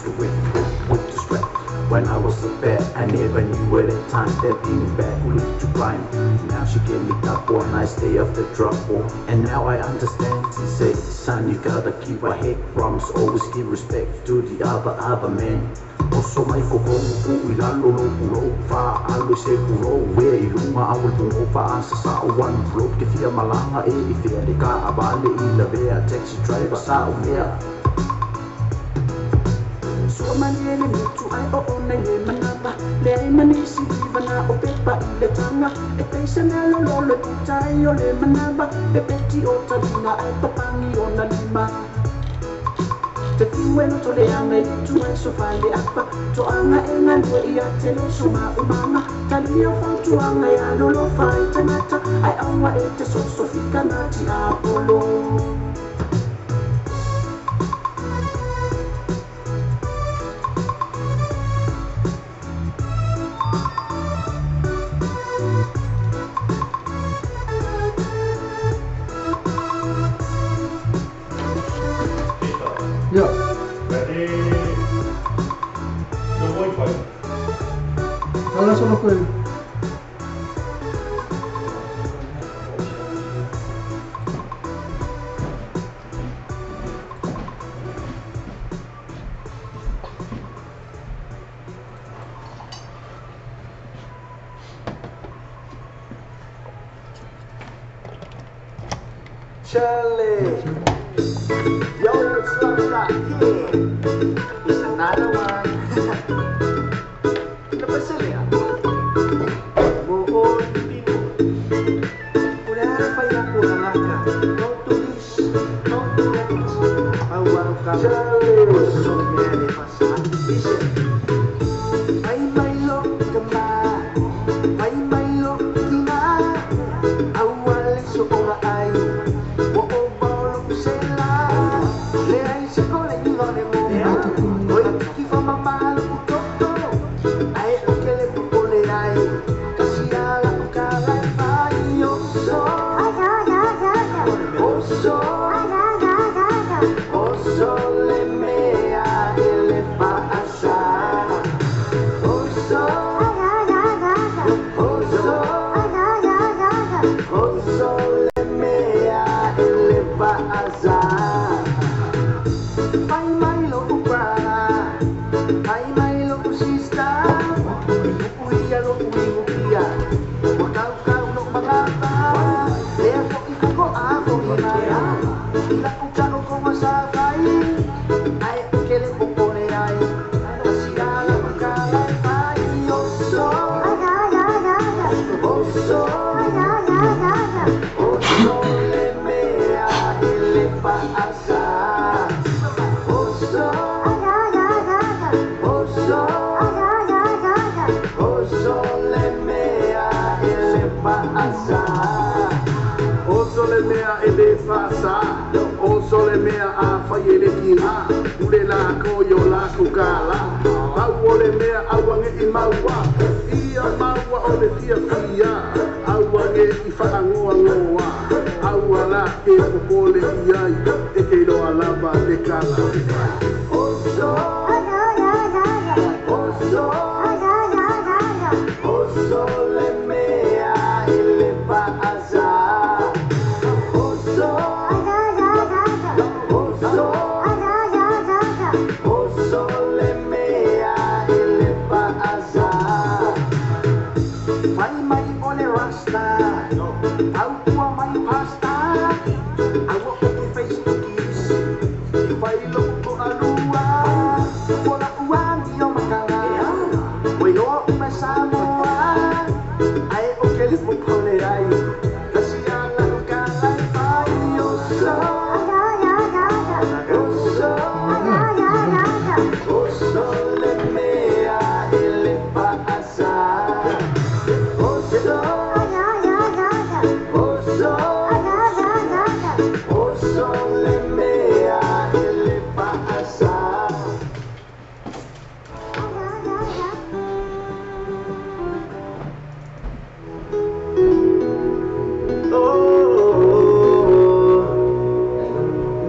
the whip, whip, whip the strap. When I was a bad, I never knew at that time that being bad would lead to crime. Now she gave me that one nice day of the trouble, and now I understand. She said, son, you gotta keep a head promise, always give respect to the other man. Oso mai kokongu ku i lalo lo pulo fa alu se pulo we i lunga au le pungo fa asa sa o one blow ke fia malanga e i fia le ka abale i la vea taxi driver sa o mea. Sua mani ele mutu ai o ona i le manava le ai manisi ivana o pepa i le tanga e peisa mea lololo e puta ai o le manava pe peti o talina ai papangi o na lima. Te fiuelo to le anga i tu ai so fale apa to anga e ngalue i a te le so ma umanga talia fautuanga ia lolo fai tangata ai aua e te soso fika na ti apolo. Yeah. Ready? No Wi-Fi. Ahora solo juego. Charlie. Yo, it's love right here. It's another one.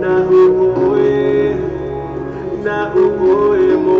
Na uoe, na uoe mo.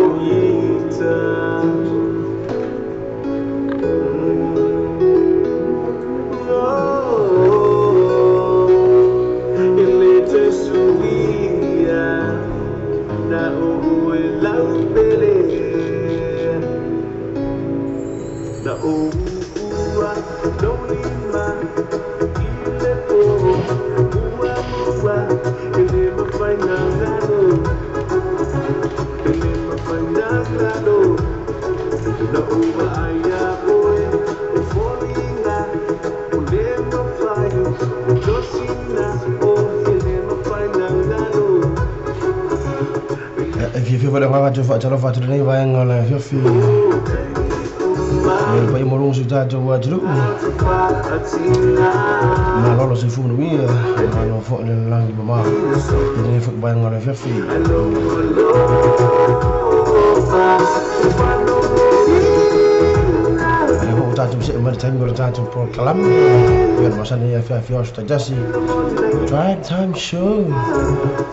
Drive Time Show.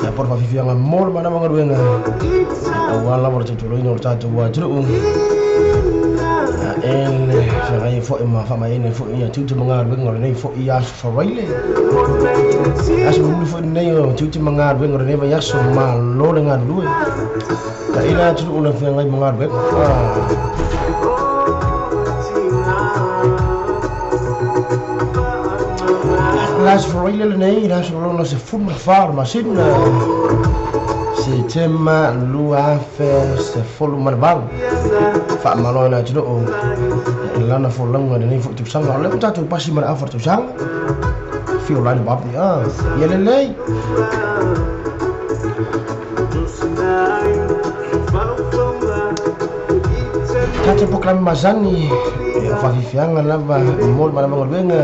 Ya por fafifianga mol mana mangaluenga. Awala mo titulo ino tato wa tulu. Ya en fianga fo ma fa ma ene fo ya tutu mangaluenga nei fo ya faraile. Aso mo fo nei tutu mangaluenga nei ya so ma lo nga luwe. Ta ila tulu na fianga mangaluenga. Las froile nei las lo se fuma farma sin se tema lua fe se folu marval fa malo na tlo lana fo langa nei fo tupsanga le ta tu pasi mar afar tupsanga fio la bab ni ah yele lei ta te poklam mazani fa fifianga lava mol mana mangolwenga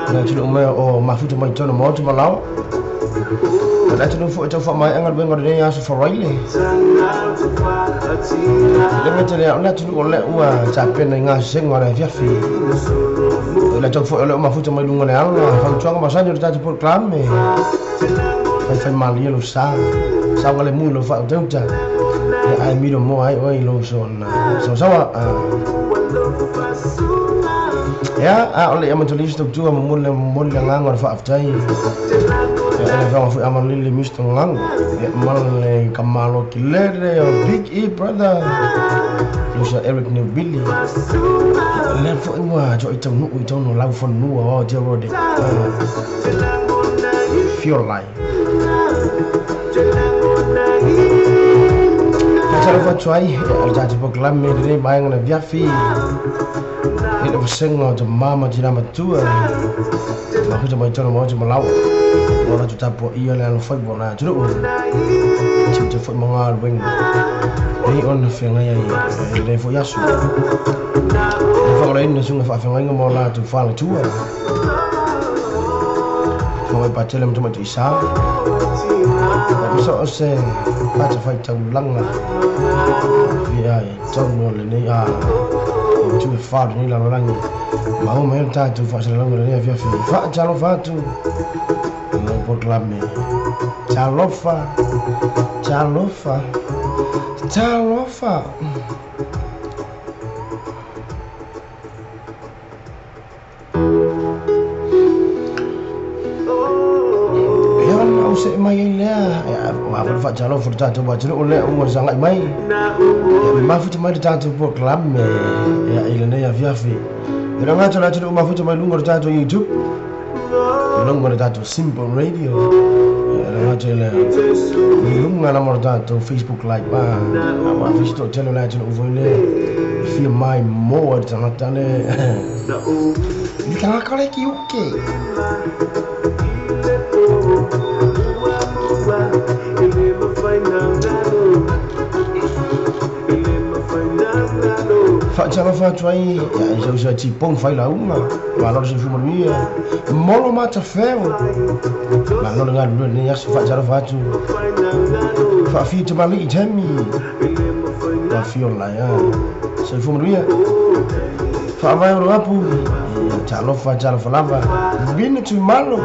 na tulu mai o mafuta mai tono mo to malao na tulu fo to fo mai angal bengo de ya so faraile le metele na tulu o le ua ta pena nga sengo na fiafi le to fo le mafuta mai lunga le ala fa tuanga masanyo ta to proclame fai fai mali lo sa sa le mu lo fa teuta ai miro mo ai oi lo son so sawa. Ya, a ole ama tuli sto tu ama mulle mulle ngang fa aftai. Ya fa fa ama lili misto ngang. Ya mal kamalo kilere Big E brother. Lusa Eric New Billy. Le fo wa jo ito nu ito no lau fo nu o je rode. Feel like. Tara fa try al ja tipo klamme de bayang na viafi. Ele sengo de mama de nama tua. Ma kuja mai tono mo malau. Ora tu tapo ia le alo fai bona tu. Ti te fo manga wing. Ei on fenga ia le fo yasu. Le fo le ina sunga fa fenga mo la tu fa la tua. Fo mai patele mo tu isa. So se pa ta fai tau langa. Ia e tono le nei a tu fa ni la langi. Ma o me ta tu fa se la le via fi. Fa talo fa tu. No proclame. Talofa. Talofa. Talofa. Se mai le a fa talo fa ta ba tlo le o sanga mai. Ma fu mai ta tu proclame ya ile ne ya via fi. Ila nga tlo tlo ma fu mai lungo ta tu YouTube. Lungo ta tu Simple Radio. Ila nga tlo lungo na mo ta tu Facebook Live ba. Ma fi sto tlo la tlo vo le fi mai mo ta na ta le. Ni ka ka le ki uke. Fa tala fa try ya so ti pong fai la uma ma lo se fumo mi molo mata feo ma lo nga lo ni ya fa tala fa tu fa fi te mali temi ma fi la ya se fumo mi fa vai ro apu talo fa tala fa lava bini tu malo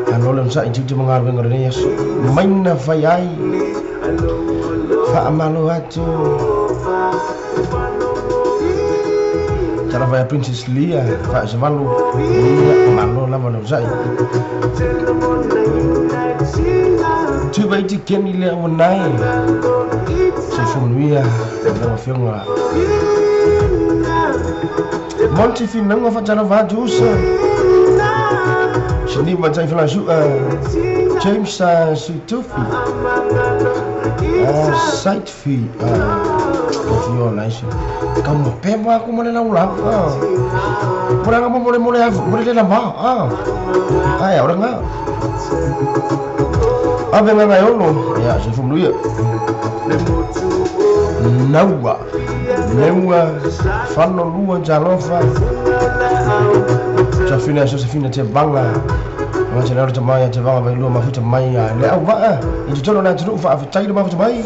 Alolam sa itu tu mengarang ngorenya main fai ai fa amalo atu cara vai Princess Lia fa savalu malo lava no sai. Tu vai te keni le wanai. Se funuia le afioga. Monty Finanga fa tala va jusa. Sini ma tai fala su James Sutufi. Site fee fio nice. Ka mo pe ma ko mo le la ula. Mo la mo mo le mo le la ma. Ai ora nga. Ave nga yolo. Ya se funuia. Naua. Neua fano lua jalofa. Jafina Josefina te banga. Ma te laro te mai te vanga vai lua mafuta mai le au va. I te tolo na te fa fa tai mafuta mai.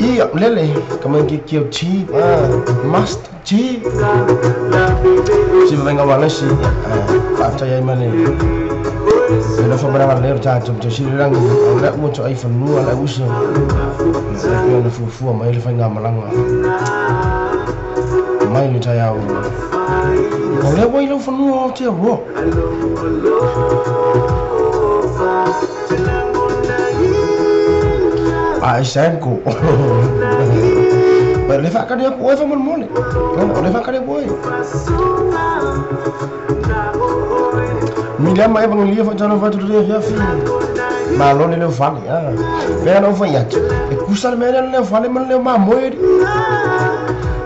I lele kama ki ki chi must chi. Si venga walesi fa tai ai mane. Le fa mara le ta te si rangi le mo to ai fanua le uso. Le pe na fufu mai le fa nga malanga. Mai le tai au. O le wai lo fanua o te ro. Ai sanko. Pero le fa ka ko e fa mon mole. O le fa ka ko e. Milama evangelia fa tano fa tu le fa fi. Ma lo le fa ni ah. Ve no fa ya. E kusa le mele le fa le man le ma mo e.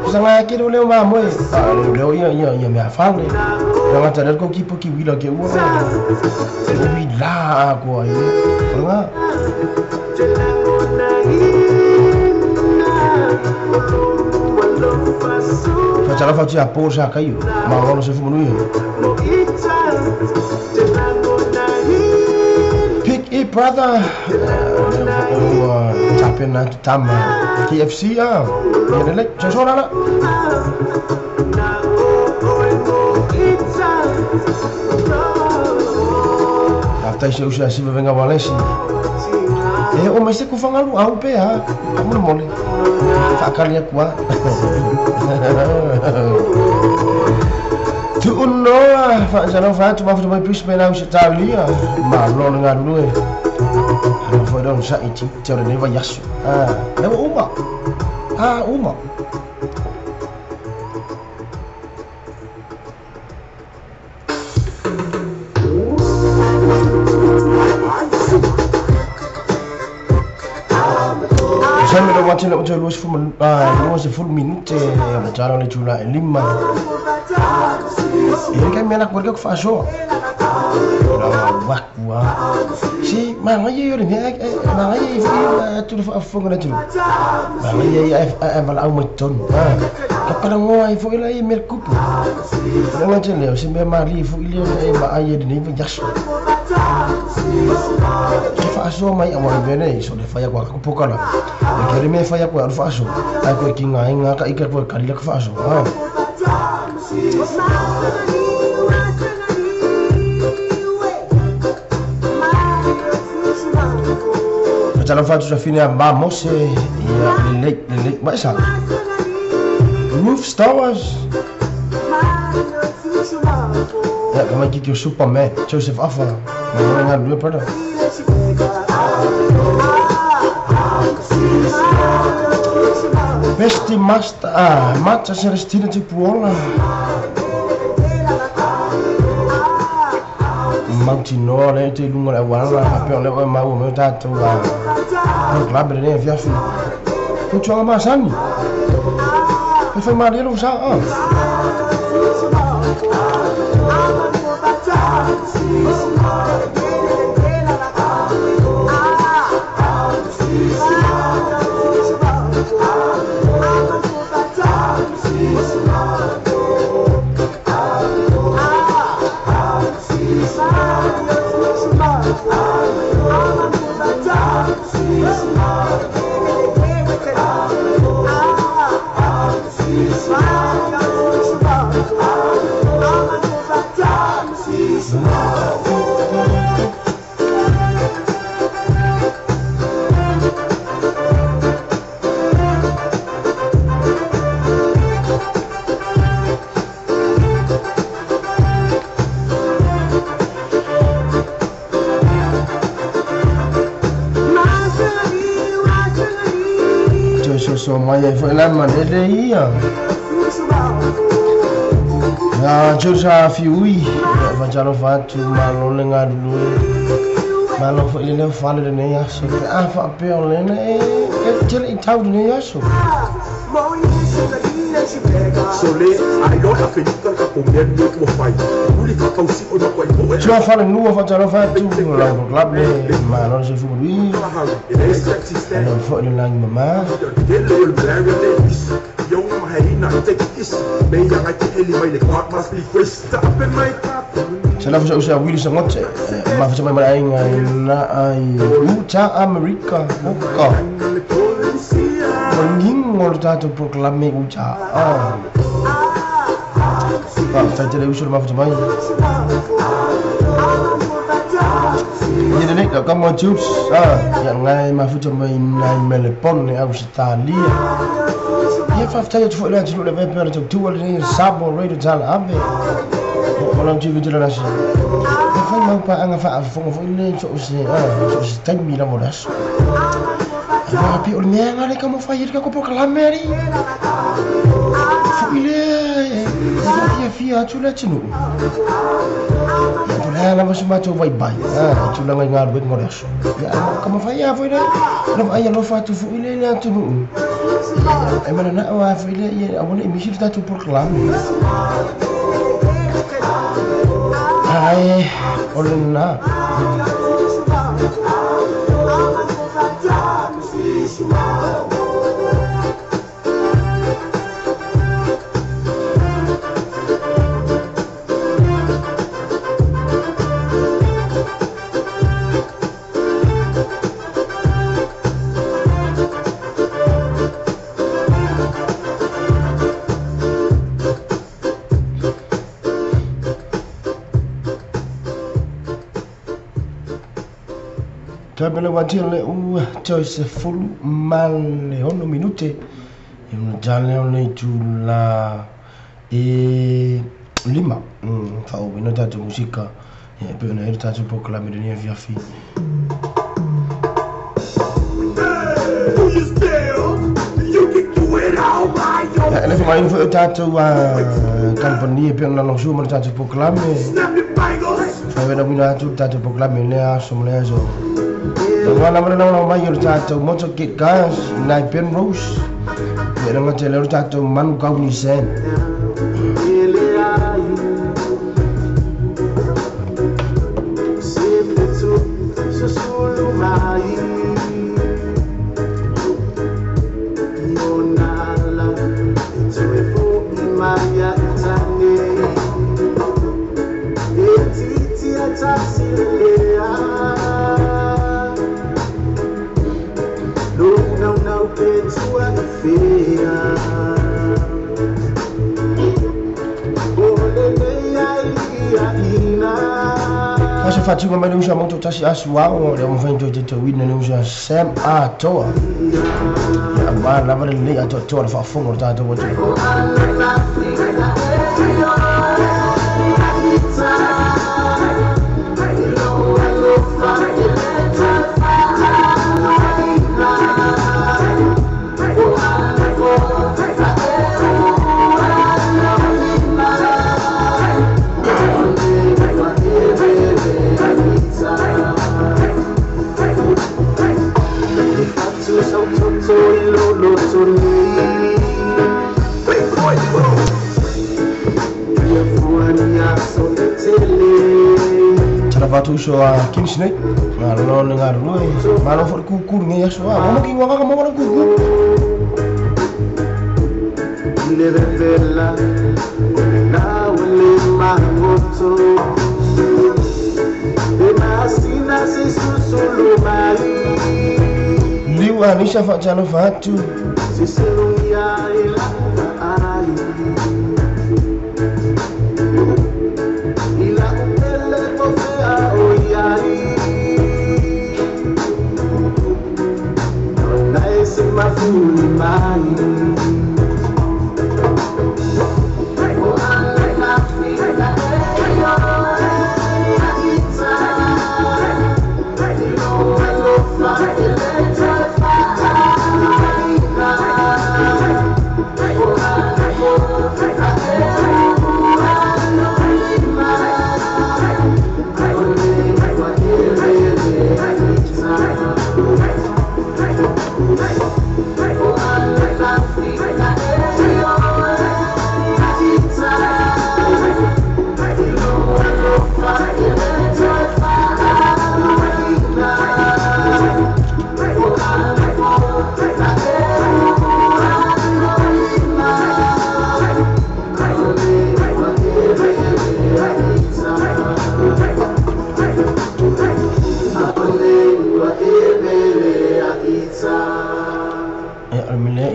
Kusa la ke le ma mo e. Ah le ia ia ia me fa le. Na ta le ko ki po ki wila ke u. E wi la ko ai. Nga. Fa tala fa ti a posa kai. Ma lo se fu mo ni. Pick it, brother. Tapena tama KFC ah. Ya le, sosora la. After se usa si venga walesi. E o mai se ku fangalu au pe ha. Mo mole. Fa kali kwa. Tu unoa fa jalo fa tu ma fu mai pis pe na usa talia. Ma lo nga lu e. Ano foi don sa iti te ore ne va yasu. Ah, le uma. Ah, uma. Watching it to lose from lose full minute o jalo le tula lima. E ka mena ko ke fa so. La wa wa. Si ma nga ye yore ne ma nga ye fi tu fa fo ngana tu. Ma nga ye e va la mo ton. Ka pala ngo ai fo ila e mer kupu. Le nga tele si me ma li fo ile e ma ai de ne va yaso. Fa so mai a mo bene so le fa ya kwa ko pokala. Le ke me fa ya kwa fa so. Ai ko ki nga nga ka ika ko ka le fa so. Ah. Tala fa tu fini a ma mose ya le le ma sa. Roof Stars. Ya kama ki Superman Joseph Afa. Ma nga lu brother. Besti master ah Mata Celestina te Puola. Mantino le te lungo le wala pe le ma o me ta tu la. No club le via fi. Tu tu ma sani. E fai male lo sa ah. so mai ai foi la ma le ia. Ya Josa fiui va jalo va tu malo le ngalulu. Malo foi le fale le nei aso pe a fa pe o le ne e tele i tau nei aso. Tua fale nua fa jalo va tu la club le malo se fu lui. Ano foi le lang mama. Sala fa usa Willy Sangote ma fa mai mai na ai Uta America buka menging ngol tato proklame uta ah fa tele usul ma fa mai ini ne ka mo juice ah yang ngai ma fa mai nai Melbourne Australia. Ya fa tele tu le tu le pe tu tu le sabo radio tala abe walang TV dila nasi. E fai mau pa anga fa fongo fo ile so se ah so se tai mi la moras. E va pi o le nga le ka mo fa ka ko proklame ri. Fo ile e fa fia fia tu le tinu. Ya tu la ma suma tu vai bai. Ah tu la ngai ngal wet moras. Ya ka mo fa ya fo ile. Lo ai lo fa tu fo ile le tu nu. E mana na wa fo ile ya abone mi ta tu proklame. Ai, olena. Tabela watile u choice full mal le ono minute e una jale ole tu la e lima fa o minuta tu musica e pe una erta tu proclame de via fi. Le fa mai fu tato compagnie pe una lo su ma tato proclame fa vena mina tu tato proclame le a somle so. Wala mana na mai yo tato moto kit gas nai pen rose. Ye nga tele tato manu ka ni sen. Fatima mai usa moto tasi asuao le mo fain te wina ne usa Sam Atoa. Ya ba la ba le ato to fa fongo ta to wotu. Fatu so a King Snake malo le ngaru malo fo kuku nge ya so a mo ki ngaka mo mo kuku ile bella na wele mangoto de masina se susulu mai liwa ni shafa jalo fatu siselu ya ila ai Hey.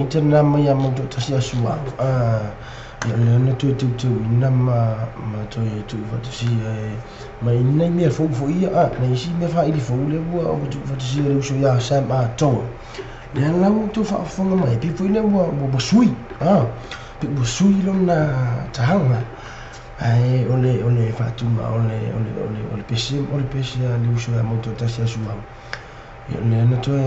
ita na mai a mau tasi asua ia le na toe teuteuina ma toe tuufaatasia e ma i nai mea fou foʻi ia nai isi mea faili fou lea ua tuufaatasia e le uso iā Sam atoa lea la ua outou faafofoga mai pei foi lea ua sui pe ua sui lona tahaga ae o le faatuga o le pese o le pese a le uso iā Mautoatasi Asuau ia lea na toe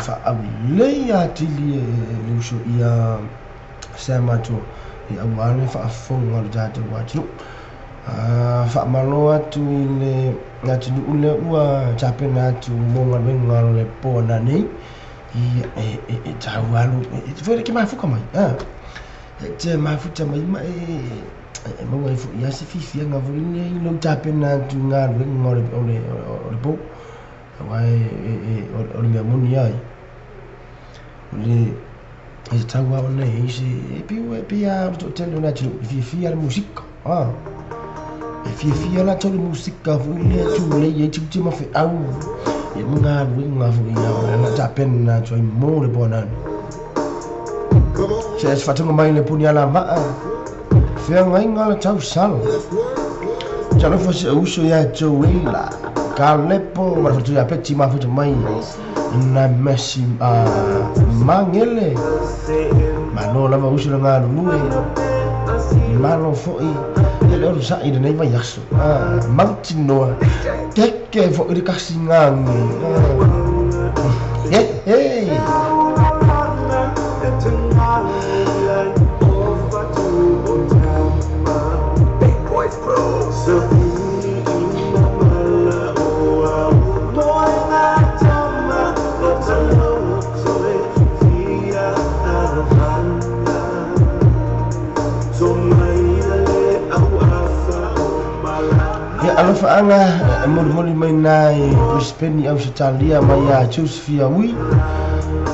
faaulelei atili e le uso ia Sam atoa ia auā le faafofoga o le tatou atunuu. Faamalo atu i le atunuu lea ua tapena atu mo galuega o le po ananei ia e tau alu foi le ke mafuka mai e te mafuta mai ma e maua ai foʻi a se fiafiaga foi le i lou tapena atu i galuega o le po auā o le mea moni ai o le e tatau a ona e i se e pei a o le toatele o le atunuu e fiafia le musika e fiafia latou le musika foi lea tulei ai tiute ma feau ia ma galuega foi ia na tapena atu ai mo le po anane se faatoga mai le puni alava'a feagaiga le tausala talofa se uso iā tou e Kalepo ma le faletua ia Peti mafuta mai na Mesi Magele malo lava uso le galulue malo foʻi ia le olosaʻi lenei vaiaso mautinoa keke foʻi le kasigage hehe. Big Boys Crew. Ia alofaaga e molimoli mai na i Brisbane Ausetalia mai ia Josephia Ui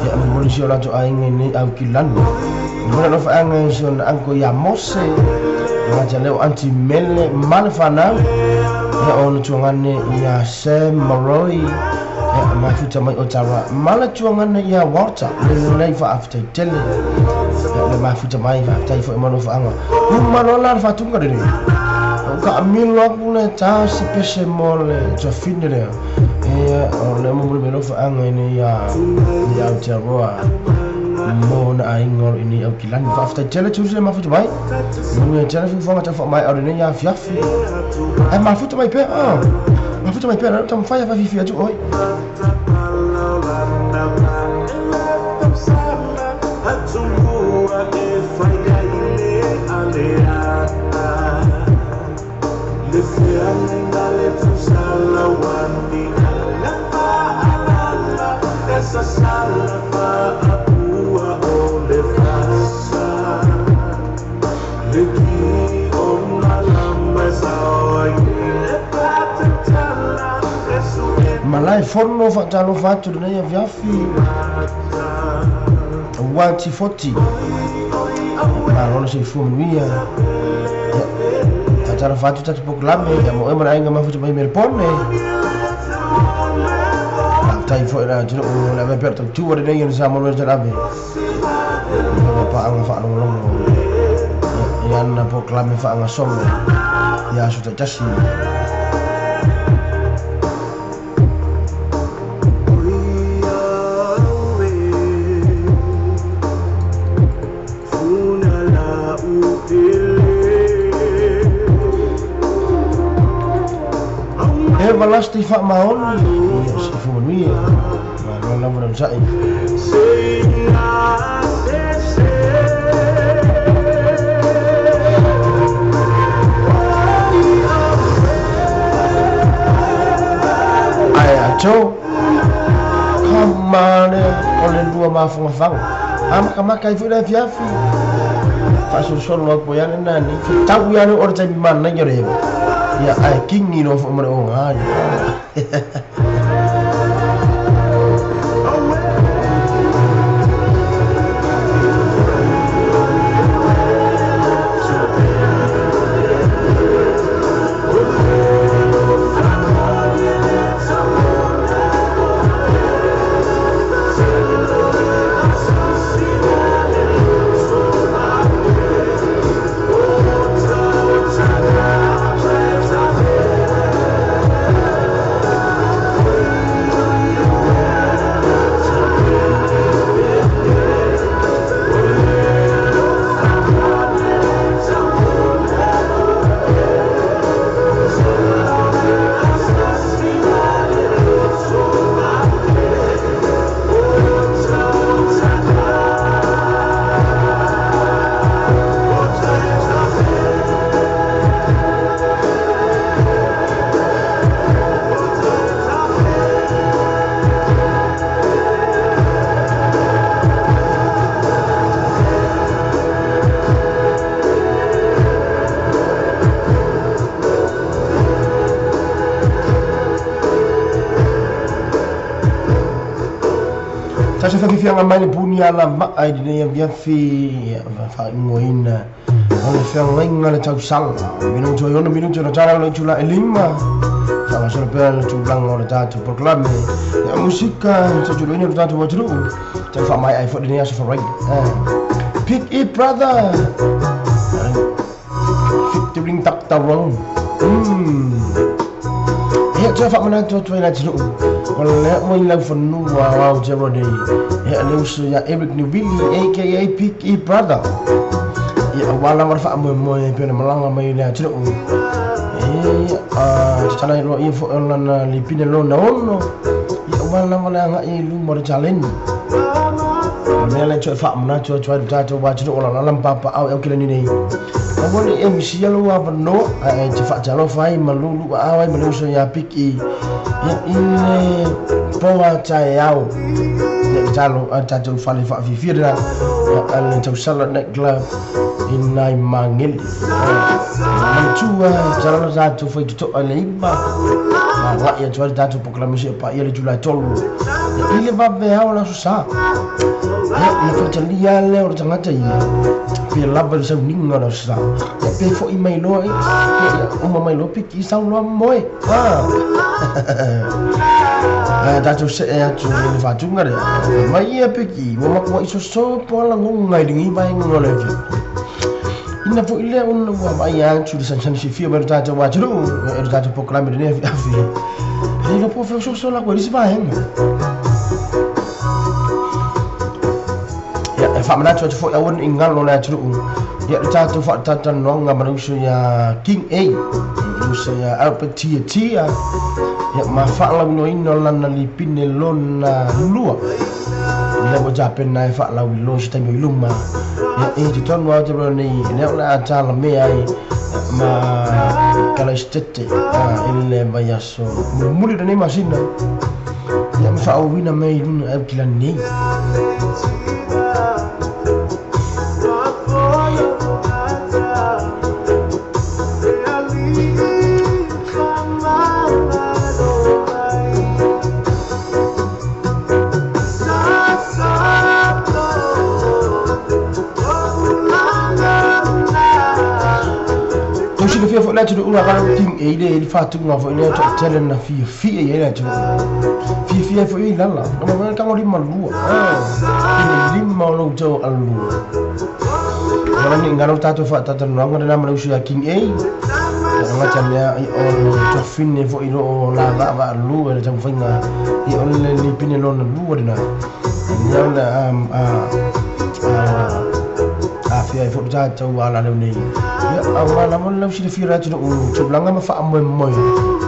ia molimoli si o latou aiga i nei Aukilani momoli alofaaga i si ona uncle ia Mose gata leo aunty Mele ma le fanau ia ona tuagane ia Sam Maroi ia mafuta mai Ottawa ma le tuagane ia Walter lelei faafetai tele ia le mafuta mai faafetai foʻi ma alofaaga uma loa la le faatuga lenei ka amilo aku le ta se pese mo le tuafine lea ia o le momoli mai alofaaga ina ia i Aotearoa mo na aiga o i nei Aukilani faafetai tele tusi le mafuta mai manuia tele fuafuaga taufaamai o lenei afiafi ae mafuta mai pea mafuta mai pea lea taumafai afafifi atu oe. Malae fono faatalofa atu lenei afiafi uati foti malo le soifua manuia faatalofa atu tatu pokalame ia mo e ma le aiga mafuta mai Melbourne faafetai foʻi le atunuu le ave pea tautua lenei ona sa mo talave paaga faalogologo ia ana pokalame faagasolo ia aso taitasi. Everlasting faamaoni ia soifua manuia malo lava le onosaʻi. Ae ato kamane o le lua mafogafaga amakamaka ai foʻi le afiafi faasolosolo atu ai ane nani fetau iane o le taimi manaia o le eva ia ae kigi loa foʻi ma le oga. Sa se fiafiaga mai le puni ala maa i lenei afiafi faaigoaina o le feagaiga le tausala minutu e 6 minutu na tala le itula e 5 faagasolo pea le tulaga o le tatou polokalame ia musika tautuloina le tatou atunuu tau faamaea ai foi lenei aso faraile. Pick it brother featuring Dr. Wrong. Ia toe faamanatu atu ai le atunuu o lea ua i laufanua o Aotearoa nei ia le uso ia Eric Nuvili aka Pick E Brother ia auā lava le faamoemoe pe ona malaga mai le atunuu e tatala ai loa ia foi o lana lipine lona 6 ia auā lava le agai i luma o le taleni o le mea le toe faamanatu atu ai le tatou atunuu o lalala ma papaau e aukilani nei aua ne i e misia lou avanoa ae te faatalofa ai ma lulu aao ai ma le uso ia Pick E ia i le poa taeao ia tatalo a tatou fale faafifia lena ia le tausala night club i nai magele manatua tatalo le tatou faitotoa le 9 agai atu ai le tatou polokalame seia paia le itula e 3 ia i le vaveao le aso sa ia na faitalia lea o le tagata ia pe lava le sauniga o le aso sa ia pe fo'i mai loa ia uma mai loa Pick E sau loa moe tatou se'e atu i le faatuga lea mai ia Pick E ua makua'i soso po lagoga i legi vaega o le afiafi ina fo'i lea ona ua vaai atu le sanisani fiafia mai le tatou atunuu e le tatou polokalame lenei afiafi e le po feososo lakou e lisi vaega. Ia e faamanatu atu foi aua ne i galo le atunuu ia le tatou faatatalanoaga ma le uso ia King A le uso ia Albert Tia Tia ia ma faalauiloaina o lana lipine lona 2 lea ua tapena e faalauiloa se taimi o i luma ia e totonu Aotearoa nei lea o le a talamea ai ma Kalaistete i le vaiaso mulimuli lenei masina ia ma faaauauina mai i luna e aukilani nei. Tau silafia foi le atunuu la kala King A le le faatuga foi lea toatele na fiafia i ai le atunuu fiafia ai foi i lala na ma tago 52 i le 5 o lou tau alua wala ni ngalo tatou faatatalanoaga lena ma le uso ia King A ia gata mea i o le tofine foi lo o la vaavaalua i le taumafaiga i o le lipine lona 2 lena ia o le afia ai foi le tatou alaleu nei ia auā lava le lausilafia le atunuu tulaga ma faamoemoe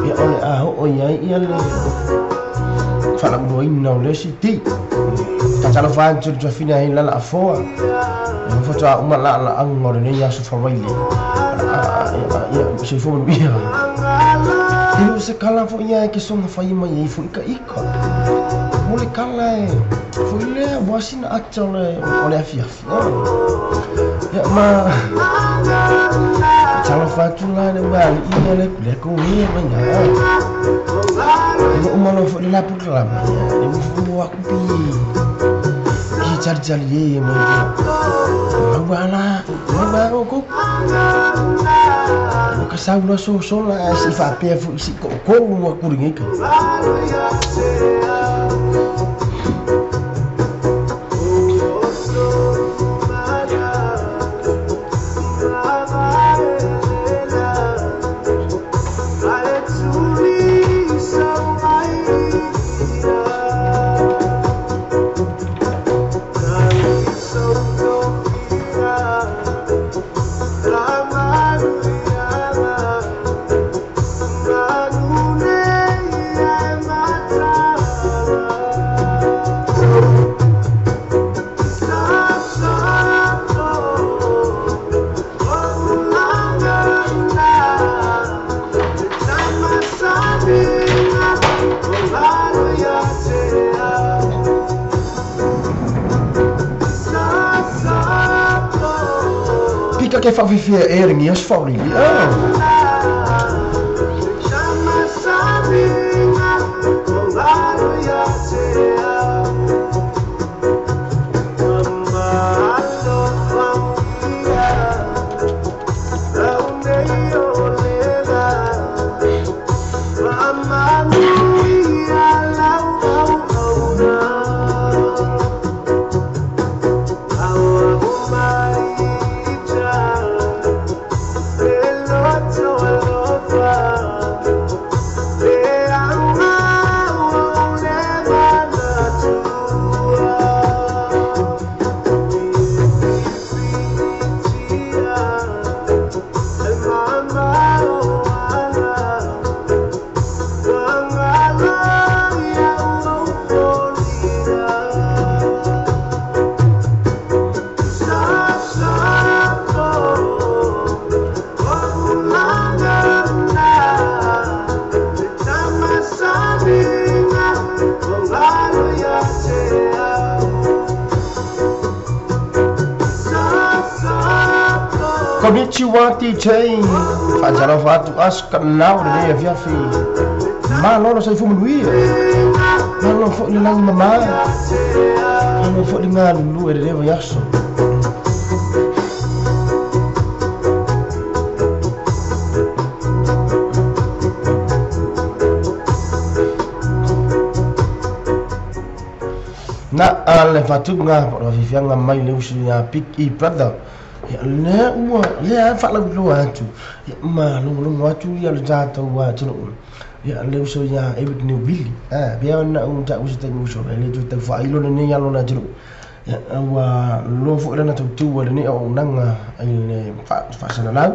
ia o le a oo i ai ia le faalauiloaina o le isi tatalofa atu le tuafine ai lala afoa ia faatoa uma laalaaga o lenei aso faraile ia soifua manuia e le o se kala foi ia e ke soga fai mai ai foi ka ika mo le kala e foi lea ua sina ata o le afiafi ia ma talofa atu la le ua alii le le ko e mai ga e uma loa foi le la polokalame ia le ua aku pi i talitali e mai maua la maua o ko ka sau loa sosola ae se'i faapea foi se'i to'atolu aku lenei ka. Pika ke faafifia e legi aso faaulili Konnichiwa DJ Faatalofa atu aso kalanao lenei afiafi malo lo soifua manuia malo foʻi le lagi mamā malo foʻi le galulue i lenei vaiaso. Na a le fatuga po o le fiafiaga mai le uso iā Big E Brother ia lea ua lea faalauiloa atu ia malogologo atu ia le tatou atunuu ia le uso iā Eric Newville a pea ona ou taʻu se taimi uso e le toe taufaailo lenei alo o le atunuu ia ua loa foʻi lana tautua i lenei auaunaga i le faasalalau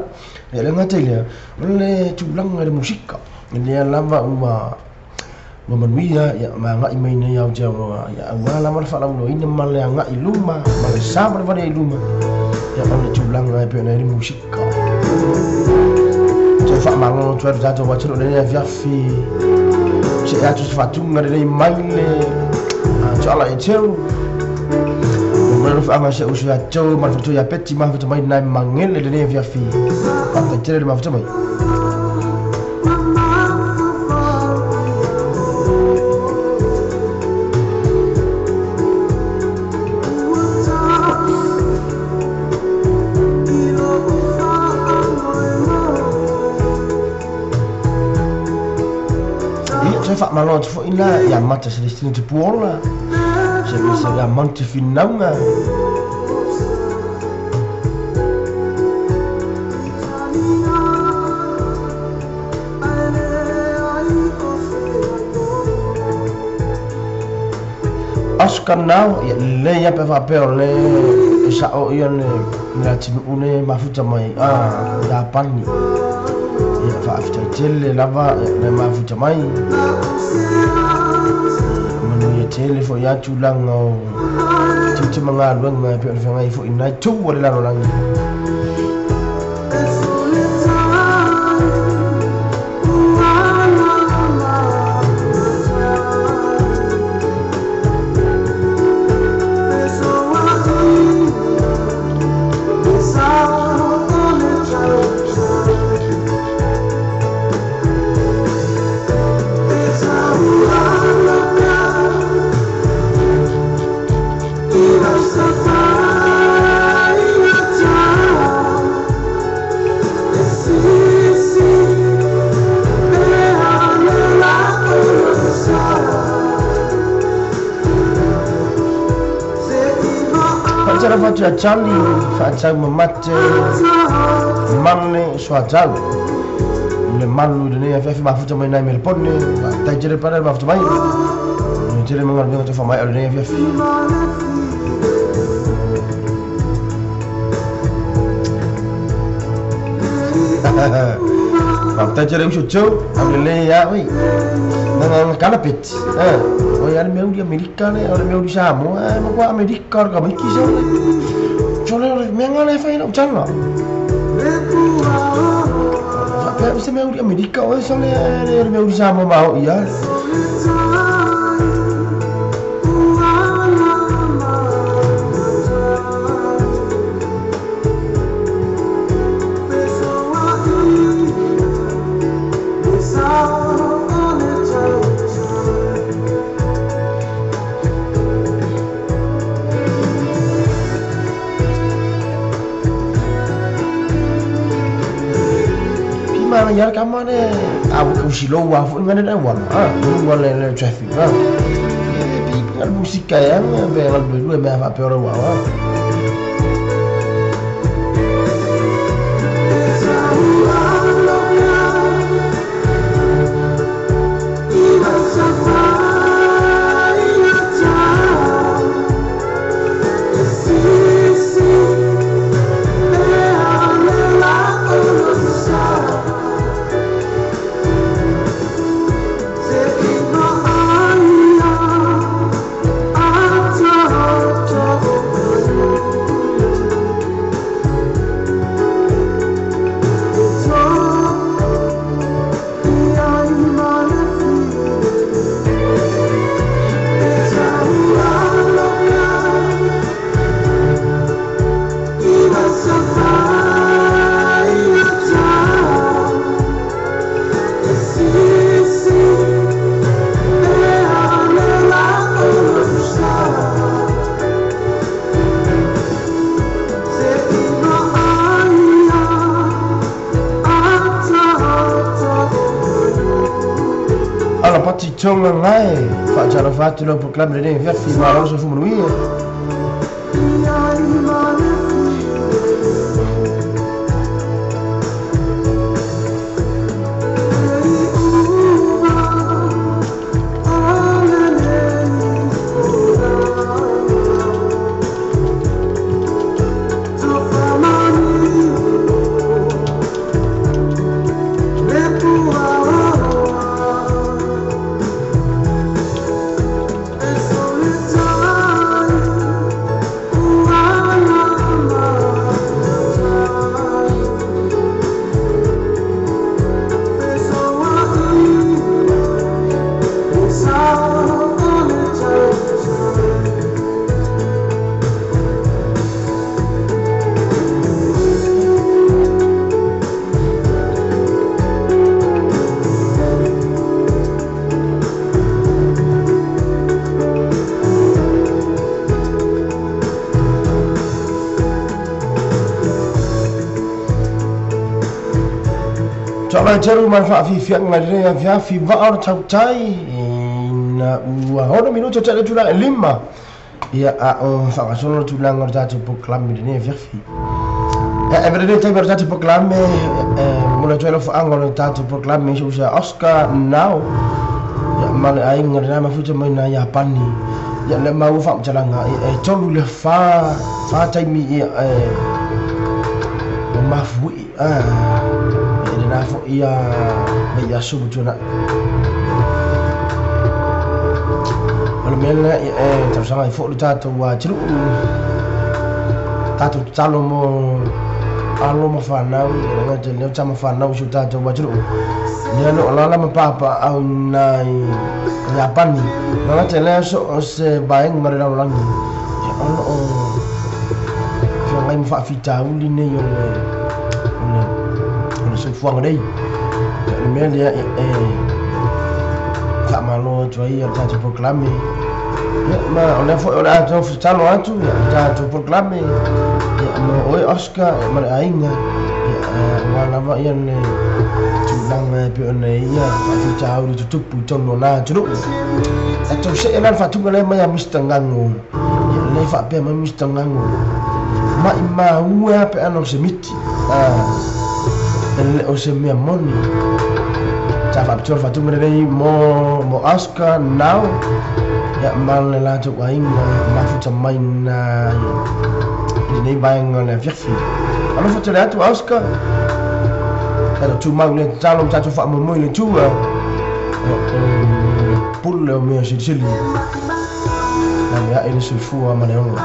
ia le gata i lea o le tulaga i le musika lea lava ua ua manuia ia ma agai mai nei Aotearoa ia aua lava le faalauiloaina ma le agai i luma ma le savalevale ai i luma ia o le tulaga e pei ona i ai le musika. Toe faamalolo atu ai le tatou atunuu i lenei afiafi see atu se faatuga lelei mai le tuala e teu mai alofaga se uso ia Joe ma le faletua ia Betty mafuta mai lena e magele i lenei afiafi. Faafetai tele le mafuta mai. Ia, toe faamalo atu foi la ia Mata Celestino Tupuola, se ia Monty Finauga. Oscar Nao, ia lelei lava pe a faapea o le e sao ia le le atunuu le mafuta mai a Iapani. Ia faafetai tele lava le mafuta mai. Manuia tele foi ia tulaga o tiute ma galuega e pei ona feagai foi i lena itu o le lalolagi. Faatalofa atu ia Charlie, faatau mamate male soatau le malu i lenei afiafi mafuta mai nai Melbourne, faafetai tele pale le mafuta mai. Tele ma galuega tau faamaea o lenei afiafi. Faafetai tele uso Joe, aulelei lava oe. Nanga kala peti. Oi ale mea uli Amerika le, o le mea uli Samoa, e matua Amerika o le tamaiti sole. Sole o le mea ngana e fai lau tala. Faapea se mea uli Amerika oe sole le mea uli Samoa ma o ia. Pi mana ia le kama le a usi lou a foi ngane le auala a luga le le traffic a e pi pi le musika e anga pe le lue mea faapea o le uau a. Tonga ngai faatalofa atu lau polokalame lenei afiafi malo le soifua manuia. Tau ma faafiafiaga lenei afiafi vaa o le tautai ina ua 6 minuta taʻi le tulaga e 5 ia a o faagasolo le tulaga o le tatou polokalame lenei afiafi. E vele taimi o le tatou polokalame momoli atu ai lau faaga o le tatou polokalame i usa Oscar Now ia ma le aiga lena mafuta mai na Iapani ia le maua faamatalaga e 3 le 4 taimi ia e o mafu'i na fo ia mai aso mutuna o le mea lena e tausaga ai foʻi le tatou atunuu tatou tatalo mo alo ma fanau le lea tama fanau si o tatou atunuu lea lo alala ma papaau nai Iapani gata lea so o se vaega le lalolagi ia ona o feagai ma faafitauli nei o le soifuaga nei. Le mea lea e faamalo atu ai le tatou polokalame ia ma o lea foi o le a tatalo atu ia le tatou polokalame ia mo oe Oscar ma le aiga ia ua lava ia le tulaga e pei ona ia faafitauli tutupu i totonu o na atunuu. E tausee la le faatuga lea mai a Mr Gago ia le faapea mai Mr Gago maʻimaua a pe ana o se miti o se mea moni sa faapitoa le faatuga lenei mo Oscar Now ia ma le latou aiga mafuta mai na i lenei vaega o le afiafi. Alofa tele atu Oscar tatou tumau le tatalo ma tatou faamoemoe i le Atua pule o mea silisili na leaʻe le soifua ma le ola.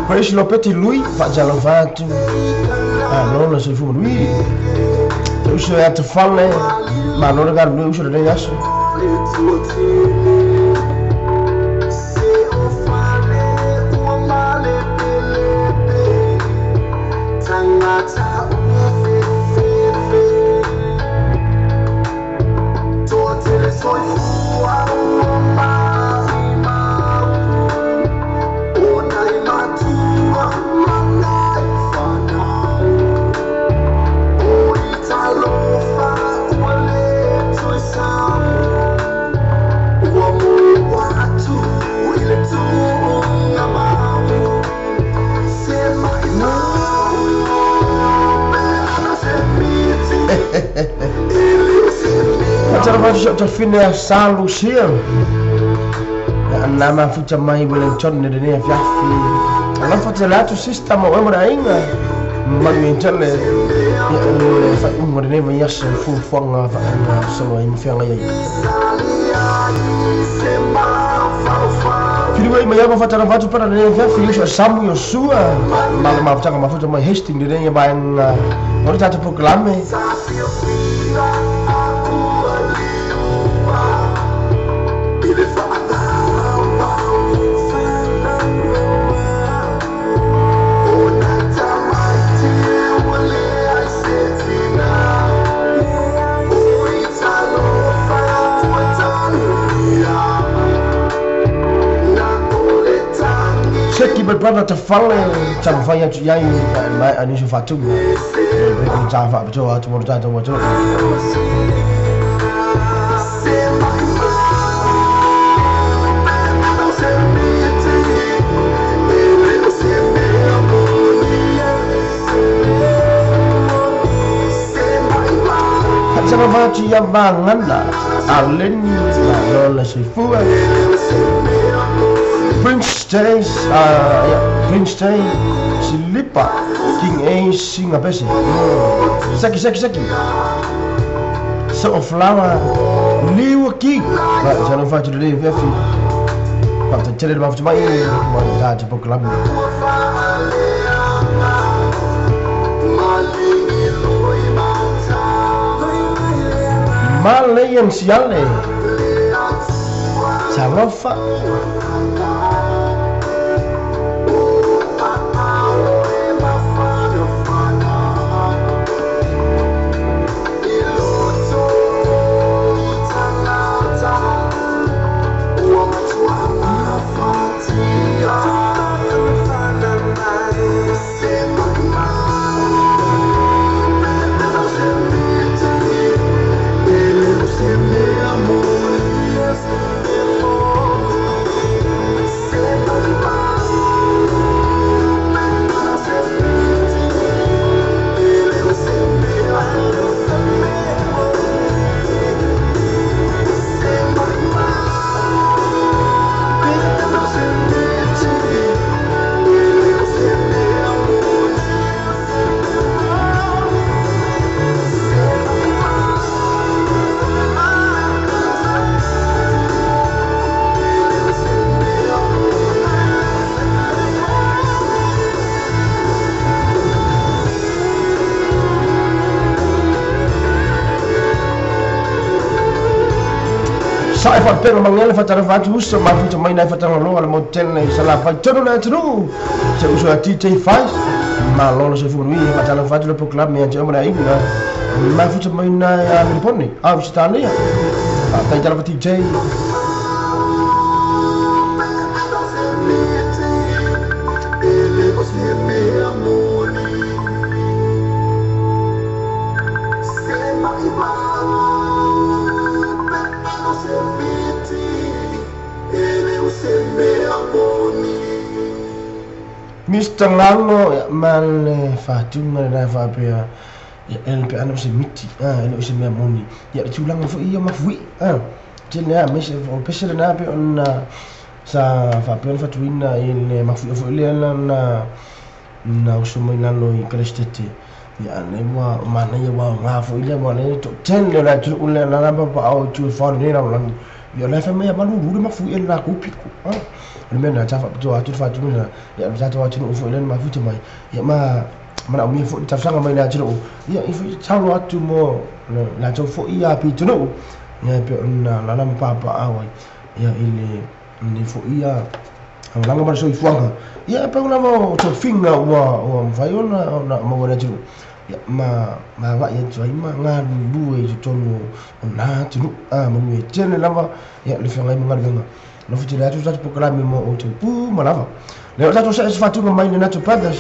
Grace Lopeti Lui faatalofa atu malo le soifua manuia te uso e atafale malo le galulue uso lenei aso. Tafine Sa Lucia na mafuta mai Wellington lenei afiafi alofa tele atu sista ma oe ma le aiga manuia tele le faaiuga lenei vaiaso i fuafuaga faagasolo ai ma feagai ai. Filiuai mai ava faatalofa atu pana lenei afiafi uso Samu Iosua ma le mafutaga mafuta mai Hastings lenei vaega o le tatou polokalame. Seki my brother tafale tamafai atu iai mai ani so fatuga e pe ta faapitoa atu mo le tatou atunuu. Faatalofa ia magana Aleni Malola Soifua Prince James yeah, Prince James Silipa King A Singapese Seki Seki Seki So Flower Liwa King Faatalofa atu lelei afiafi Faafetai tele le mafuta mai mo le tatou polokalame. Malayan Siale Talofa Sae faapega magele faatalofa atu uso mafuta mai nai faatagaloa le mautele i Salafai tonu le atunuu se uso a DJ Fais Malolo soifua manuia faatalofa atu le polokalame ia te oe ma le aiga mafuta mai nai a Melipone a Ausetalia faafetai talofa DJ. Mr. Lalo ya male fatunga le na faapea ya ele pe ana se miti ele o se mea moni ya le tulaga foi ia mafui tele a mese o pese le na pe ona sa faapea ona fatuina i le mafuia foi lea na na uso mai lalo i Kelestete ia le ua manaia ua aoga foi lea ua le toatele o le atunuu lea na lava paao i tu e fao lenei lalolagi ia o le fai mai ia malulu le mafuia le lakou piko o le mea na ta faapitoa atu le faatuina ia le tatou atunuu foi lea na mafuta mai ia ma manaomia foi le talosaga mai le atunuu ia i foi talo atu mo latou foi ia pitonuu ia pe ona lala ma papaau ai ia i le lenei foi ia aulaga ma le soifuaga ia e pau lava o tofiga ua mafai ona maua e le atunuu ia ma agai atu ai ma galulue i totonu o na atunuu manu e tele lava ia le feagai ma galuega nofo tele atu tatou polokalame mo outou uma lava lea o tatou se faatuga mai le Nato Brothers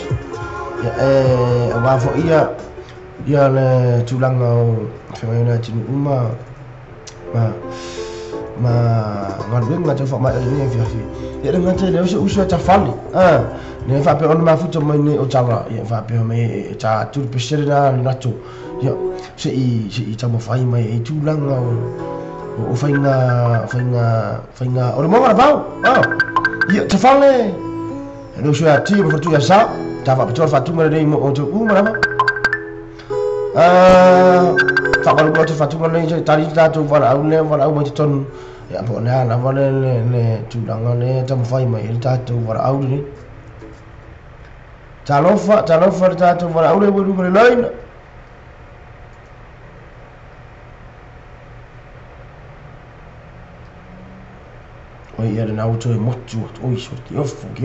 ia e aua foi ia le tulaga o feagai o le atunuu ma galuega tau faamaea i lenei afiafi ia le gata lea o se uso e tafale le faapea ona mafuta mai nei o tala ia faapea mai e ta atu le pesele na le Nato ia se i taumafai mai e tulaga o faiga o le moga le vao ia tafale le uso ia ti ma fatu ia sa ta faapitoa le faatuga lenei mo outou uma lava faamalumu atu le faatuga lenei tali tatou valaau lea valaau mai totonu ia po o le a lava le tulaga lea taumafai mai e le tatou valaau lenei. Talofa talofa le tatou valaau lea ua i luga le laina. Oi ia le nau toe motu oi so ki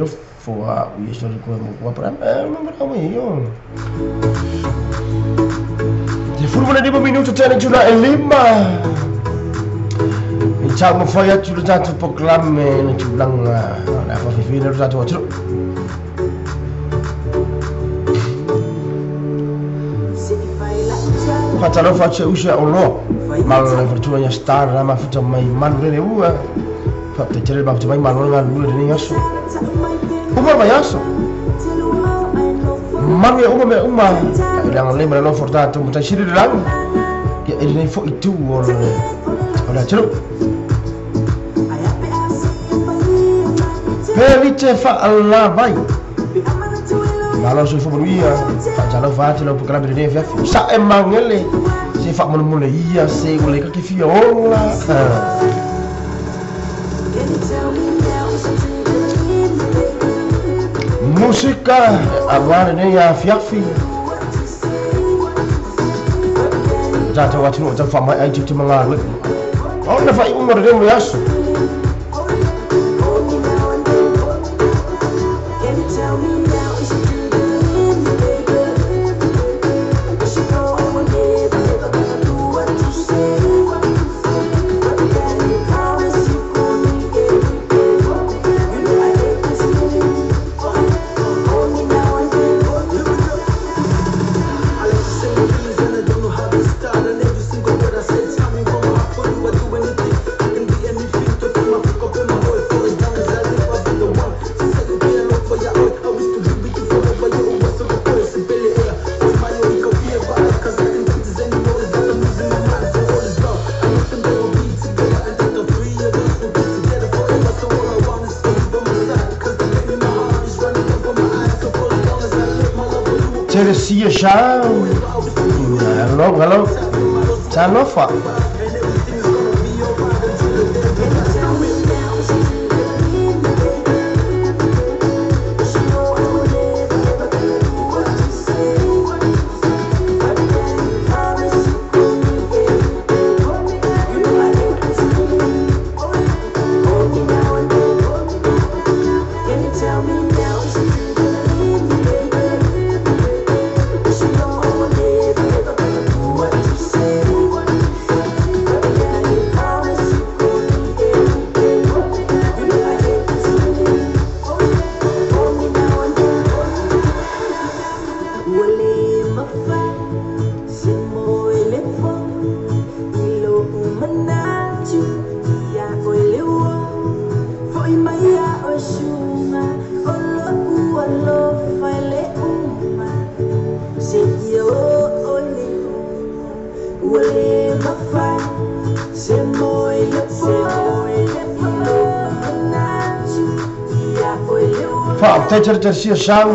ofo a ui so le koe mo kua para me mai yo. Te furu le 5 minuto tele tula e lima. I tau mawhai atu le tatou polokalame le tulaga o le a faafefina le tatou atunuu. Fatalofa atu uso o loa malo le faletua ia Star na mafuta mai malu lele ua faafetai tele le mafuta mai malo le galulue lenei aso uma le vaiaso malu ia uma mea uma e le agalelei ma le alofa o le tatou matai sili le lagi ia e lenei fo'i tu o le atunuu pelite fa'alavai malo soifua manuia fa'atalofa atu lau pokalame lenei afiafi sa'e magele se fa'amolemole ia se ua le kake fia ola. Musika aua lenei afiafi tatou atunuu tau fa'amae'a ai tiute ma galuega ona fa'iuga o lenei mo le aso. Teresia Shao. Hello, hello. Talofa. Faafetai Teresia Shao.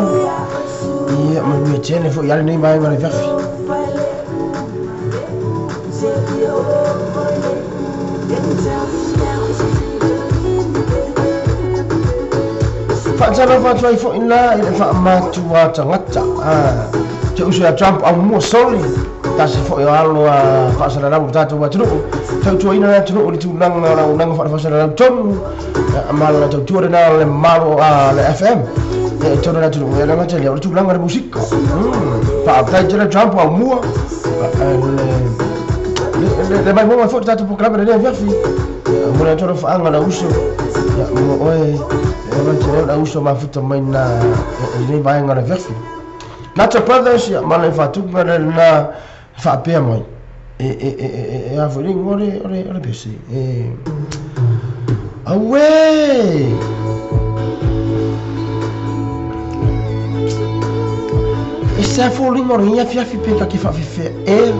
Ia manuia tele fo'i ale nei vaega o le afiafi. Fa'atalofa atu ai fo'i la i le fa'amatua tagata te uso ia Trump aumua soli tasi fo'i o alo a fa'asalalau o tatou atunuu tautuaina le atunuu i le tulaga o launaga fa'alefa'asalalau tonu ma le tautua lena o le malo a le FM e tonu le atunuu e laga tele o le tulaga le musika fa'afetai tele Trump aumua le maimoa fo'i le tatou pokalame lenei afiafi mo le atu alofa'aga la uso ia mo oe e la uso mafuta mai na lenei vaega o le afiafi Nacho Brothers ia ma le fa'atupu lena fa'apea mai e a fo'i o le pese e auē e se foliga o le afiafi pe kake fa'afefea e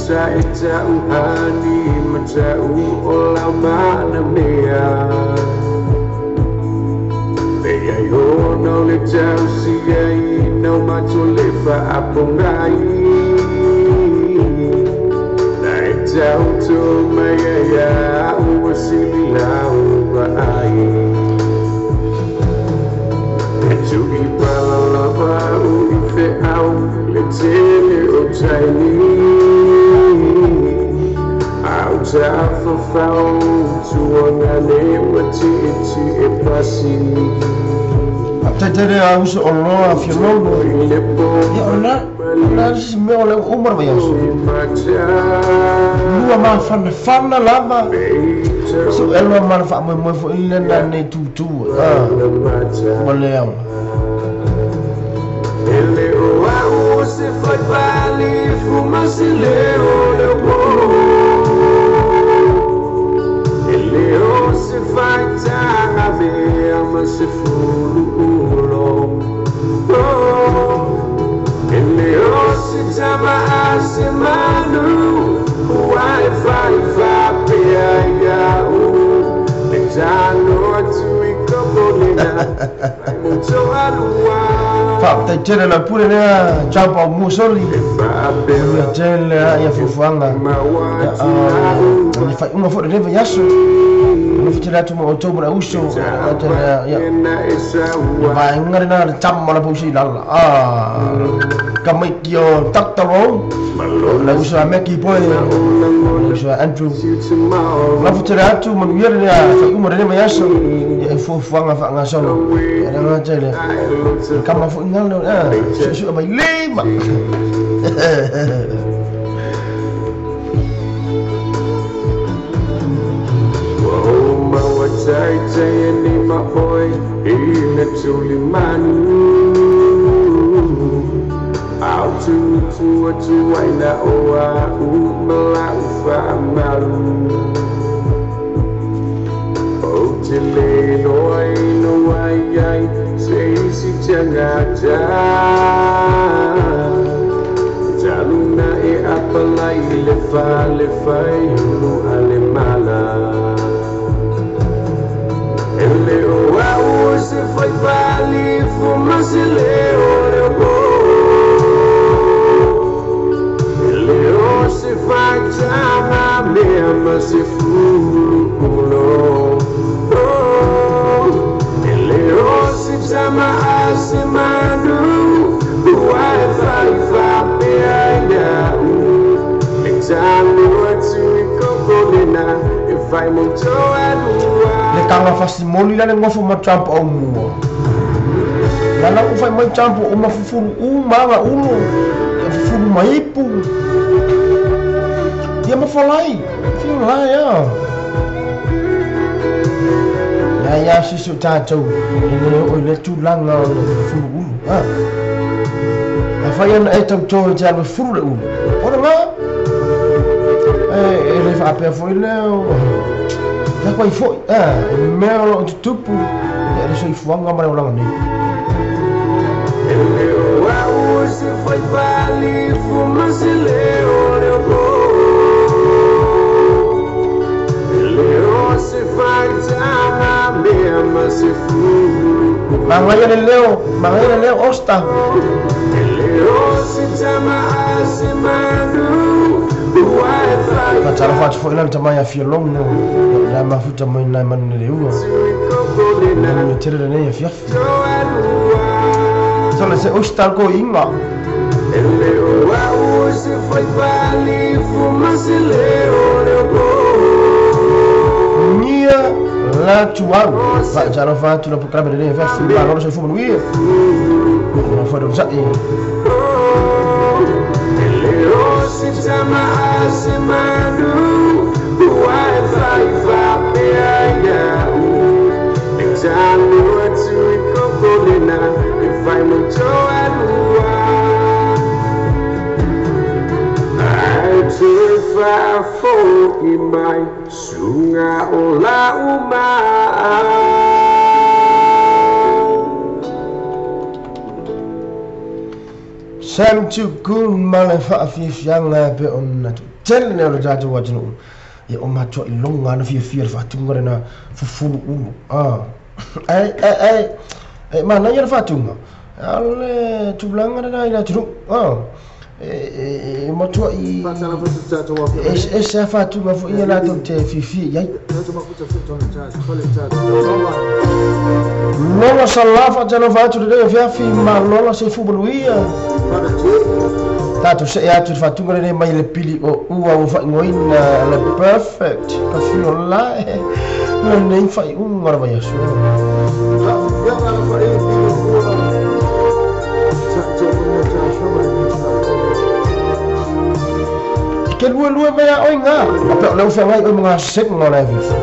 Sa e tau hani ma tau o lau mana mea Te ai ona o le tau si ai nau mato le whaapongai Na e tau tō mai ai a ua sili lau ai E tui palalava u i wheau le tele o taini Au tawhawhau tuanga ne wa ti e pasi. Tele a uso o loa fiologo. Ia o na si mea o le uma le vaiaso. Lua mafanafana lava. So elua ma le faamoemoe foʻi lena nei tutū ma le aoga. Faafetai tele la pule lea tapa o musoli. Ia tele ia fuafuaga. Le faaiuga foi lenei vaiaso. Alofa tele atu ma outou ma le uso. Tele ia vaega lena le tama la pausi i lala. Kamaiki o Taktaro. Le uso a Meki poe. Le uso a Andrew. Alofa tele atu manuia lea faaiuga lenei vaiaso. Ia e fuafuaga faagasolo. Ia lena tele. Kama foi ngalo susu mai lima. Le kanga fasimoli la le ngofo ma trampo au mua. Lala ufai mai trampo o mafufuru u manga ulo. Fufuru maipu. Ia mafalai. Fila ya. Ya ya sisu tatou. Ele o le tulanga o le fufuru ulu. Ha. Afai ana e tau te alu furu le ulu. Ora nga. E le faapea foi leo. La koe foi, mea o loo tutupu, e le soifuaga ma le olaga nei. Magaia le leo, magaia le leo osta. Fatalofa atu foʻi la le tamaia fialogo la mafuta mai nai manu le ua. Le tele lenei afiafi. Sole se osta ko inga. Nia la tuau. Fatalofa atu la programa lenei afiafi. Malo se fumo nuia. Na fo do sai. Sam Tukun ma le faafiafiaga pe ona tele lea o le tatou atunuu. Ia o matoa iloga na fiafia le faatuga lena fufulu ulu. Ai ai ai manaia le faatuga. A o le tulaga lena i le atunuu. E matoa i ese a faatuga foʻi ia latou te fiafia i ai. Lola salafa talofa atu lenei afiafi ma lola seifu manuia. Tatou seʻe atu le faatuga lenei mai le pili o ua ua faaigoaina le perfect kafiola lenei faaiuga le vaiaso. Ke lue lue mea oi ngā. A pe o leu whengai oi mga sek ngā lai fifi.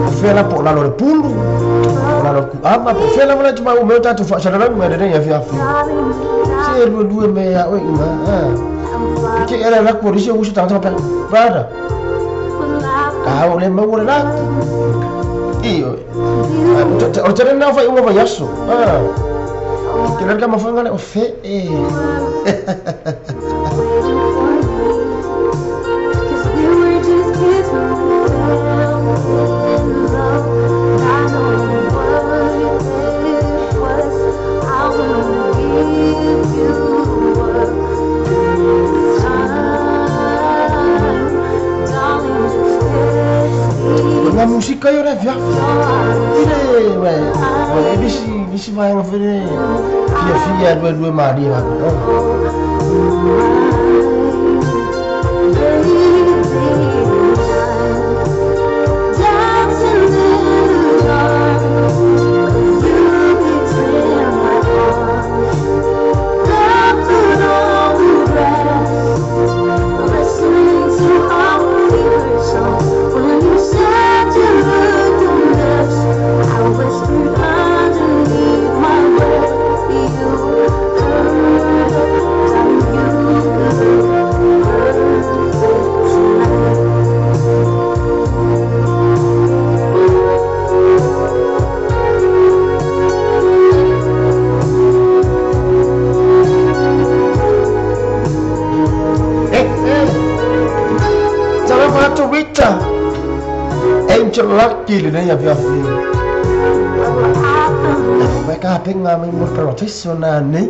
A whela po lalo le pulu. O lalo ku ama. Po whela wala tu mau meo tātou whaasalalau ngā rere ia fiafi. Se lue lue mea oi ngā. Ke era la ku risi usu tangata pe. Brother. Ka o le mau le laki. Iyo. O te rena whai unga vai aso. Ke reka mawhanga le o whe e. La música io le fiafi. Ile we we bisi vai nga fere. Fia fia due due mari va. Angel Lucky le nei avia fi. E ka penga mai mo per rotation na ni.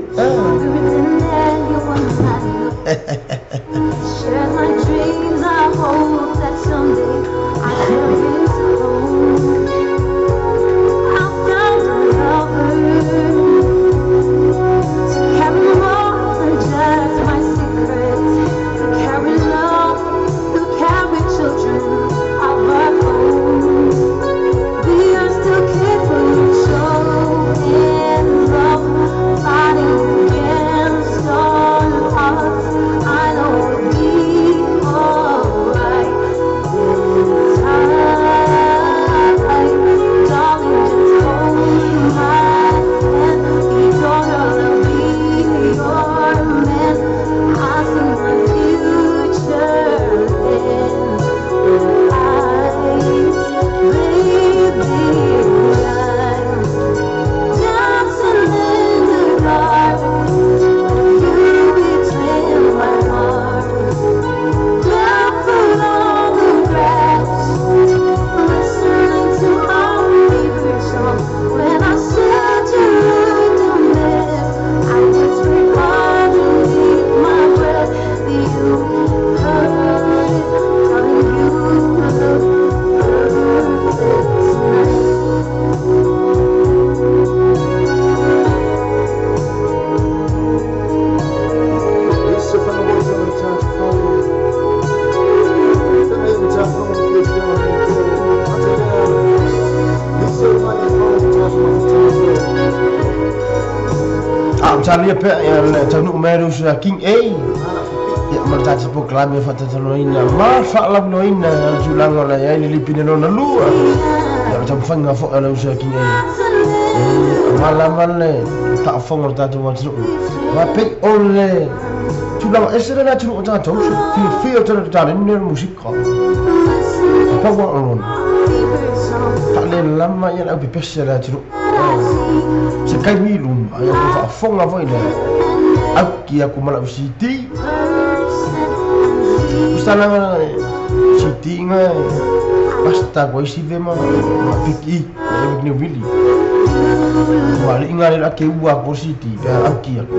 Charlie pe ya tanu meru sa King A. Ya marta tipo klame fa tataloina ma fa la loina julanga la ya ni lipine no na lua. Ya ta fanga fo ala sa King A. Mala male ta fongo ta to wa tsu. Ma pe ole tulanga esere na tsu ta to fi fi ta ta ni musik ko. Pa wa on. Ta le lama ya la pe pese la tsu. Se kai mi lum ai ko fa fonga foi le aki aku mala city ustana city nga basta ko isi ve ma piki e ni wili wali inga le ake ua ko city pe aki aku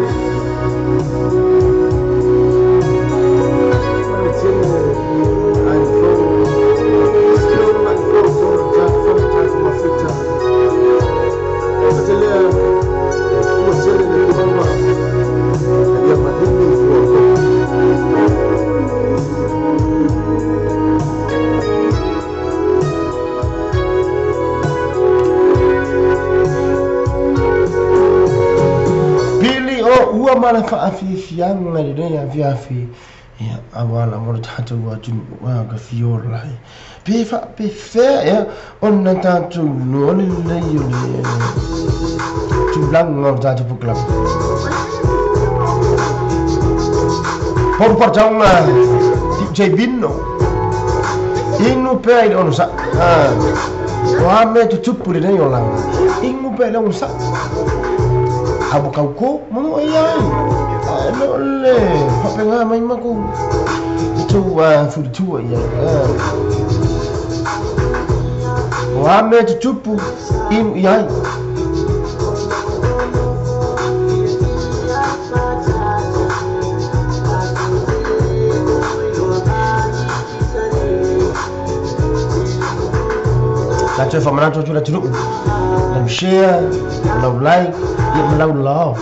tua ma le faafiafiaga i lenei afiafi ia auā lava le tatou atunuu a ka fiola ai pe faapefea ea ona tatou iloa lelei o le tulaga o le tatou polokalame. Paulu Parataoga DJ Vino inu pea i le onosaʻi o a mea tutupu i lenei olaga inu pea i le onosaʻi a ua kaukō manua ia ai ae le o le faapegā mai makou e tou fulitua i ai o a mea tutupu inu i ai. La toe faamanatu atu le atunuu lau share, lau like, ia ma lau love.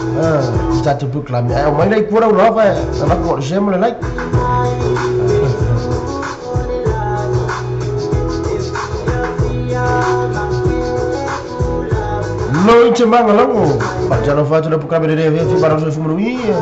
I tatou polokalame ae aumai lai kua lau love ae avatu o le share ma le like. Loi te magalogo faatalofa atu le polokalame lelei afiafi ma lau soifua manuia.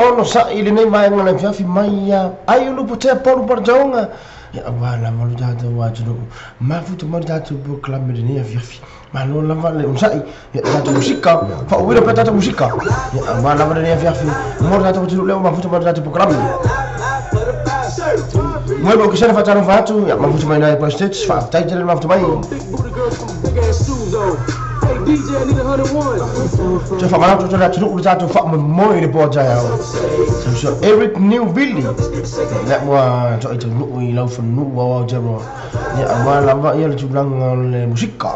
Ono sa i lenei vaega le afiafi mai ia ai ulu potea Paulu Parataoga ia auā lava lo tatou atunuu mafuta mai le tatou polokalame lenei afiafi malo lava le onosaʻi ia tatou musika faauina pea tatou musika ia auā lava lenei afiafi mo le tatou atunuu lea ua mafuta mai le tatou polokalame. Moe mo kisana faatalofa atu ia mafuta mai nai Christchurch faafetai tele le mafuta mai. DJ, I need 101. Te whamarau tō rā tunu uru tātou whamomoe le pō tai au. So Eric Newville. Lea ua toʻi taunuu i lau fanuu au Aotearoa. Ia aua lava ia le tulaga o le musika.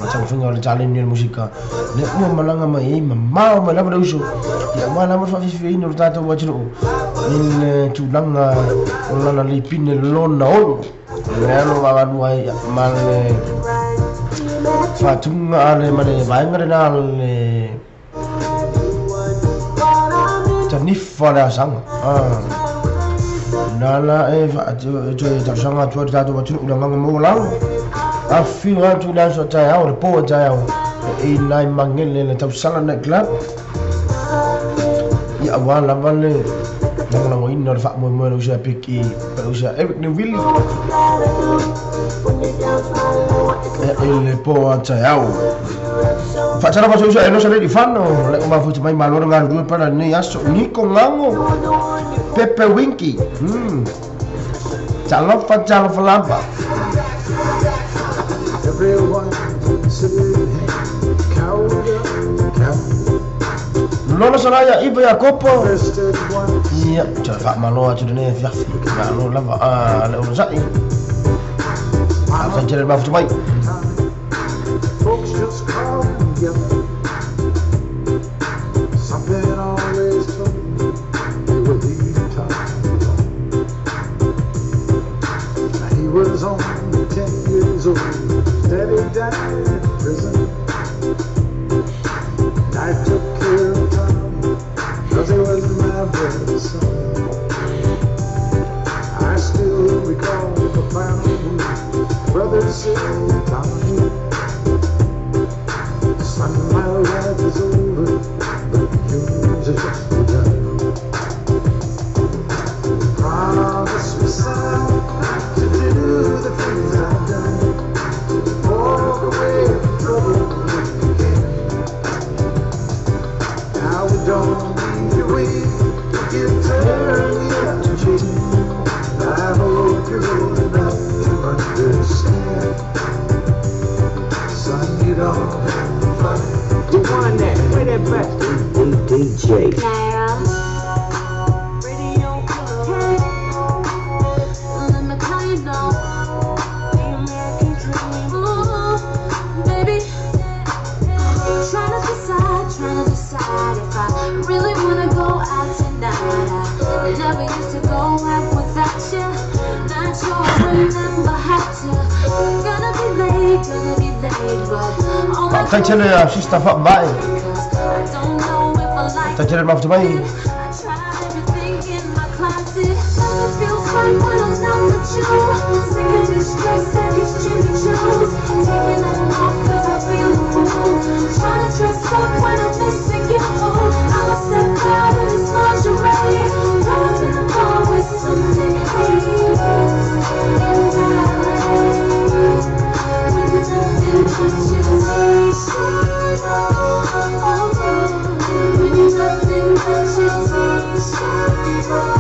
O taumafaiga o le taleni o le musika. Lea ua malaga mai ai mamao mai lava le uso. Ia aua lava le faafiafiaina o le tatou atunuu i le tulaga o lana lipine lona ono. Lea lo vaavalu ai ma le faatuga a le ma le vaega lena le tanifa le asaga. Nala e toe talosaga atu ai le tatou atunuu i le agaga maualalo. Afifio atu i le aso taeao le po taeao e i nai magele le tausala night club. Ia aua lava le lagolagoina o le faamoemoe le uso ia Piki pa le uso ia Eric Newville e le po a taeao. Faatalofa atu uso Enosa le Fano le o mafuta mai malo le galulue pala lenei aso Niko Ngango Pepe Winky. Talofa talofa lava. Everyone considered him coward of the Lolo Soraya Iva Iakopo. Arrested once. Ia, toe faamalo atu lenei afiafi. Malo lava a le onosai. Faafetai tele le mafuta mai. Folks just call him yellow. Something always told me they would leave Tom alone. He was only 10 years old. His daddy died in prison. And I took care of Tommy, 'cause he was my brother's son. I still recall the final words brother said to Tommy. Son, my life is over, but yours is just begun. Promise me, son, not to do the things I've done. Walk away from trouble if you can. Now we don't need to wait if you turn the other cheek. I hope you're old enough to understand. Son, you don't have to fight. Rewind that, play that back. DJ. Radio Club. Let me tell you now, the American dream. Ooh, baby, trying to decide if I really wanna go out tonight. I never used to go out without you. Not sure I remember how to. Gonna be late, but all my Faafetai tele a sister faamavae. I don't know if I like Faafetai tele le mafuta mai. I tried everything in my closet. Nothing feels right when I'm not with you. Sick of this dress and these Jimmy Choos. Taking them off 'cause I feel a fool. Trying to dress up when I'm missing you. I'ma step out of this lingerie. Pull up in the bar with some haze. And I, with nothing but your t-shirt on. With nothing but your t-shirt on.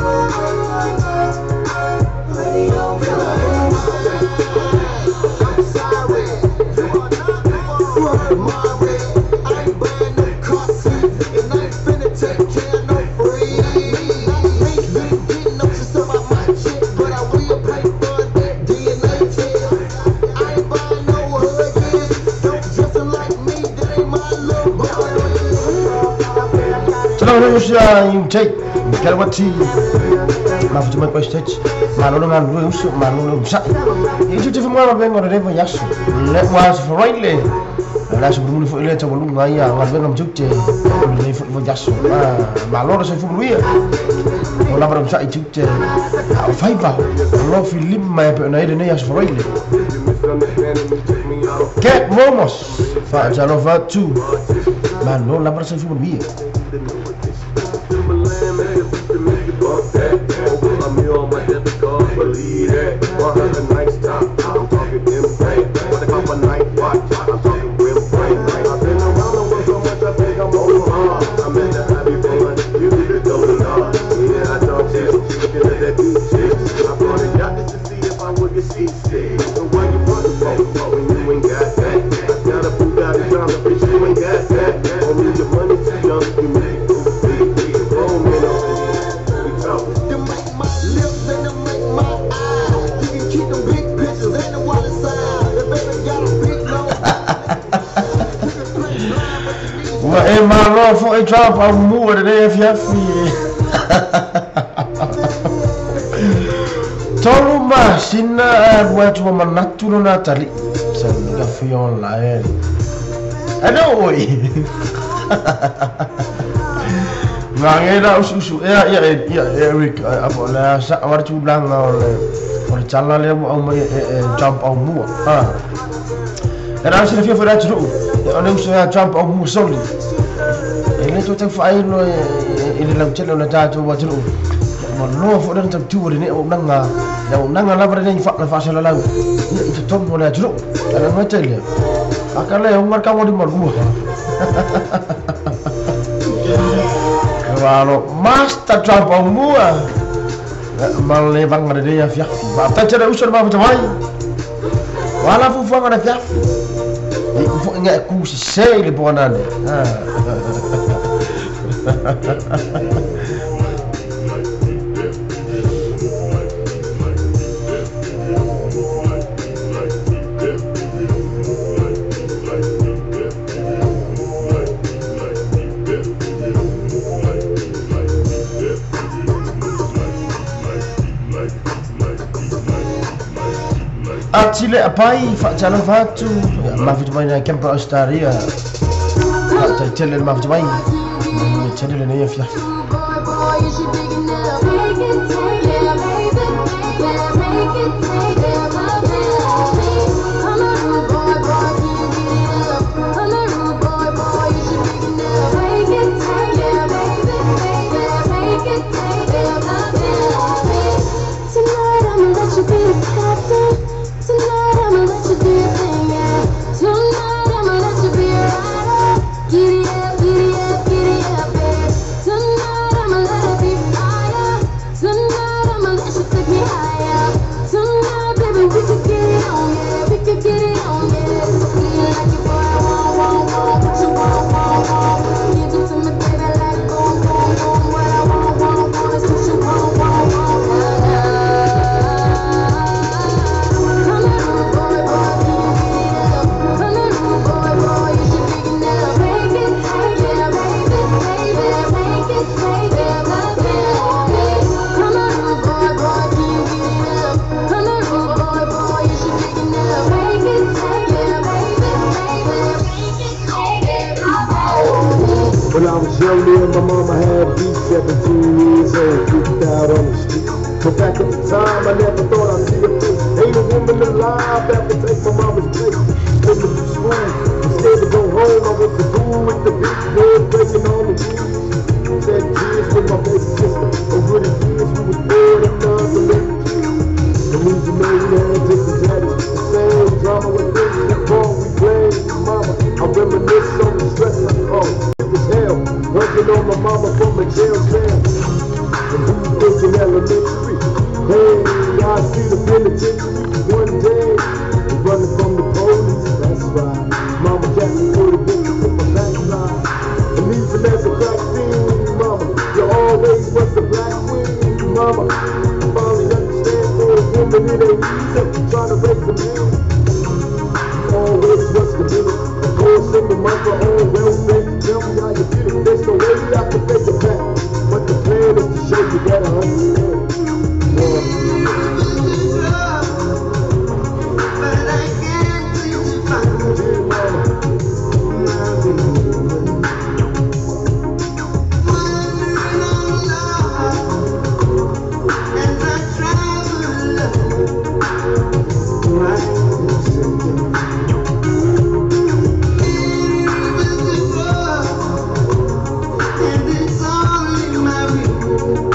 Radio Club. I'm sorry, you are not Mari. I ain't buying no car seat, and I ain't finna take care of no free. Me, you ain't getting no shit about my chick, but I will pay for that DNA test. I ain't buying no hood kids, don't dress like me, that ain't my little boy. Talofa le uso ia Intake Mikalawati. Mafuta mai Christchurch. Malo le galulue uso, malo le onosai. Ia itu te whamuama penga o le rewa i aso. Le ua aso wharaile. Le aso mulimuli foi lea taualuga ia galuega ma tiute. O lenei foi vai aso. Malo le soifua manuia. O lava le onosai tiute. A o faiva. O lo filima e pe ona i lenei aso wharaile. Get Momos. Faatalofa atu. Malo lava le soifua manuia. Believe that. 100 nice top, I'm talking impact. What they call a night watch, I'm talking real frank. I've been around the world so much, I think I'm Omar. I'm in the hobby for lunch, you get the golden dog. Yeah, I talk shit, she can let that do shit. I brought it out just to see if I would get seasick. So why you frontin' for when you ain't got that? I got a Bugatti trying to bitch. Ua e malo foʻi Trump aumua lenei afiafi. 3 masina ae alu atu ua manatu lona atalii sauliga fiola e e le oi. Gage la usuusuʻea ia ia Eric apo le a saʻo ale tulaga o le tala lea ua aumai e Trump aumua. E na silafia foi le atunuu o le uso ia Trump aumua soli. E le toe taufaailo i le lautele o le tatou atunuu. Ua loa foi lena tautua lenei auaunaga, le auaunaga lava lenei le faasalalau ia i totonu o le atunuu. Ae le gata i lea, aka le auga le 92. Malo Master Trump aumua. Ma le vaga lenei afiafi. Faafetai tele uso le mafuta mai. Wala fufuaga le afiafi. E iu foʻi gaʻe ku sesē i le poanane. Atile apai faatalofa atu mafuta mai na Kempa Australia. Faataitele le mafuta mai. Manuia tele lenei afiafi. Tonight I'ma let you be the captain. Tonight I'ma let you do your thing, yeah. Tonight I'ma let you be a rider. Giddy up, giddy up, giddy up, yeah. Tonight I'ma let it be fire. Tonight I'ma let you take me higher. Tonight, baby, we could get it on, yeah. We could get it on, yeah. You like it, boy, I want, what you want, want. Give it to me, baby, like boom, boom, boom. What I want, want is what you want, want. Come here, rude boy, boy, can you get it up? Come here, rude boy, boy, you should be enough. Take it, yeah, baby, baby, take it, take it, love it on me. Come here, rude boy, boy, can you get it up? Come here, rude boy, boy, you should be enough. Take it, yeah, baby, baby, take it, take it, love it on me. When I was young, me and my mama had beef, 17 years old, kicked out on the street. But back at the time, I never thought I'd see a face. Ain't a woman alive that would take my mama's place. Took me from school, instead to go home, I went to school with the big boy breaking all the rules. Said cheers with my baby sister. Over the years, we was bored enough to make the kids. And we know we had different daddies. The same drama with things we wrong, we played. Mama, I reminisce on the stress I caused. It was hell, working on my mama from a jail cell. And who thinking elementary? Hey, I see the penitentiary one day. Running from the police, that's right. Mama got me for the bitches in my backside. And even as a crack fiend, mama, you always was the black queen, mama. I finally understand for a woman it ain't easy trying to raise a man. You always was committed. Of course, single mother on welfare. Tell me how you did it. There's no way I can pay you back. But the plan is to show you that I understand. Yeah, mama. And it's all in my real.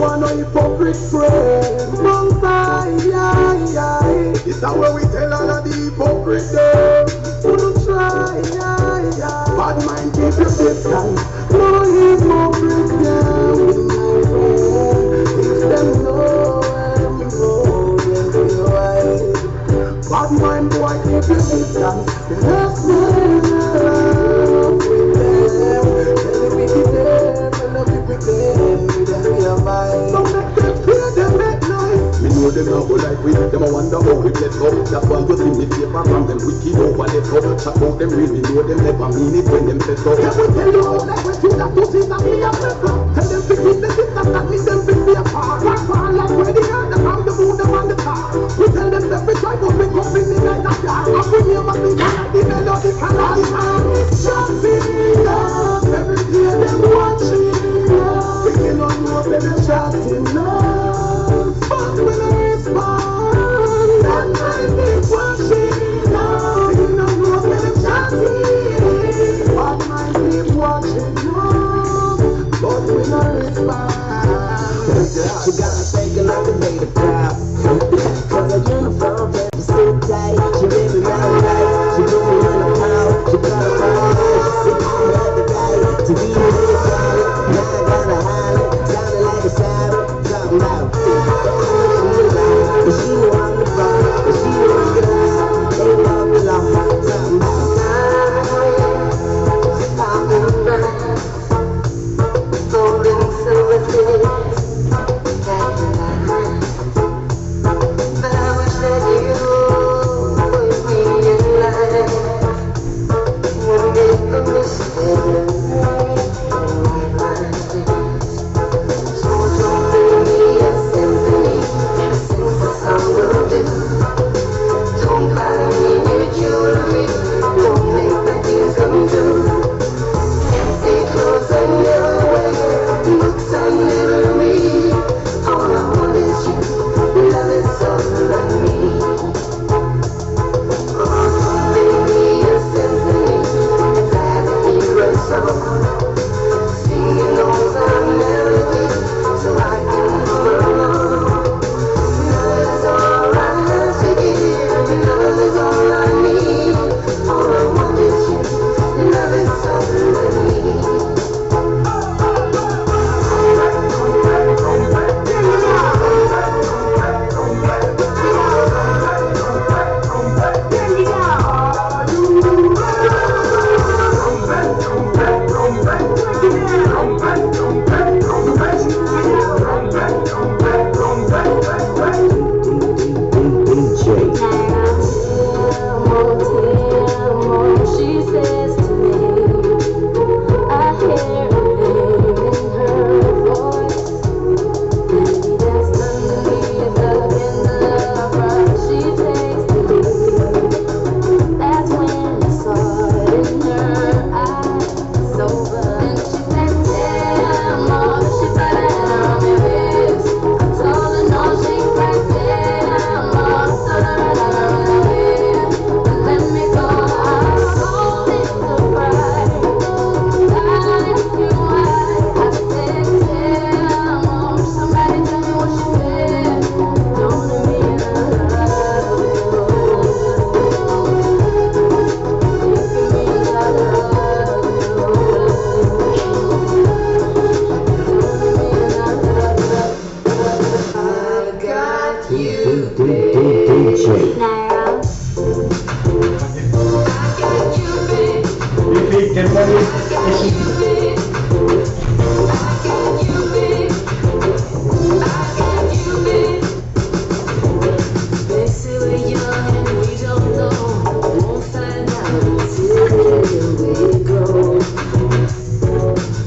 want no hypocrite friend. Mount high, yeah, yeah. This is where we tell all of the hypocrite them. Who don't try, yeah, yeah. Bad mind keep your distance. No hypocrite them, my friend. If them know I'm rolling to your eyes. Bad mind boy keep your distance. Let's love with them. Tell the wicked them, tell the wicked them, them we are mine. So make them hear them make noise. Me know them not go like we, them a wonder how we bless up. That's why you see me paper from them wicked over the top. Chat out them real, me know them never mean it when them set up. Them we tell you how like we do that to see that we are blessed up. Tell them to keep the distance that me them bring me apart. Rock on like where the earth, the from the moon, them and the star. We tell them that we try but we come in the night of dark. And we never think like the melody can all the chatting up. Every day them watching up. Thinking on you, them chatting up. But when I respond, that night they watching up. Thinking on you, them chatting. But my keep watching up. But when I respond, She got me shaking like a baby doll. Cause her uniform is so tight. She made me all right. She put me in a pile. She got a fire. She had the right to be with her. Now I gotta holler, sounding like a siren. Talking about she alive, but she know I'm the bomb, but she know I'm the lie. They love the law. Talking about Golden silver things. But I wish that you would be in line. And make a mistake in my mind. So don't bring me a symphony, a simple song will do. Don't buy me new jewelry, don't make my dreams come true. Fancy clothes I never wear, books I never read. All I want is you, love is all I need. Oh, don't bring me a symphony, I'd rather hear a song. Singing those I melody, so I can move along. Love is all I have to give, and love is all I need. All I want is you, love is all I need. DJ. She says to me, I hear a thing in her voice. Maybe that's underneath the love rush she takes to leave. That's when I saw it in her eyes. Sober, and she said, "Tell more." She put her hand on my wrist. I told her no, she cried, "Tell more." So I ran away. But let me go. I sold it to pride. I ask you why. I said, "Tell more." Somebody tell me what she said. Don't it mean I love you? If it means I love you. Don't it mean I love you? I got you, DJ. They say we're young and we don't know. Won't find out until we grow.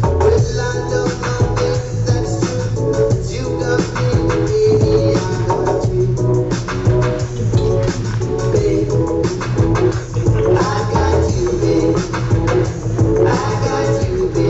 Well, I know nothing that's true. 'Cause you got me, baby, I got you. Babe, I got you, babe. I got you, babe.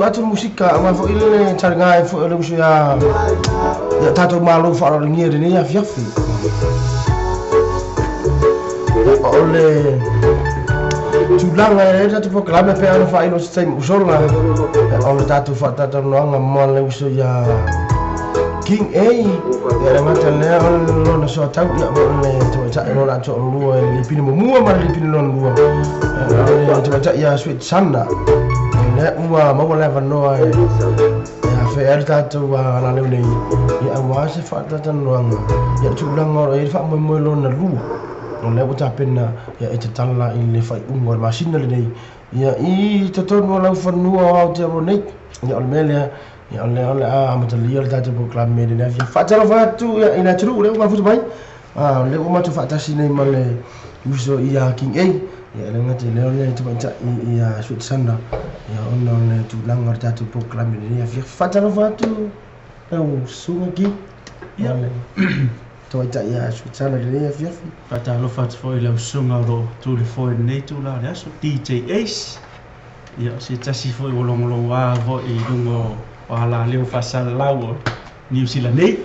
Atu musika ma fo ile taringa fo ile usu ya ya tato malo fa ro ngi ni ya fiafi ole tulanga e tato proklame pe ana fa ino sai usola ole tato fa tato no nga mo le usu ya King A ya ngata le lo na so tau ya le to ta no na to lu le pini mo mua ma le pini lo lua le to ta ya sweet sanda le ua maua le avanoa e afea ai le tatou agalelei nei ia auā se faatatalanoaga ia tulaga o lo i ai le faamoemoe lona lua o lea ua tapena ia e tatala i le faaiuga o le masina lenei ia i totonu o laufanua o Aotearoa nei ia o le mea lea ia o lea o le a amatalia le tatou polokalame lenei afia faatalofa atu ia i le atunuu lea ua mafuta mai A o lea ua matou faatasi nei ma le uso ia King A, ia e le gata i lea o le tamaitai ia Suetisana, ia ona o le tulaga o le tatou polokalame i lenei afiafi. Faatalofa atu lau susuga King ma le tamaitai ia Suetisana i lenei afiafi. Faatalofa atu foi i lau susuga o lo o tu i le foe i lenei itula o le aso, DJ Ace. Ia, o se tasi foi ua logologoa foi i luga o alaleo faasalalau o Niu Sila nei.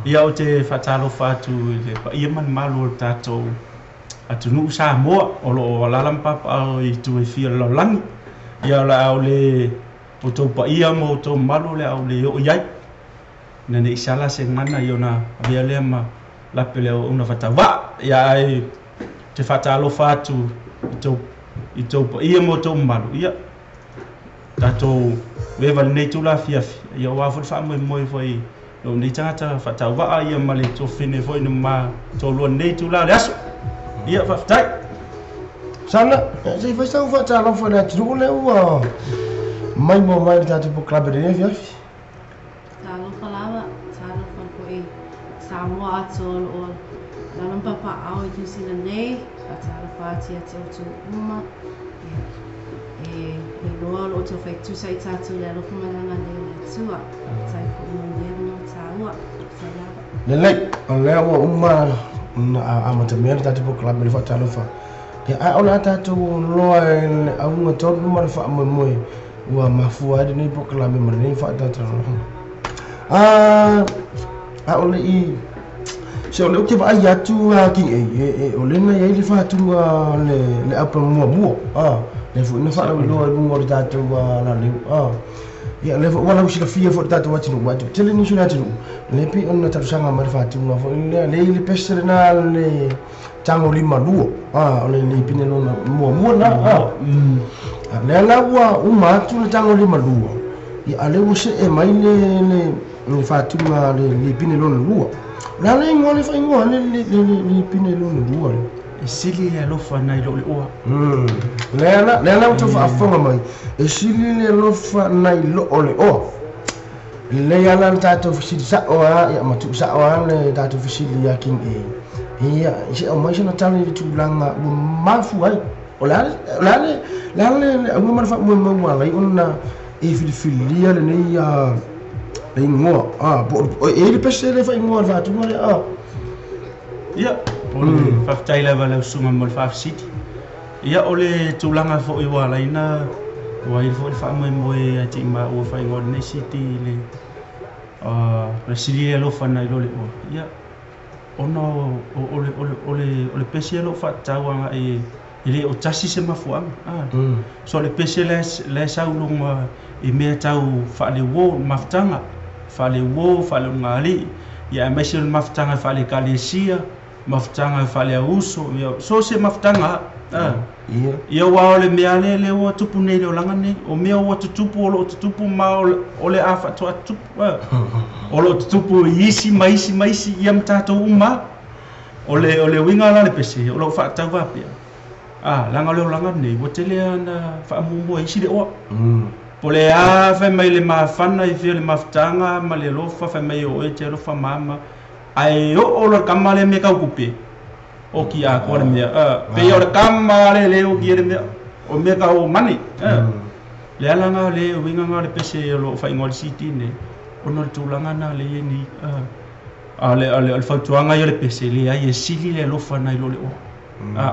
Ia, ou te faatalofa atu i le paia ma le mamalu o le tatou atunuu Samoa o lo o alaala ma papaaao i itu e fia o le lalolagi. Ia, o le a ou le outou paia ma outou mamalu o le a ou le oo i ai, ina ne i sala se gagana ia ona avea lea ma lape o le auauna faatauvaa. Ia, ae ou te faatalofa atu i tou paia ma outou mamalu, ia, tatou veva i lenei itula afiafi, ia aua foi le faamoemoe foi i lou nei tagata faatauvaa ia ma le tuafafine foi na ma toalua i lenei itula o le aso. Ia, faafetai. Sana, se i fai sau faatalofa i le atunuu lea ua maimoa mai i le tatou polokalame i lenei afiafi. Talofa lava, talofa foi i Samoa atoa o lo o alaala ma papaaao i Niu Sila nei, faatalofa atu ia te outou uma. Ia, e iloa o lo o outou faitusa i tatou i le alofa ma le agalelei o le Atua. Faafetai foi mo lenei avanoa taua. Faafetai lava. Lelei, o lea ua uma ona amatamea le tatou polokalame i le faatalofa. Ia, ae o le a tatou loa i le auga tonu ma le faamoemoe ua mafua ai lenei polokalame ma lenei faatalatalanoaga. A a o le i se o lea ou te vaai atu a King A, e, e, o lea na i ai le faatuga le, le album muamua, a, lea foi na faalauiloa i luga o le tatou laleu, a. Ia, lea foi ua lausilafia foi le tatou atunuu, aua e toatele nisi o le atunuu, lea pei ona talosaga mai le faatuga foi lea, lea i le pese lena le tagolima lua, a, o le lipine lona muamua lena, a. A lea la ua uma atu le tagolima 2, ia, a lea ua see mai le, le, le faatuga le lipine lona lua. O le a le igoa le faaigoa le, le, le, le lipine lona lua le? E sili le alofa nai lo le oa. Lea la, lea la ua tau faafofoga mai, e sili le alofa nai lo o le oa. Lelei lava la le tatou fesili sao lava, ia ma tuu sao lava le tatou fesili ia King A. Ia, se aumai sana tala i le tulaga ua mafua ai. O le a le, o le a le, le a le, le auga ma le faamoemoe ua ala ai ona e filifilia lenei le igoa. Ah, po o e i ai le pese le faaigoa le faatuga lea. Ah. Ia, o le faafetai lava i lau susuga mo le faafesili. Ia, o le tulaga foi ua ala ai na ua i ai foi le faamoemoe ia te i maua faaigoa lenei CD i le o le sili le alofa nai lo le oa. Ia, ona o le, o le, o le, o le pese o lo o faatatau agai e le o tasi se mafuaaga. Ah. So o le pese la e sau i luga i mea tau faaleuo, mafutaga, faaleuo, faaleogaalii, ia aemaise o le mafutaga faale-ekalesia, mafutaga faale-auso, ia so se mafutaga. Ah. Ia. Ia aua o le mea lea lea ua tupu nei i le olaga nei, o mea ua tutupu o lo o tutupu ma o le a faatoa tutupu. Ah. O lo o tutupu i isi ma isi ma isi ia ma tatou uma. O le o le uiga la le pese o lo o faatatau faapea. Ah, leaga o le olaga nei ua tele lava na faamuamua e isi le oa. Po o le a fai mai le mafana i fia o le mafutaga ma le alofa fai mai o oe te alofa mama. Ae oo loa le kama lea mea taukupe, oki atoa le mea. Ah, pei o le kama lea le oki ai le mea, o mea tau money. Ah. Le ala lena le uiga lena o le pese o lo o faaigoa i le CD nei, ona o le tulaga lena lea e i ai nei. Ah. A o le, o le, o le fautuaga ia o le pese, leai e sili le alofa nai lo le oa.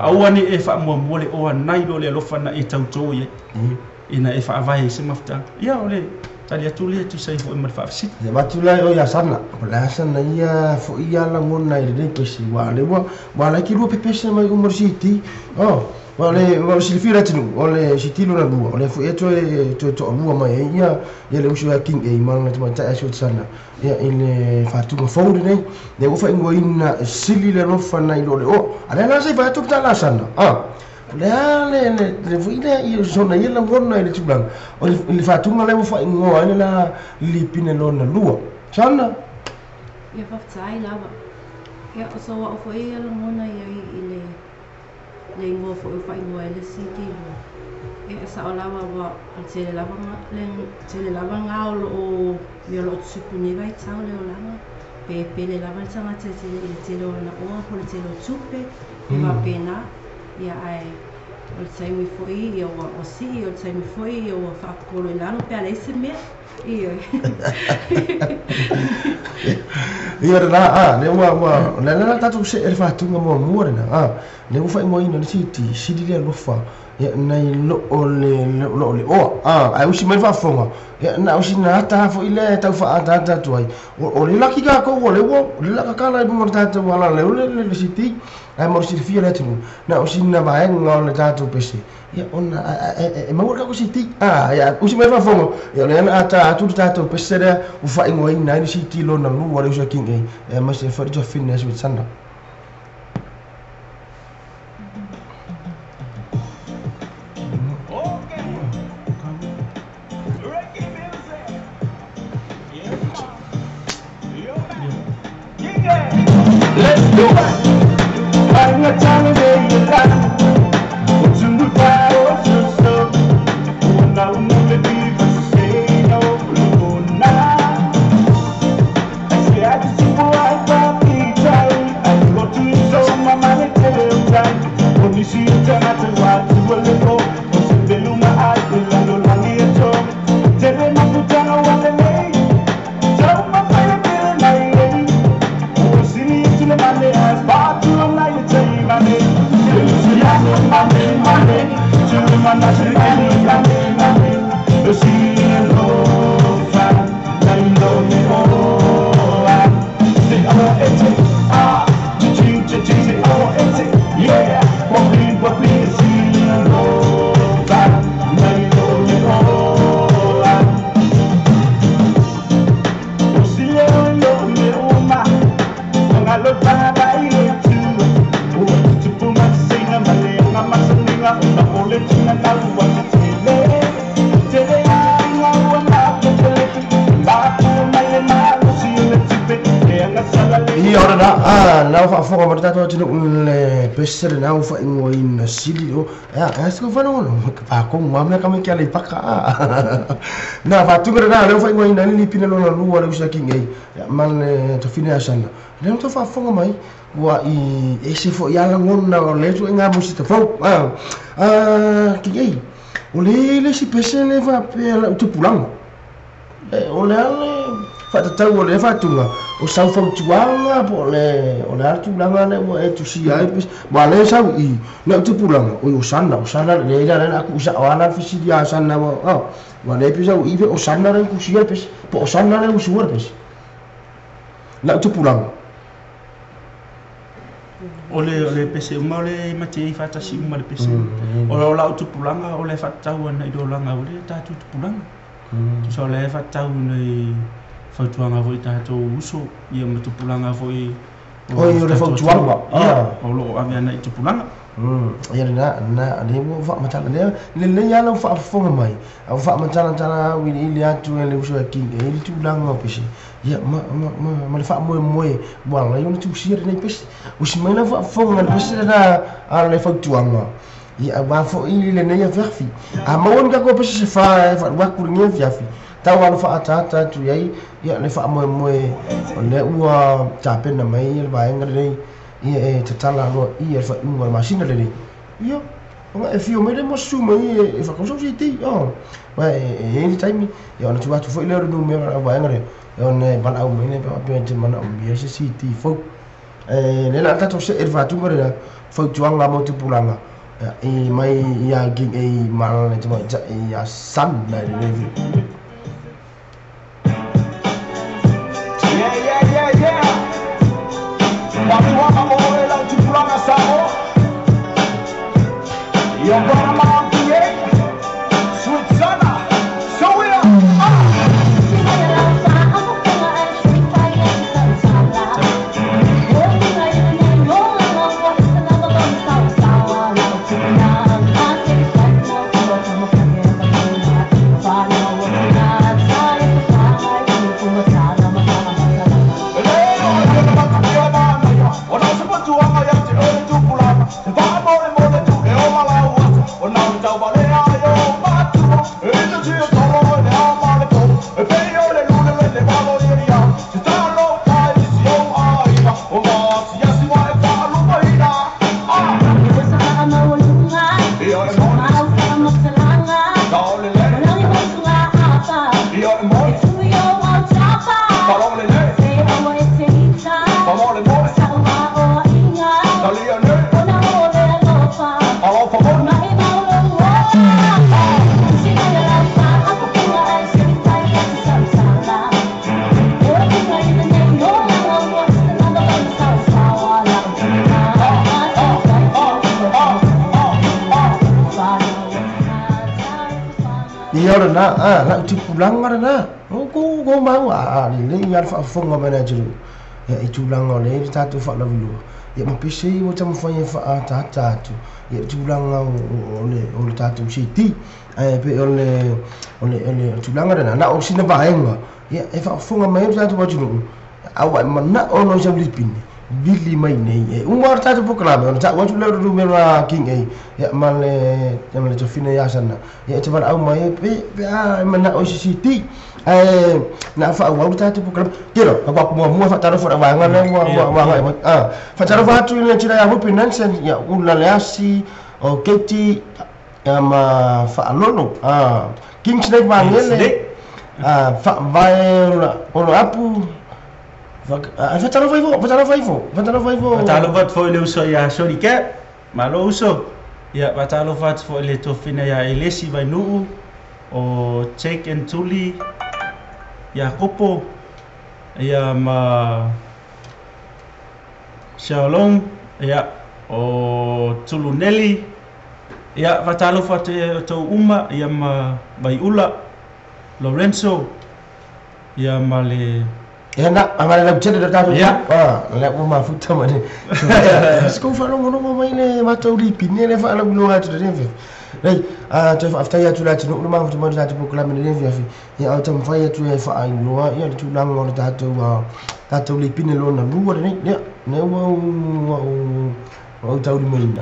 Aua ne i e faamuamua le oa nai lo le alofa na e tauto i ai, ina e faavae ai se mafutaga. Ia, o le tali atu lea e tusa ai foi ma le faafesili. Ia avatu la e oe ia Sana, po o le a sana ia foi ia lagona i lenei pese, aua o lea ua ua ala ai ki lua pepese mai uma o le CD. Oh, aua o le aua o le silafia e le atunuu, o le CD lona lua, o lea foi e toe toe toalua mai ai ia ia le uso ia King A ma lana tamaitai ia Suetisana, ia i le faatuga fou lenei, lea ua faaigoaina e sili le alofa nai lo le oa. A lea la se i fai atu le tala a Sana, ah, o le a le le le foi lea i sona ia lagona i le tulaga o le, le faatuga lea ua faaigoa ai le la lipine lona lua. Sana? Ia faafetai lava. Ia, o sou au foi ia lagona i ai i le le igoa foi ua faaigoa ai le CD lua. Ia, e sao lava ua o le tele lava le tele lava ga o lo o mea o lo o tutupu i lenei vaitau le olaga. Pe pele lava le tagata i le tele o lona oa po o le tele o tupe e faapena. Ia ae o le taimi foi ia ua sii, o le taimi foi ia ua faapokolo i lalo pe a leai se mea. Ioe. Ia lena, a, le ua, ua, le la tatou se e le faatuga muamua lena, a, le ua faaigoaina le siti, sili le alofa, ia, nai lo o le, lo o le oa, a, ae usi mai le faafofoga, ia, na o sina ata foi lea e tau faaataata atu ai, o le laki tatou, o le ua, o le laka kala i luga o le tatou ala leo le siti, ae mo le silafia le atunuu, na o sina vaega o le tatou pese, ia, ona e maua le tatou siti, a, ia, usi mai le faafofoga, ia, o lea na ata atu le tatou pese lea, ua faaigoaina ai le siti lona lua le uso a King A, ma se foi le tuafine a Suetsana. Let's do it. Ia ora na, a, na faafofoga ma le tatou atunuu le pese lenā ua faaigoaina sili o, ea, ea se faalogologo, fakogu lava mea ka mai ke Aleipaka, a. Na faatuga lenā, lea ua faaigoaina ai le lipina lona lua le uso a King A, ia, ma le tafine Asana. Lea ua tau faafofoga mai, ua i ese foi lava lagona o lea ituaiga musita fou, a. A, King A, o le le isi pese le faapea lau tupulaga. O le a le faatatau o lea faatuga, o sau fautuaga po o le o le a le tulaga lea ua e tusia ai pese, aua o lea e sau i i lau tupulaga, oi o sana, o sana leai la lea na aku sao lava la le fesili ia Sana aua o lea e pei sau i i o Sana lea ua tusia le pese, po o Sana lea ua sua le pese. Lau tupulaga. O le o le pese uma o le ma te ai faatasi uma le pese. O lau tupulaga o le faatatau ana i le olaga o le tatou tupulaga. Tusa o le faatatau i fautuaga foi i tatou uso ia ma tupulaga foi Oi, o le fautuaga. Ia, o loo ave ana i tupulaga. Ia lena, na lea ua faamatala lea, lelei lava lau faafofoga mai, a ua faamatalatala auiliili atu e le uso a King e i ai le tulaga o pese, ia ma ma ma ma le faamoemoe ua ala ai ona tusia lenei pese. Usi mai lau faafofoga i le pese lena a le fautuaga, ia aua foi lenei afiafi. A maua ni tatou pese se fa e faalu atu i lenei afiafi, tau alo faaataata atu i ai ia le faamoemoe o lea ua tapena mai le vaega lenei, ia e tatala aloaia le faaiuga o le masina lenei. Ia, ona e afio mai lea ma susu mai e faatausa se iti, ma e i ai le taimi, ia ona tuu atu foi lea o le numera o le vaega lea, ona e valaau mai lea pe faapea e te manaomia se CD fou. Ae lea o le a tatou see i le faatuga lea, fautuaga mo tupulaga i mai ia King A ma le tamaitai ia Sana i lenei afiafi. Yeah, yeah, yeah, yeah. Fautuaga mo oe lau tupulaga Samoa. Your grandma PA, Sweet Sana, so we are. Ia ora na, a la tupulanga na. O ko ko mau a le le ia faafofoga mai le atunuu. Ia i tulaga o le tatou faalaviloa. Ia ma pese ua taumafai e faaataata atu. Ia i tulaga o le tatou CD. Ae pe o le tulaga lena na o sina vaega. Ia e faafofoga mai le tatou atunuu. Aua e manao no sau lipine. Vili mai nei. E uma o tatou polokalame ona ta'u atu lea o le numera King A. Ia ma le tofina ia sana. Ia e te valaau mai pe a e manao i se CD. Ae na faaauau le tatou polokalame. Telo, aku muamua faatalofa le vaega lea ua agai mai. Faatalofa atu i le tila ia Rupi Nansen, ia Ula Leasi, o Katie, ma Faalolo, King Snake Vangele, Faavae Olo Apu. Faatalofa ifo, faatalofa ifo, faatalofa ifo. Faatalofa atu foi i le uso ia Soli Cap, malo uso. Ia faatalofa atu foi i le tofina ia Elesi Vainuu, o Jake and Tuli, Iakopo, ia ma Shalom, ia o Tuluneli, ia faatalofa atu ia outou uma, ia ma Vaiula, Lorenzo, ia ma le Ia na, a le lautele le tatou. Ia. Le ua mafuta ma le. Se kou faalogologo mai le matou lipine le faalauiloa atu le afiafi. Lei, toe faafetai atu le atunuu le mafuta mai le tatou polokalame le afiafi. Ia au taumafai atu e faailoa ia le tulaga o le tatou lipine lona lua lenei. Ia, lea ua ou taulimaina.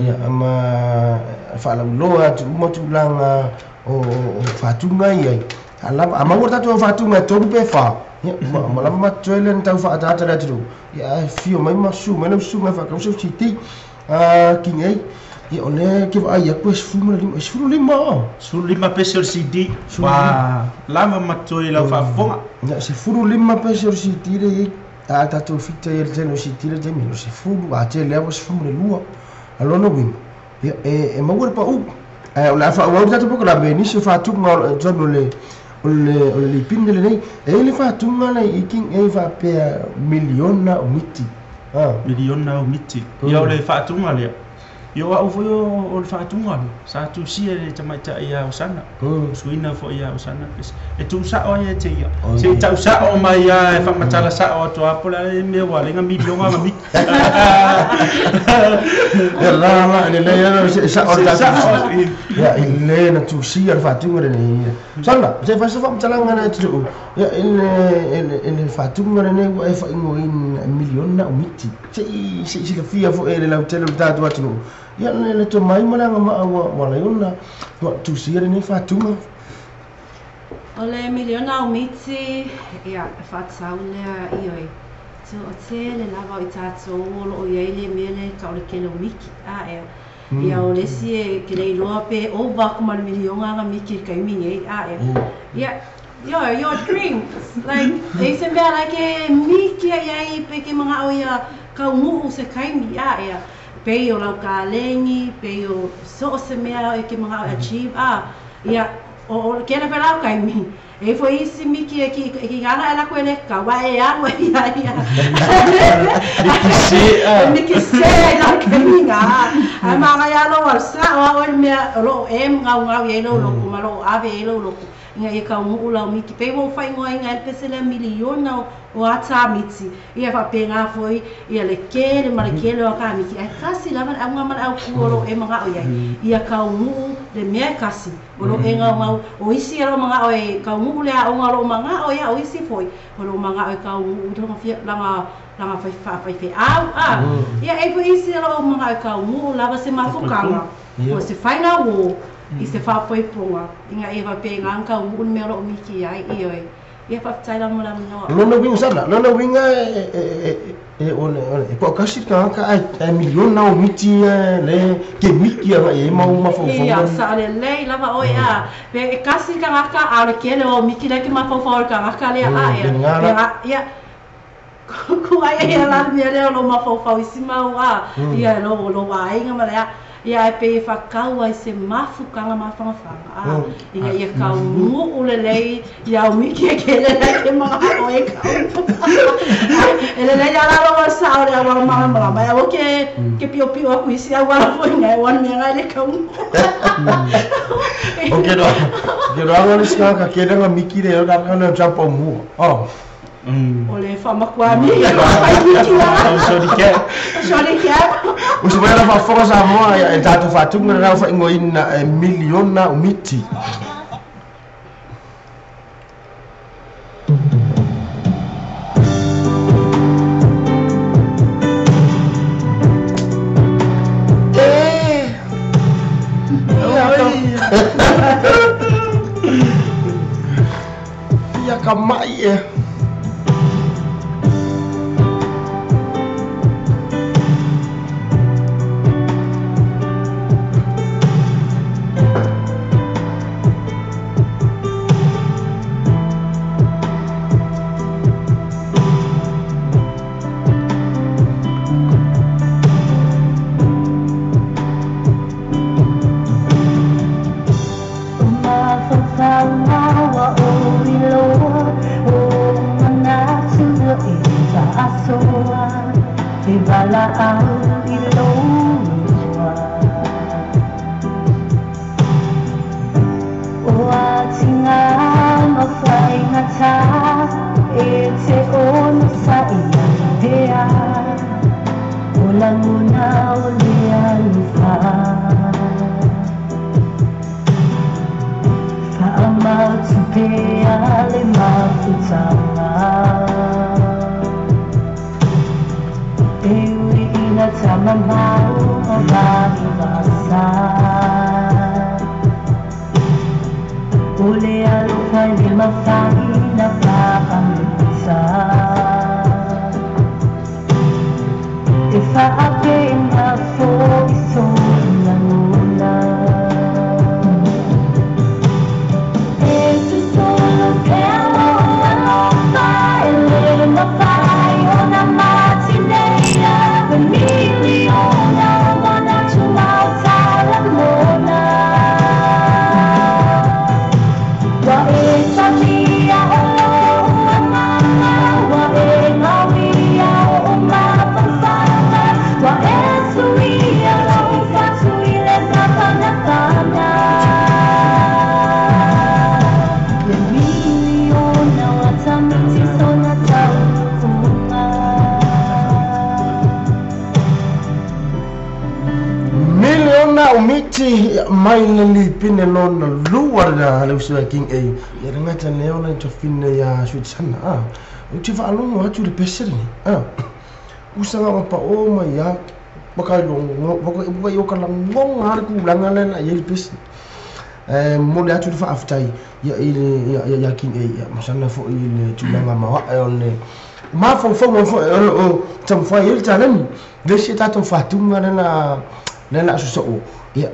Ia, ma faalauiloa atu uma tulaga o faatuga ia. A maua tatou faatuga e 3 pe 4. Ia, ma lava matoe le na tau faaataata le atunuu. Ia, e fio mai ma susu mai lau susuga e faatau sau CD. King A. Ia, o lea ke vaai atu e 15, 15 o. 15 pese o le CD. Ua lava matoe lau faafofoga. Ia, 15 pese o le CD le iai. A tatou fita ia le tele o CD le taimi, o 10, a tele lava 12. A lona uiga, ia, e maua le pau. Ae o le a faaauau le tatou polokalame nisi o faatuga o totonu o le lipine lenei. E i le faatuga le i King A faapea miliona o miti. Miliona o miti. Ia o le faatuga lea. Ia o au foi o le faatuga lea. Sa tusia le tamaitai ia Osana. Suina foi ia Osana. E tuusao ai e te ia. Se tausao mai ia e faamatala sao atu a po le mea ua lenga miliona nga miti. Ia la la le le ia se sao le tatou. Ia i le na tusia le faatuga lenei. Sana, se fai se faamatalaga na atunuu. Ia i le faatuga lenei ua e faaigoaina miliona o miti. Se i silafia foi e le lautele o le tatou atunuu. Ia le tomai ma le agavaa ua lai ona ua tusia lenei faatuga. O le miliona o miti, ia, e faatatau lea ioe. O tele lava o i tatou o loo iai le mea le tau le kele o miki. Ea. Ia o le isi e ke le iloa pe ova atu ma le miliona aga miki i le taimi nei. Ea. Ia, your dreams. Like, e se mea like e miki ai ai pe ke mangao ia kaunuu se kaimi. Ea. Pe o lau kalegi, pe o so o se mea e ke mangao e achieve. Ia, o ke le pela kaimi. E foi isi miki e ki gana ela ko ele ka wa e alu ia ia. Miki se a. Miki se la kaimi nga. A ma ga ya lo wa sa wa o mea lo em ngau ngau ye lo lo ma lo ave ye lo lo. Inga e ka mu la miki pe wo fai ngoi nga pe se le miliona o ata miti. Ia fa pe nga foi ia le kele ma le kele o ka miki. Ai kasi lava au nga ma au ku o e manga o ia. Ia ka mu le mea kasi. O lo e ngau ngau o isi lo manga o e ka mu le o nga lo manga o ia o isi foi. O lo manga o ka mu lo fia langa langa fai fa fai fe au a. Ia e foi isi lo manga o ka mu lava se mafukanga. O se fai nga wo. I se faapoipoga inga e faapega ka uu le mea o loo miki ai ioe. Ia faafetai lava mo le avanoa. Lona uiga sana, lona uiga e o le e toakasi le tagata ae miliona o miti le ke miki agai ai mau mafaufauga. Ia saolelei lava oe a. Pe e kasi le tagata a o le kele o miki lea ke mafaufau o le tagata lea a ea. Ia ku ai ia la le mea lea o lou mafaufau isi mau a. Ia lou aiga ma le a. Ia e pei e faakau ai se mafukaga mafagafaga a ina ia taunuu lelei ia umiki e kele lai ke manao e kau. E lelei ala lo sa o le auala malamalama e aua ke piopio aku isi auala foʻiga e ua mea gai le kaunuu. O ke roa le sika ka ke nga miki le na ka na jump mua. Oh. O le whamakuami, whaimiki la. Sorry cap. Sorry cap. O se wera whafonga sa moa e tātou whātunga rau whaingoina e miliona o miti. Ia ka mai e. Mai le lipine lona lua na le usu King A. Ia ngata ne ona to finne ya Switzerland. Ah. U ti whaalongo atu le pese ni. Ah. Usanga mapa o mai ya baka longo baka yo kala ngonga le ku langa le na ye le pese. Mo le atu le faaftai ya ya ya King A ya masana fo i le tulanga mawa e one ma fo fo mo fo o tam fa ye talent le se ta to fatunga na na so ya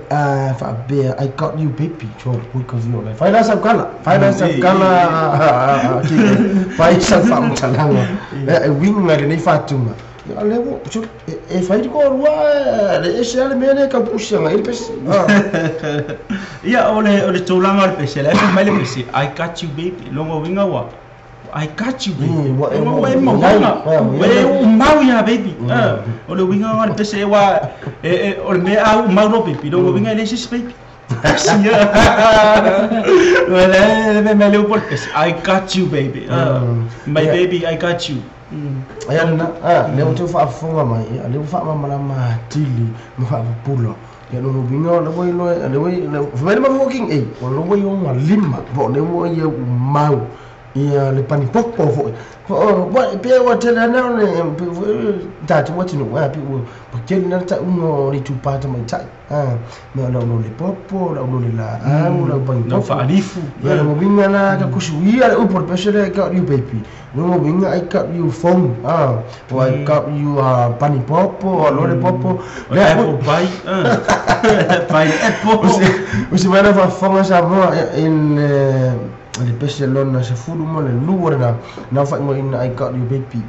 fa be I got you baby cho we ka vio le fa sa kala fa sa kala fa sa fa mtalanga e winga le nei fatunga ya le wo cho e fa ko rua le se le mene ka pusa ngai pes ya ole tolanga le pese le mai le pese I got you baby longo winga wa I got you baby wa e ma wa mau ya baby ole winga wa le pese wa e ole me au mau no baby longo winga le sis baby le me le por pese I got you baby my baby I got you. Ai na le o te faafofoga mai le ua faamamalama atili ma faapupula ia lona uiga o le ua iloa le ua fai mai le mafofoga King A o le ua ioga lima po o le ua ia umau ia le panipopo foʻi pe ua tele ana o le tatou atunuu a pe ua pakele na le taʻuga o le itupā tamaitai mea o lau le popo lau le laau lau panipopo faalifu ia le uiga la ka kusuia le upu o le pese le I got you baby lona uiga I got you phone o I got you panipopo o lo le popo le apple pie pie apple o se mai na faafofoga Samoa le pese lona se fulu mo le lua lena na faaigoaina I got you baby.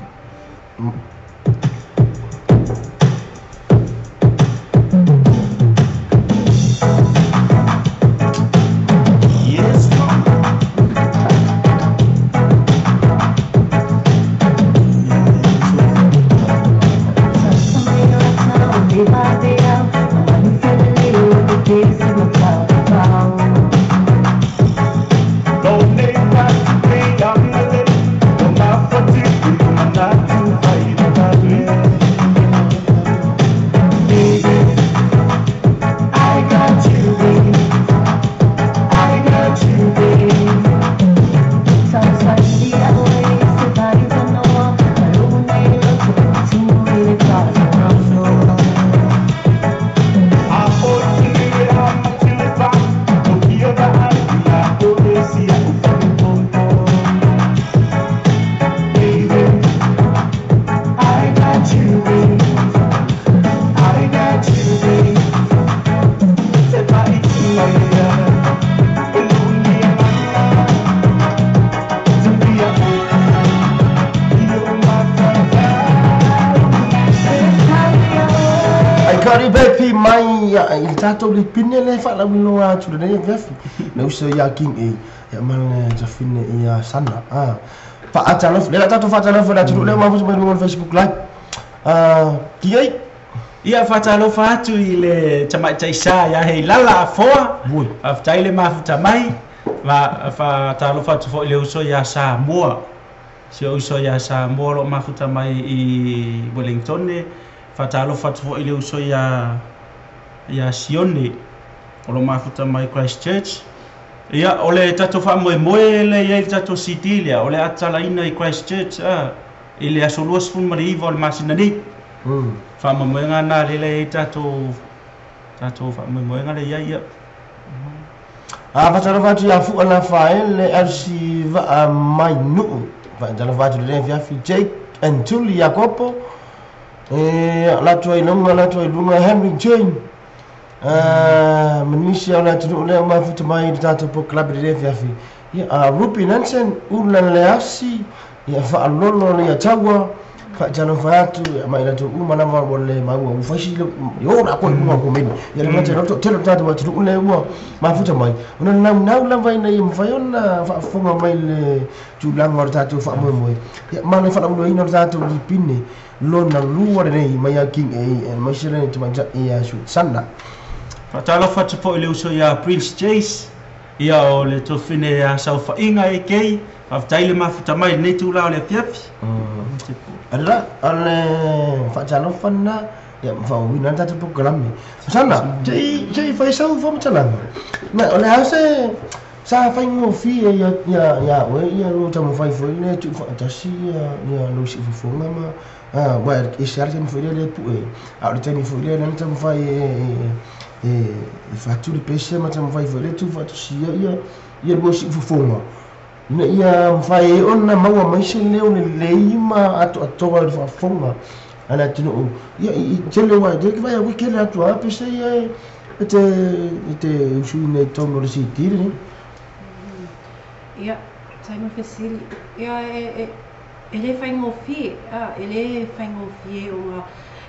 Cody Bepi mai ia i le tatou lipine le faalauiloa atu lenei afiafi. Le uso ia King A ia ma le tafine ia Sana. Ah. Faatalofa, le tatou faatalofa le atunuu lea mafuta mai luga o le Facebook Live. Ah, King A. Ia faatalofa atu i le tamaitai sa ia Heilala Afoa. Ui. Faafetai le mafuta mai. Ma faatalofa atu foi i le uso ia Samoa. Si ou uso ia Samoa o loo mafuta mai i Wellington. Faatalofa atu foi i le uso ia Sione o loo mafuta mai Christchurch. Ia o le tatou faamoemoe le i ai le tatou CD lea o le a tatalaina i Christchurch i le aso 29 o le masina nei. Faamoemoega na lea e i ai tatou faamoemoega lea i ai ia. A faatalofa atu ia Fua Lafaele LC Vaa mai Nuu. Faatalofa atu le afiafi Jake and Julie Iakopo. E latou ai luga latou ai luga Henry Jane. Manisi o le atunuu lea mafuta mai i le tatou polokalame le afiafi. Ia Ruby Nansen Ula Leasi ia faalolo le ia taua. Faatalofa atu ia mai latou uma lava ua le maua ua faisi le o la koe luga o komeni. Ia le mata loto tele tatou atunuu lea ua mafuta mai. Ona naunau lava ina ia mafai ona faafofoga mai le tulaga o le tatou faamoemoe. Ia ma le faalauiloaina o le tatou lipine lona lua lenei mai ia King A aemaise le tamaitai ia Sana. Faatalofa atu foi i le uso ia Prince Chase. Ia o le tofine ia saofaiga AK. Faafetai le mafuta mai lenei tula o le afiafi. Ala ale faatalofa na ia faauina le tatou polokalame. Sana, sei fai sau faamatalaga. Na o le a se sa faigofie ia ia ia oe ia lo taumafai foi le tuufaatasi ia ia lou siufofoga ma ua e se ala taimi foi lea le pue. A o le taimi foi lea lea na taumafai e faatu le pese ma taumafai foi le tuufaatasia ia ia lua siufofoga. Ina ia mafai ai ona maua mai se leo lelei ma atoatoa i le faafofoga a le atunuu. Ia i tele ua te vai au kele atu a pese ia e te usuina i totonu o le CD lenei. Ia, taimi fesili. Ia e le faigofie, e le faigofie ona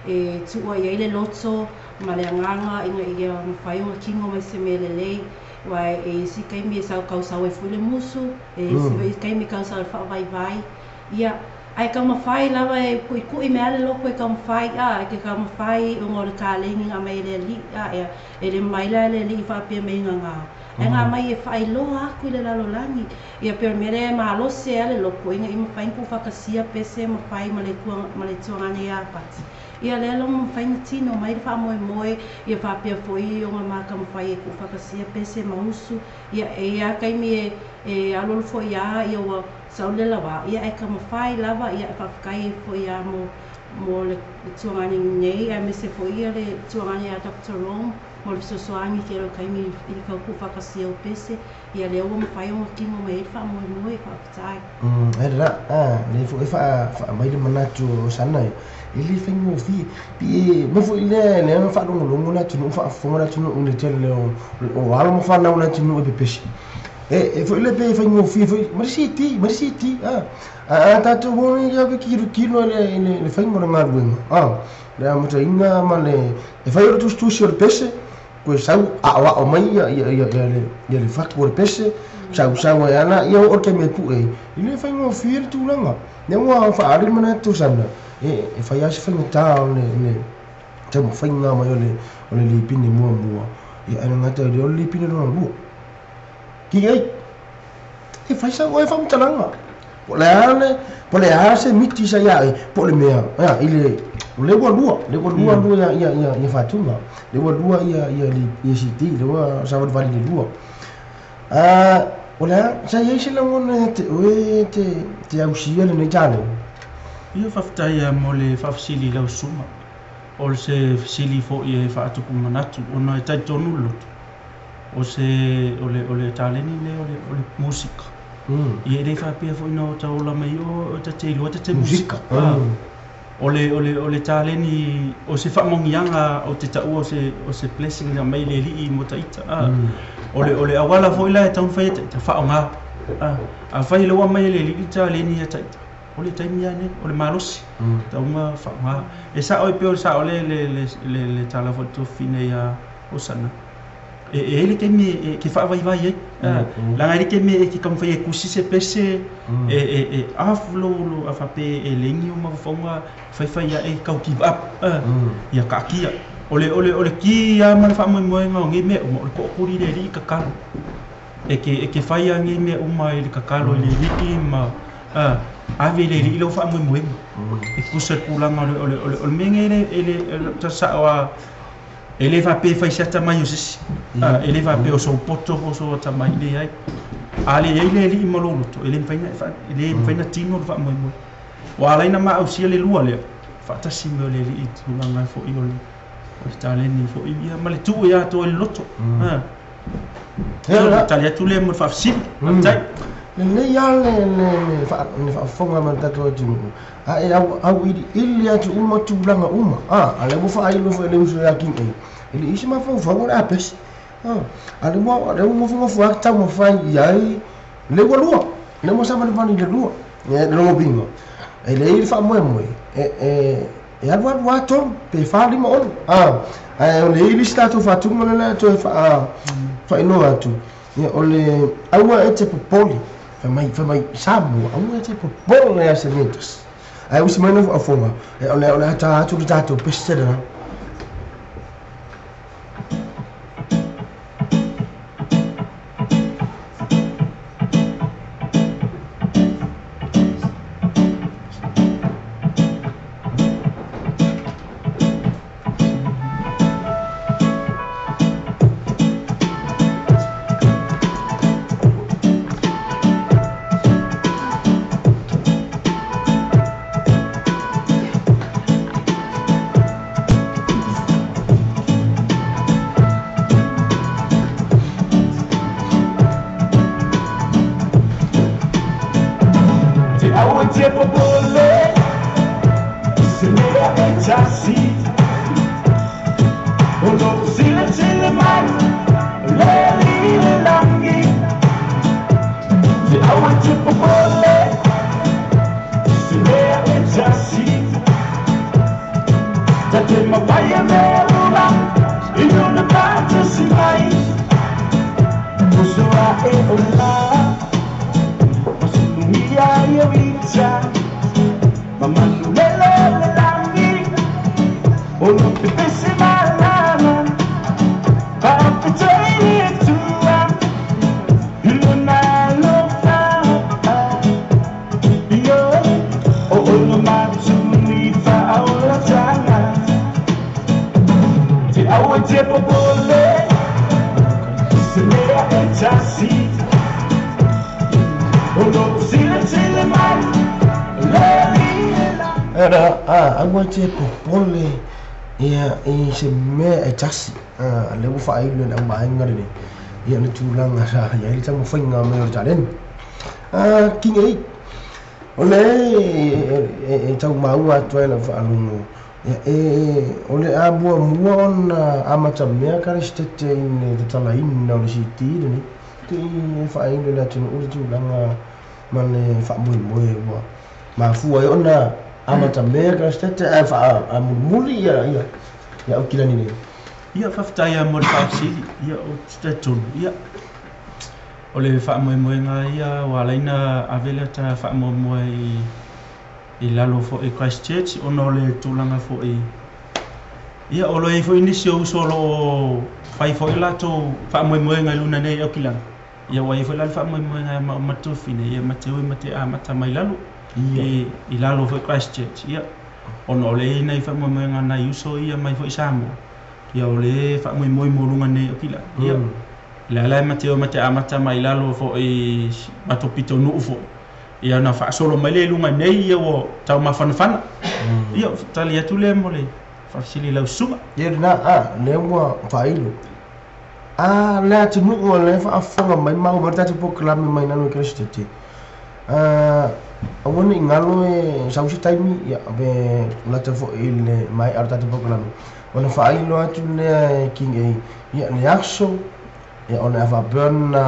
e tuua i ai le loto ma le agaga ina ia mafai ona tino mai se mea lelei. Ua e isi taimi e sau kausau ai foi le musu, e isi taimi kausau le faavaivai. Ia, ae taumafai lava e kuikui mea le loko e taumafai e te taumafai ona o le kaleni na mai le alii ia e le mai la le alii faapea mai gaga. Ae ngā mai e faailoa atu i le lalolagi. Ia pe o le mea lea e malose a le loko ina ia mafai ona tuufaatasia pese mafai ma le tuagane ia pati. Ia lea lo mafai ona tino mai le faamoemoe ia faapea foi ona matamafai e tuufaatasia pese ma usu. Ia e ia taimi e alualu foi a ia ua sau le lava. Ia e taumafai lava ia e faafetai ai foi a mo le tuagane nei aemaise foi ia le tuagane ia Dr. Rome mo le fesoasoani tele o taimi i le tau tuufaatasia o pese. Ia lea ua mafai ona tino mai ai le faamoemoe faafetai. E la le foi faamai le manatu o Sana e le faigofie. Pe me foi lea le ona faalogologo le atunuu faafofoga le atunuu i le tele o alo ma fanau le atunuu e pepesi. E foi le pe faigofie foi ma le CD, ma le CD. A tatou o ia ke kilokilo le faiga o le galuega. Le amataina ma le e fai o le tusitusi o le pese koe sau aoao mai ia ia ia ia le ia le fatu o le pese sau sau ai ana ia o le taimi e pue. I le faigofie le tulaga. Lea ua faaali le manatu Sana e fai lava se faigata o le taumafaiga mai o le lipine muamua. Ia ae gata i le o le lipine lona lua. Ki ai e fai sau oe faamatalaga. Po o le a se miti sa ia e po o le mea ia i le o le ua lua lua ia ia ia ia faatuga. Le ua lua ia ia ia CD le ua savalivali le lua. O le a sa iai se lagona ia te oe te ausia lenei taleni. Ia faafetai mo le faafesili i lau susuga. O le se fesili foi e faatupu manatu ona e talitonu le loto. O se o le taleni lea o le musika. Ia e le faapea foi na o taola mai o tate iloa tate musika. O le taleni o se faamanuiaga o te taua o se blessing na mai le alii mo taita. O le awala foi la e taumafai e taita faaoga. Afai le ua mai le alii taleni ia taita. o le taimi lava lenei o le malosi tauga faaaoga e sao e pei o le sao le le le le tala foi tofine ia Osana e e le taimi e ke faavaivai ai laga e le taimi e ke taumafai e tusi se pese e e e off lou lou a faapea e leai ni ou mafaufauga faifai ae tau give up ia taatia o le o le o le ki lava ma le faamoemoega o nei mea uma o le tootuli i le alii tatalo e te e te fai lava nei mea uma i le tatalo i le alii ma ave i le alii lau faamoemoega e tusa i le tulaga o le o le o le mea lenei e le e le sao lava e le faapea e fai se atamai o se isi e le faapea o sou poto po o sou atamai, leai. A leai le alii ma lou loto, e le mafai ona e le mafai ona tino le faamoemoe. Ua ala ai ona maausia le lua lea, faatasi mai o le alii i tulaga foi o le o le taleni foi ia ma le tuu ia atoa i le loto. Ia, tali atu lea mo le faafesili. Faafetai. Lelei lava le le le faafofoga mai o le tatou atunuu, a e auiliili atu uma tulaga uma, a lea ua faailo foi e le uso ia King A, e le i se mafaufau o le a pese, a lea ua lea ua nofonofo lava taumafai i ai le ua lua, lea ua savalivali i le lua, le lona uiga, e leai le faamoemoe e e alu alu lava tolu pe fa lima ono, ae o le i le isi tatou faatuga lea o le a toe faailoa atu, ia o le aua e te popole, fai mai fai mai Samoa aua e te popole ia se mea e tasi. Ae usi mai lau faafofoga, o le a ta atu le tatou pese lena. Aua e te popole ia i se mea e tasi, lea ua faailo e le auvaega lenei ia le tulaga sa i ai le taumafaiga mai o le taleni. King 8, o lea e tau maua atu ai lau faalogo, o le a muamua ona amatamea Karesitete i le tatalaina o le CT lenei, te i e faailo e le atunuu le tulaga ma le faamoemoe ua mafua ai ona amatamea Karesitete ae faamulimuli ia ia Aukilani nei. Ia, faafetai lava mo le faafesili. Ia, ou te talitonu, ia, o le faamoemoega ia ua ala ai ona ave le ata faamuamua i i lalo foi i Christchurch ona o le tulaga foi ia o lo o i ai foi nisi o uso o lo o fai foi o latou faamoemoega i luna nei i Aukilani. Ia ua i ai foi la le faamoemoega ia maua ma Tofine ia ma te ui ma te amata mai lalo i i lalo foi Christchurch ia ona o lea e i ai nai faamoemoega a nai uso ia mai foi Samoa ia o lea e faamoemoe mo luga nei o Kilani ia lea la e ma te o ma te amata mai lalo foi matou pitonuu foi ia ona faasolo mai lea i luga nei ia ua tau mafanafana ia tali atu lea mo le faafesili i lau susuga. Ia lena a lea ua faailo a le atunuu o lea e faafofoga mai ma maua mai le tatou polokalame mai lalo i Keresitete aua ne i galo e sau se taimi ia pe lata foi i le maea o le tatou polokalame ona faailo atu lea e King A ia le aso ia o le a faapea ona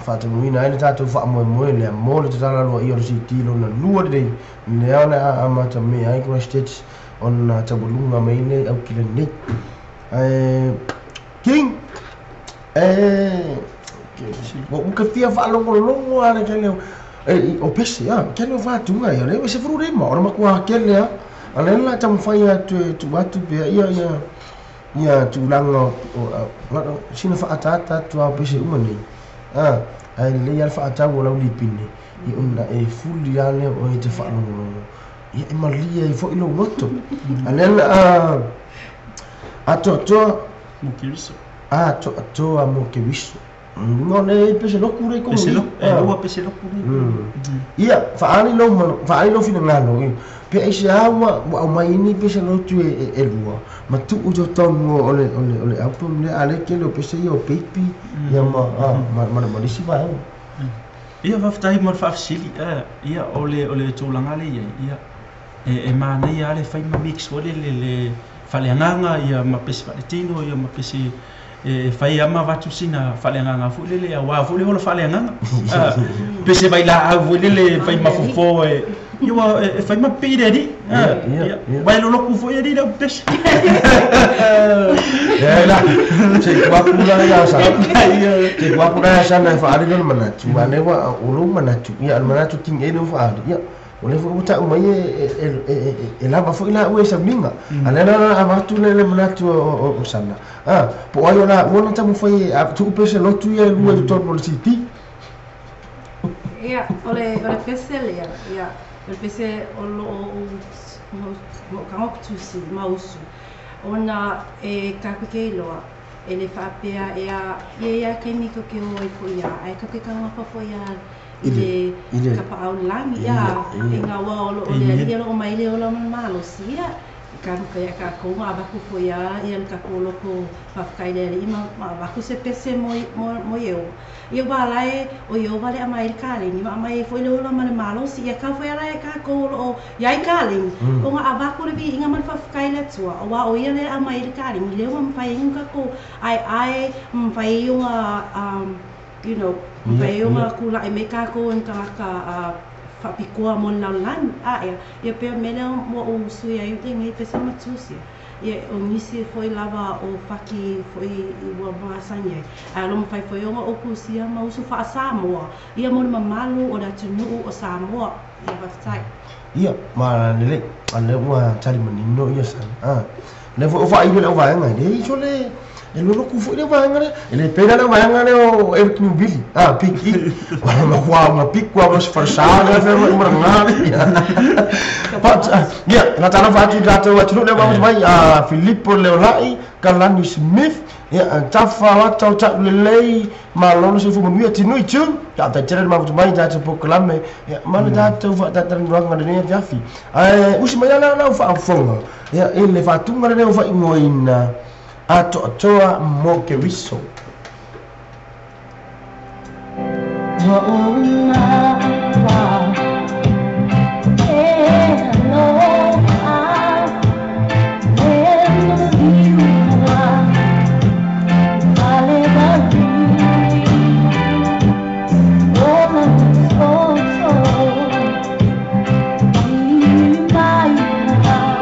Faatanuina ai le tatou faamoemoe lea mo le tatala aloaia o le CD lona lua lenei lea o le a amatamea ai Christchurch ona taualuga mai le aukila nei. Ae King e ua ka fia faalogologo a le kele e o pese a kele o faatuga ia le se furu lima o le matua kele a a le la taumafai atu e tuu atu pea ia ia ia tulaga o sina faataata atu a o pese uma nei a ae lelei a le faatau o lau lipine ia ona e fuli a lea o e te faalogologo ia e malie ai foi lou loto a lea la atoatoa Mokeriso. Atoatoa mo ke wiso no le pese loku le ko Pese loku, e lua pese loku le. Ia faali lou faali lou finagalo pe ai se a ua aumai ni pese lotu e lua ma tuu i totonu o le o le o le album lea a le kele o pese ia o baby ia ma ma ma le isi vaega. Ia faafetai mo le faafesili ia o le tulaga le iai ia e manaia lava le fai ma mix foi lele le faaleagaga ia ma pese faaletino ia ma pese e fai lava ma avatu sina faaleagaga foi lele auā foi le ola faaleagaga pese vailaau foi lele fai mafofo e ia ua e fai ma pipii le alii ia uae loloku foi alii le au pese. Ia la se tua ku la ia sa se tua ku la sa na faali lona manatu a lea ua o lou manatu ia o le manatu King e lou faali ia o lea foi ua tau mai e lava foi la ua e sauniga a lea la avatu le le manatu o Sana a po o ai o la ua na taumafai e tuu pese lotu ia e lua i totonu o le CD. Ia o le pese lea ia o le pese o loo ou kago kutusi ma usu ona e takou te iloa e le faapea ea ia ia kaimi ko ke o ai foi ia ae ka ke kagopa foi ia i le kapaau lagi ia i ngā wā o loo le alii o loo mai le ola ma le malosi ia ka mafai a kākou ma avaku foi ia ia le kākou loko faafetai le alii ma avaku se pese mo mo Ieova. Ia ua ala e o Ieova le aumai le kaleni ma aumai ai foi le ola ma le malosi ia kau foi ala e kākou o loo iai kaleni ona avaku le viiga ma le faafetai le Atua auā o ia le aumai le kaleni lea ua mafai ai ona kākou aeae ma mafai ai ona you know mafai ai ona kula'i mai kākou e ni tagata faapitoa mo le lalolagi a ea ia pea o le mea lea ua ou sui ai lenei pese ma tusia ia o nisi foi lava o faki foi ua masani ai ae o lo mafai foi ona ou kusia ma usu faa-Samoa ia mo le mamalu o le atunuu o Samoa ia faafetai. Ia ma lelei a lea ua tali manino ia Sana a lea foi ua faailo i lau vaega e leai sole e loloku foi le vaega lea e le pena le vaega lea o Eric Newbili a Big E wala makua ma pik wa mas farsa le fe ma maranga but ia na tala fatu tatou atunuu lea ua mai a Filippo Leolai Kalani Smith ia tafa wa tau tau lelei malo le soifua manuia tinui tu tatou tele le mafuta mai tatou polokalame ia ma le tatou faatatalanoaga lenei afiafi ae usi mai ala lau faafofoga ia i le faatuga lenei ua faaigoaina atoatoa mo ke wiso. Ua uma e alofa le maliua fale vali o la toto i mai au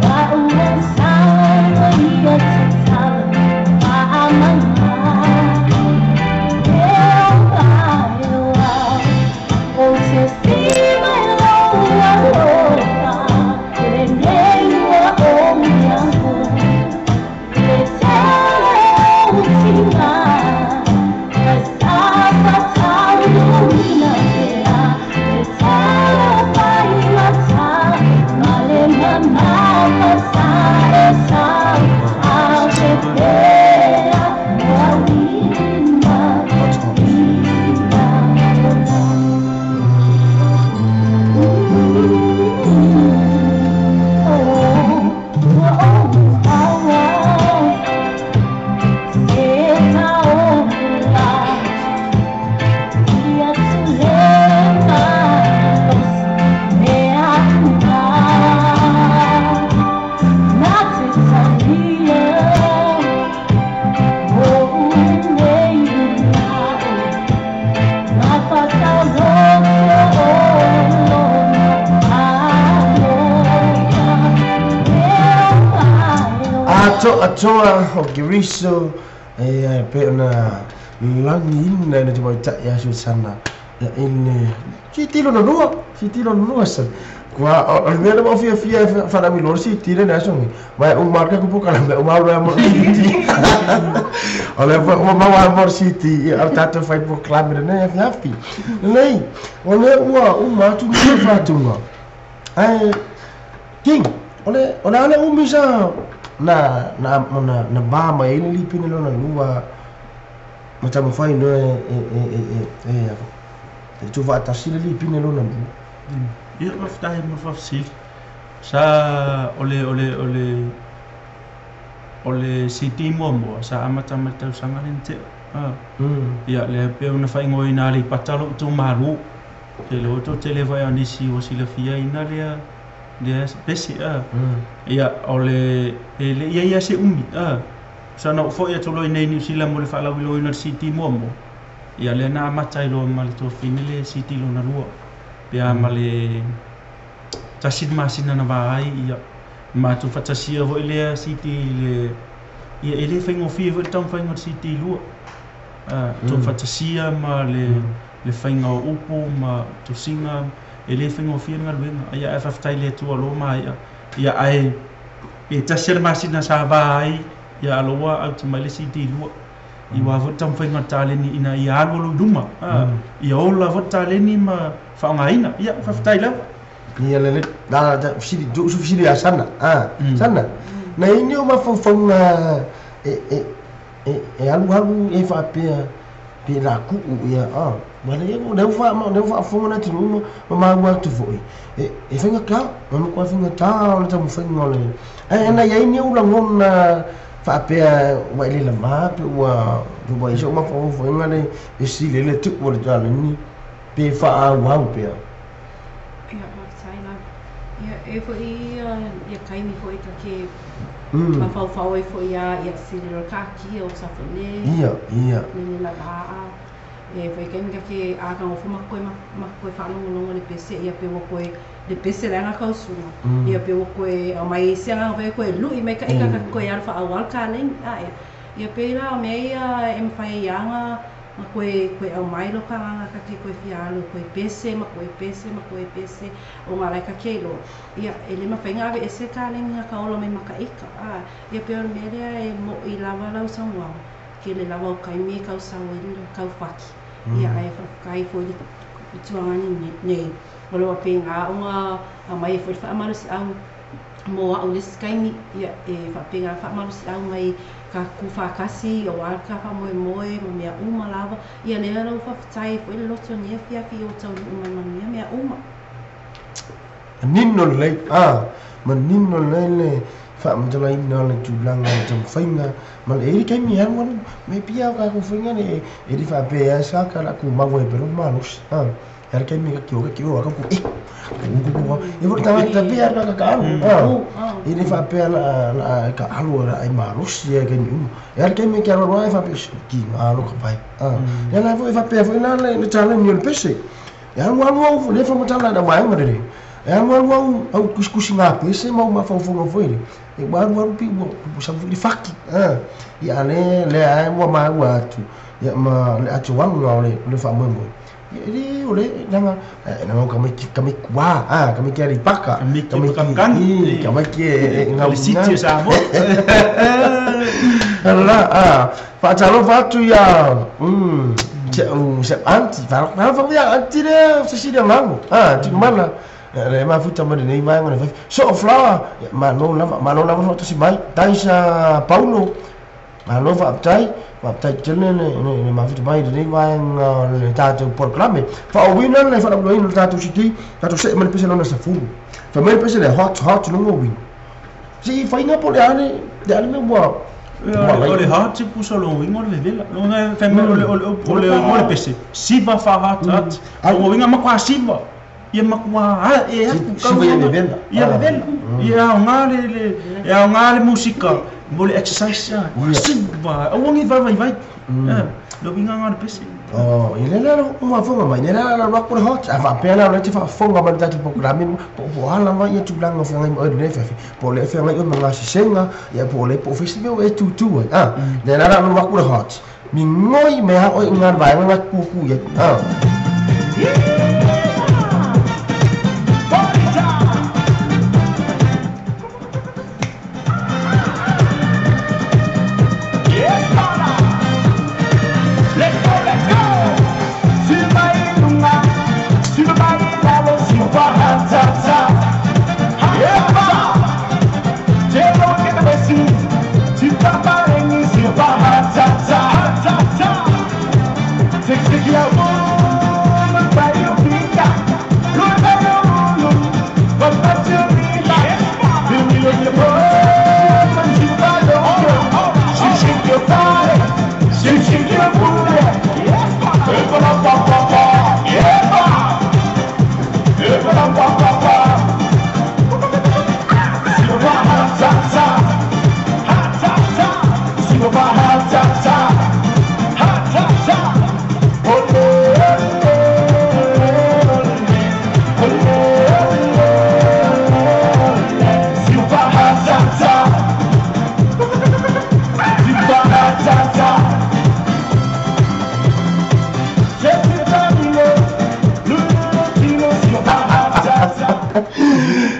a ua sawa ia tatala faamanga e o Atoa o Keriso e pe ona langiina i le tamaitai aso sana ia i le sitilo na lua sitilo na lua sa kua o le mea le mo fiafia faalauiloa le siti le aso nei ma e uma atu ku pokala me uma loa mo le siti o le ua maua mo le siti ia o le tatou fai polokalame lenei afiafi lelei o lea ua uma atu le faatuga ae King o le a le umi sa na va mai ai le lipine lona lua ma taumafai loa e tuufaatasi le lipine lona lua. Ia faafetai mo le faafesili. Sa o le CD muamua sa amata mai le tausaga le na tea. Ia lea pe ona faaigoaina Aleipata lou itumalo. Tele o toatele foi o nisi ua silafia ina lea pese a. Ia o le e le ia ia se umi a. Sa na oo foi atu loa i inei i Niu Sila mo le faalauiloaina o le CD muamua. Ia lea na amata ai loa ma le tuafafine le CD lona lua. Pe a ma le 1 le masina na va ai ia matou faatasia foi lea CD i le ia e le faigofie foi le taumafaiga o le CD lua. Tuufaatasia ma le faiga o upu ma tusiga e le faigofie le galuega. Ia ae faafetai i le Atua o lo o maea. Ia ae pe 1 le masina sa va ai ia alo ua auti mai le CD lua. I ua foi le taumafaiga o le taleni ina ia alu alu i luma. Ia ola foi le taleni ma faaaogaina. Ia faafetai lava. Ia lele la la fesili tu su fesili ia Sana Sana na ini o mafaufauga e alualu e faapea pe la kuu ia ma le le fa ma le faafofoga le atunuu ma maua atu foi e faigata ma matua faigata o le taumafaiga o le ae na iai ni ou lagona faapea ua e le lavā pe ua i sou mafaufauga le e sili ai le tuu o le taleni pe faaauau pea. Ia, faafetai lava. Ia, e foi ia kaimi foi ka ke mafaufau ai foi ia sili lo ka kia o sa foi le Ia ia le le lava e foi kaimi ka ke a ka ngofo ma koe whaalongolongo le pese ia pe ua koe le pese le anga kausuga ia pe ua koe au mai se anga foi koe lui mai ka ika ka koe alu whaawal ka leng a ia ia pe la o mea ia e mawhai ianga ma koe au mai lo ka nganga ka ke koe fia alu koe pese ma koe pese ma koe pese o ngā lai ka ke lo ia e le mawhai ngā ave ese ka leng nga ka ola mai maka ika a ia pe o le mea lea e mo i lava lau saunoaga ke le lava o kaimi e kau sau ai le kau faki ia ai whakakai foi le tuangani nei o le wape ngā onga a mai foi whaamalusi au mo au le kaimi ia e whape ngā whaamalusi au mai ka ku whakasi o al ka wha moe moe ma mea uma lava ia lea lau whawhitai foi le loto ni afi o tau mai manuia mea uma. Manino lelei manino lelei le faamatalaina o le tulaga o le taumafaiga ma le e le taimi e alualu me pia o kakou faiga le e le faapea sa ka la kumau ai pea malosi e ale taimi ka kio ka ku e e foi tagata pea ka ka alu e le faapea la ka alu la ai malosi e kaimi uma e ale taimi ke alu ai faapea ki alo ka vai le la foi faapea foi la le taleni o le pese e alu alu au le faamatala na vaega lelei e alu alu au kusikusi ngā pese ma au mafaufoga foi le e ua alu alu pi ua sau foi le faki ia le lea ai ua maua atu ia ma le atoaga o le faamoemoe ia e le o le langa na ka mai kua ka mai ke Aleipaka. Ka mai ki Kamikani. Ka mai ki e O le City o Samoa. La faatalofa atu ia se aunty faalofa ia aunty lea Cecilia Gago Tiumala le mafuta ma lenei vaega le so o flower malo lava malo lava faatasi mai taisa Paulo malo faafetai faafetai tele le mafuta mai lenei vaega le tatou polokalame faaouina le faalauiloaina le tatou CD tatou see ma le pese lona 10 fa mai le pese le hot hot logo win si faiga po le ale le ale me ua. O le hot se pusa lo wingo le vela. Lo nga fa me o le pese. Siva fa hot hot. O winga ma kwa siva. Ia matua ae atu Siva ia vevela. Ia vevela. Ia aoga le le e aoga le musika mo le exercise a. Siva aua nei vaevaivai. Le uiga lena o le pese. Oh, ia lea la ua faafofoga mai, lea la alu atu le hot, a faapea la o lea e te faafofoga mai i le tatou polokalame, po o a lava ia tulaga o feagai ma oe i lenei afiafi, po o lea e feagai oe ma gasesega, ia po o lea po o fea se mea ua e tutu ai, a, lea la alu atu le hot, migoi mai lava oe i ina i le vaega lena e te tutu i ai, a.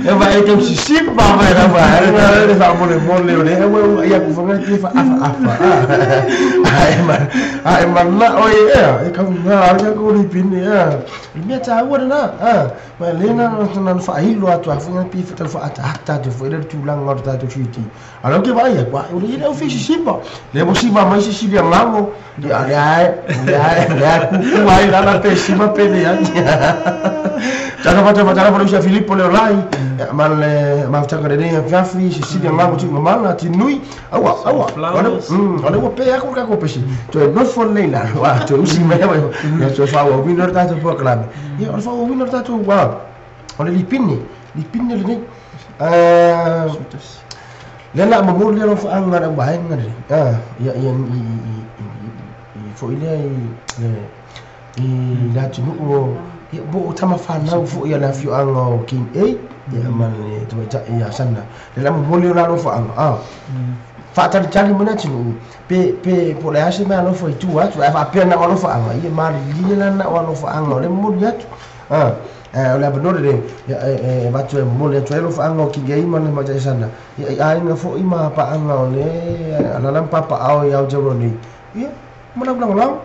E vaai e tau sisipa mai lava ai le faamolemole o lea ua uluai atu foi le faaafaaafa. Ae manao ai ea e kauga ai tatou lipine ea. O le mea taua lena a, ma e le na ona faailo atu lava foi pe tau faaataata atu foi lea i le tulaga o le tatou CD. A o lea ou te vaai atu, o lea e le au fisisipa. Lea ua siva mai se sili agago, ia o lea e, o lea e kuku ai lala pe siva pe leai. Talofa talofa talofa le uso ia Filipo Leolai, ma le mafutaga lenei afiafi, se sili agago tuu mamala, tinui, aua, aua, o lea ua pe atu le tatou pese, toe nofo lelei i lalo, a, toe usi mai lava, ia toe faaauauina le tatou polokalame. Ia, o le faaauauina o le tatou, o le lipine, lipine lenei. Lea la a momoli lea alofaaga a le auvaega lenei, ia, ia, i, i, i, foi lea i le, i le atunuu o, ia, po o tama fanau foi a le afioaga o King A, ia, ma le tamaitai ia Sana. Lea la a momoli o la alofaaga, a, faatalitali mai le atunuu, pe, pe, po o le a se meaalofa i tua atu, ae faapea na o alofaaga, ia malilie la na o alofaaga o lea e momoli atu, a. O le avanoa lenei e avatu ai momoli atu ai alofaaga o King A ma le tamaitai Sana, ia, i aiga foi ma paaga o le alala ma papaaao i Aotearoa nei, ia, ma lau lagolago.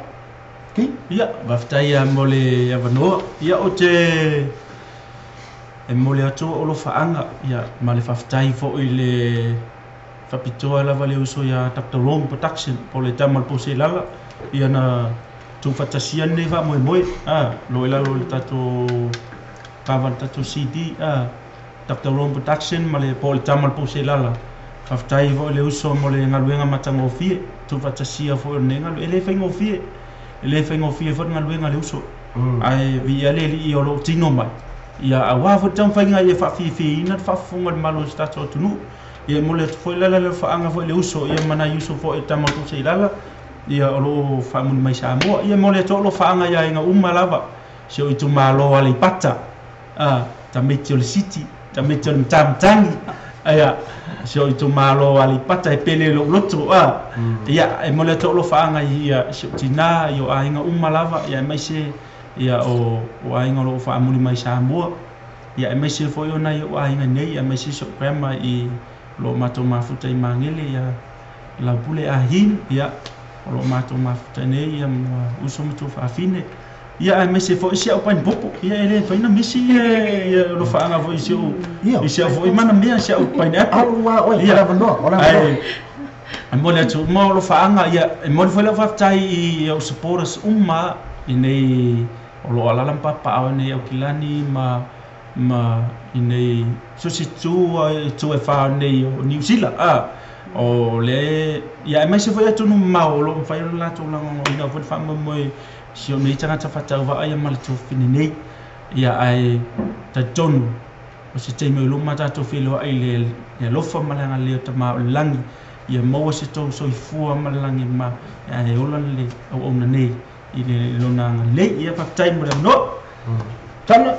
Ki. Ia, faafetai lava mo le avanoa. Ia, ou te e momoli atu ou alofaaga, ia, ma le faafetai foi i le faapitoa lava le uso ia Doctor Rome Production po o le tama o le Poseilala, ia na tuufaatasia lenei faamoemoe, a, lo i lalo o le tatou kava le tatou CD, a, Doctor Rome Production ma le po o le tama o le Poseilala. Faafetai foi i le uso mo le galuega matagofie, tuufaatasia foi o lenei galuega. E le faigofie, e le faigofie foi le galuega a le uso, ae viia le Alii o lo o tino mai, ia aua foi le taumafaiga ia faafiafiaina le faafofoga a le Malo i si tatou atunuu. Ia e momoli atu foi la le alofaaga foi i le uso, ia ma nai uso foi o tama o Tuseilala, ia o lo o faamuli mai Samoa. Ia e momoli atu alofaaga i aiga uma lava, si ou itumalo o Aleipata, a, tamaiti o le Siti, tamaiti o le Matamatagi, ia, si ou itumalo o Aleipata e pele i lou loto, a, ia, e momoli atu alofaaga i ia, si ou tinā, i o aiga uma lava, ia aemaise ia o aiga o lo o faamuli mai Samoa. Ia aemaise foi o nai ou aiga nei, aemaise si ou grandma i o lo o matou mafuta i Magele ia Laupule Ah Hing, ia o lo o matou mafuta nei ia ma uso ma tuafafine. Ia aemaise foi si au painipopo, ia e le mafai ona misi ia alofaaga foi i si ou i si au foi manamea si au pineapple. Alu lava oe, o le avanoa, o le avanoa. Ae e momoli atu uma alofaaga, ia e momoli foi lau faafetai i au supporters uma i nei o lo o alaala ma papaaao i nei Aukilani ma ma i nei so o se itu itu e fa nei o Niu Sila a o le ia aemaise foi atunuu mamao o lo o mafai ona latou lagolagoina foi le faamoemoe si ou nei tagata faatauvaa ia ma le tuafafine nei. Ia ae talitonu o se taimi o i luma tatou feiloai i le alofa ma le agalelei o Tama o le Lagi, ia maua se tou soifua ma le lagi e mama, ae ola le auauna nei i le lona agalelei. Ia faafetai mo le avanoa. Tana.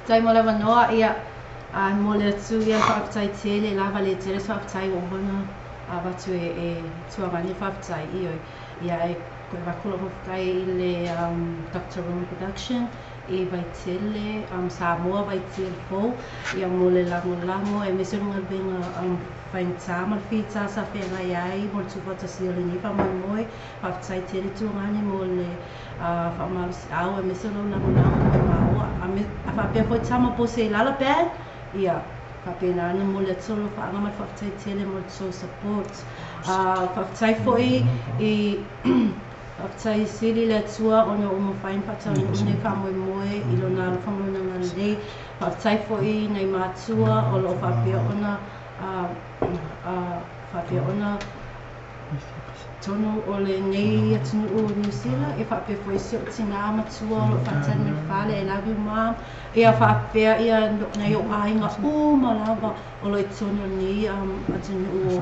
Faafetai mo le avanoa, ia, a mo le atu ia le faafetai tele lava le tele se faafetai ua uma ona avatu e e Tuagane faafetai, ioe, ia e koe avatu lau faafetai i le Doctor Roman Production i Vaitele, Samoa Vaitele fou, ia mo le lagolago aemaise o le galuega faigata ma le fita sa feagai ai mo le tuufaatasia o lenei faamoemoe. Faafetai tele Tuagane mo le faamalosiau aemaise o lou lagolago ma maua a faapea foi Tama Pose i Lala Band, ia faapena ona momoli atu lou faaga ma le faafetai tele mo le tou support. Faafetai foi i Faafetai sili le Atua ona ua mafai ona faataunuu lenei faamoemoe i Lona alofa ma Lona agalelei. Faafetai foi i nai matua o lo o faapea ona faapea ona totonu o lenei atunuu o Niu Sila, e faapea foi si ou tinā matua o lo o faatali mai i le fale, I love you mom. Ia faapea ia nai ou aiga uma lava o lo o i totonu o lenei atunuu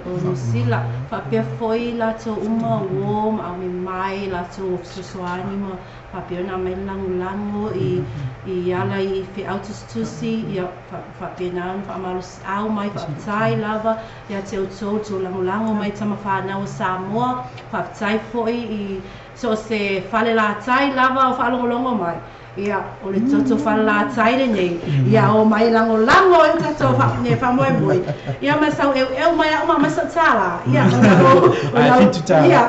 o Niu Sila. Faapea foi latou uma uo ma aumai mai latou fesoasoani ma faapea ona aumai le lagolago i ala i feau tusitusi, ia faapena ona faamalosiau mai, faafetai lava ia te outou le tou lagolago mai tama fanau a Samoa. Faafetai foi i so o se falelatai lava o faalogologo mai. Ia, o le toto falelatai lenei, ia o mai e lagolago ai le tatou faamoemoe. Ia ma sau eueu mai au ma aumai sau tālā. Ia, ona ou, ona ou, ia,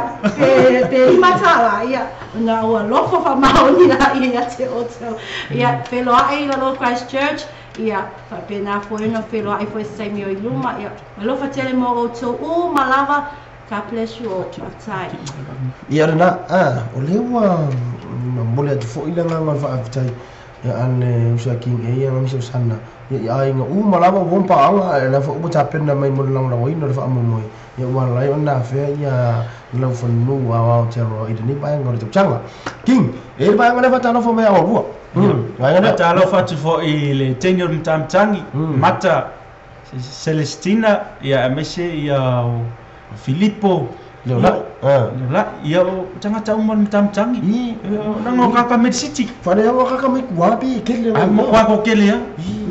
pe $5, ia, ona ou alofa faamaoni laia ia te outou. Ia, feloai i lalo o Christchurch, ia, faapena foi ona feloai foi i se taimi o i luma. Ia, alofa tele mo outou uma lava. God bless you all. Faafetai. Ia lena, a, o lea ua momoli atu foi le agaga o le faafetai a le uso a King A ma Misi Osana i aiga uma lava ua paaga a o la foi ua tapena mai mo le lagolagoina o le faamoemoe ia ua ala ai ona afea ia laufanua o Aotearoa i lenei vaega o le tausaga. King, e i ai le vaega lea faatalofa mai a oulua. Vaega lea. Faatalofa atu foi i le teine o le Matamatagi, Mata Celestina, ia aemaise ia Filipo, Leolai, Leolai, ia o tagata uma o le Matamatagi, leaga o kaka mai le city. Faaleaga o kaka mai kua pe kele o. Matua ko kele a,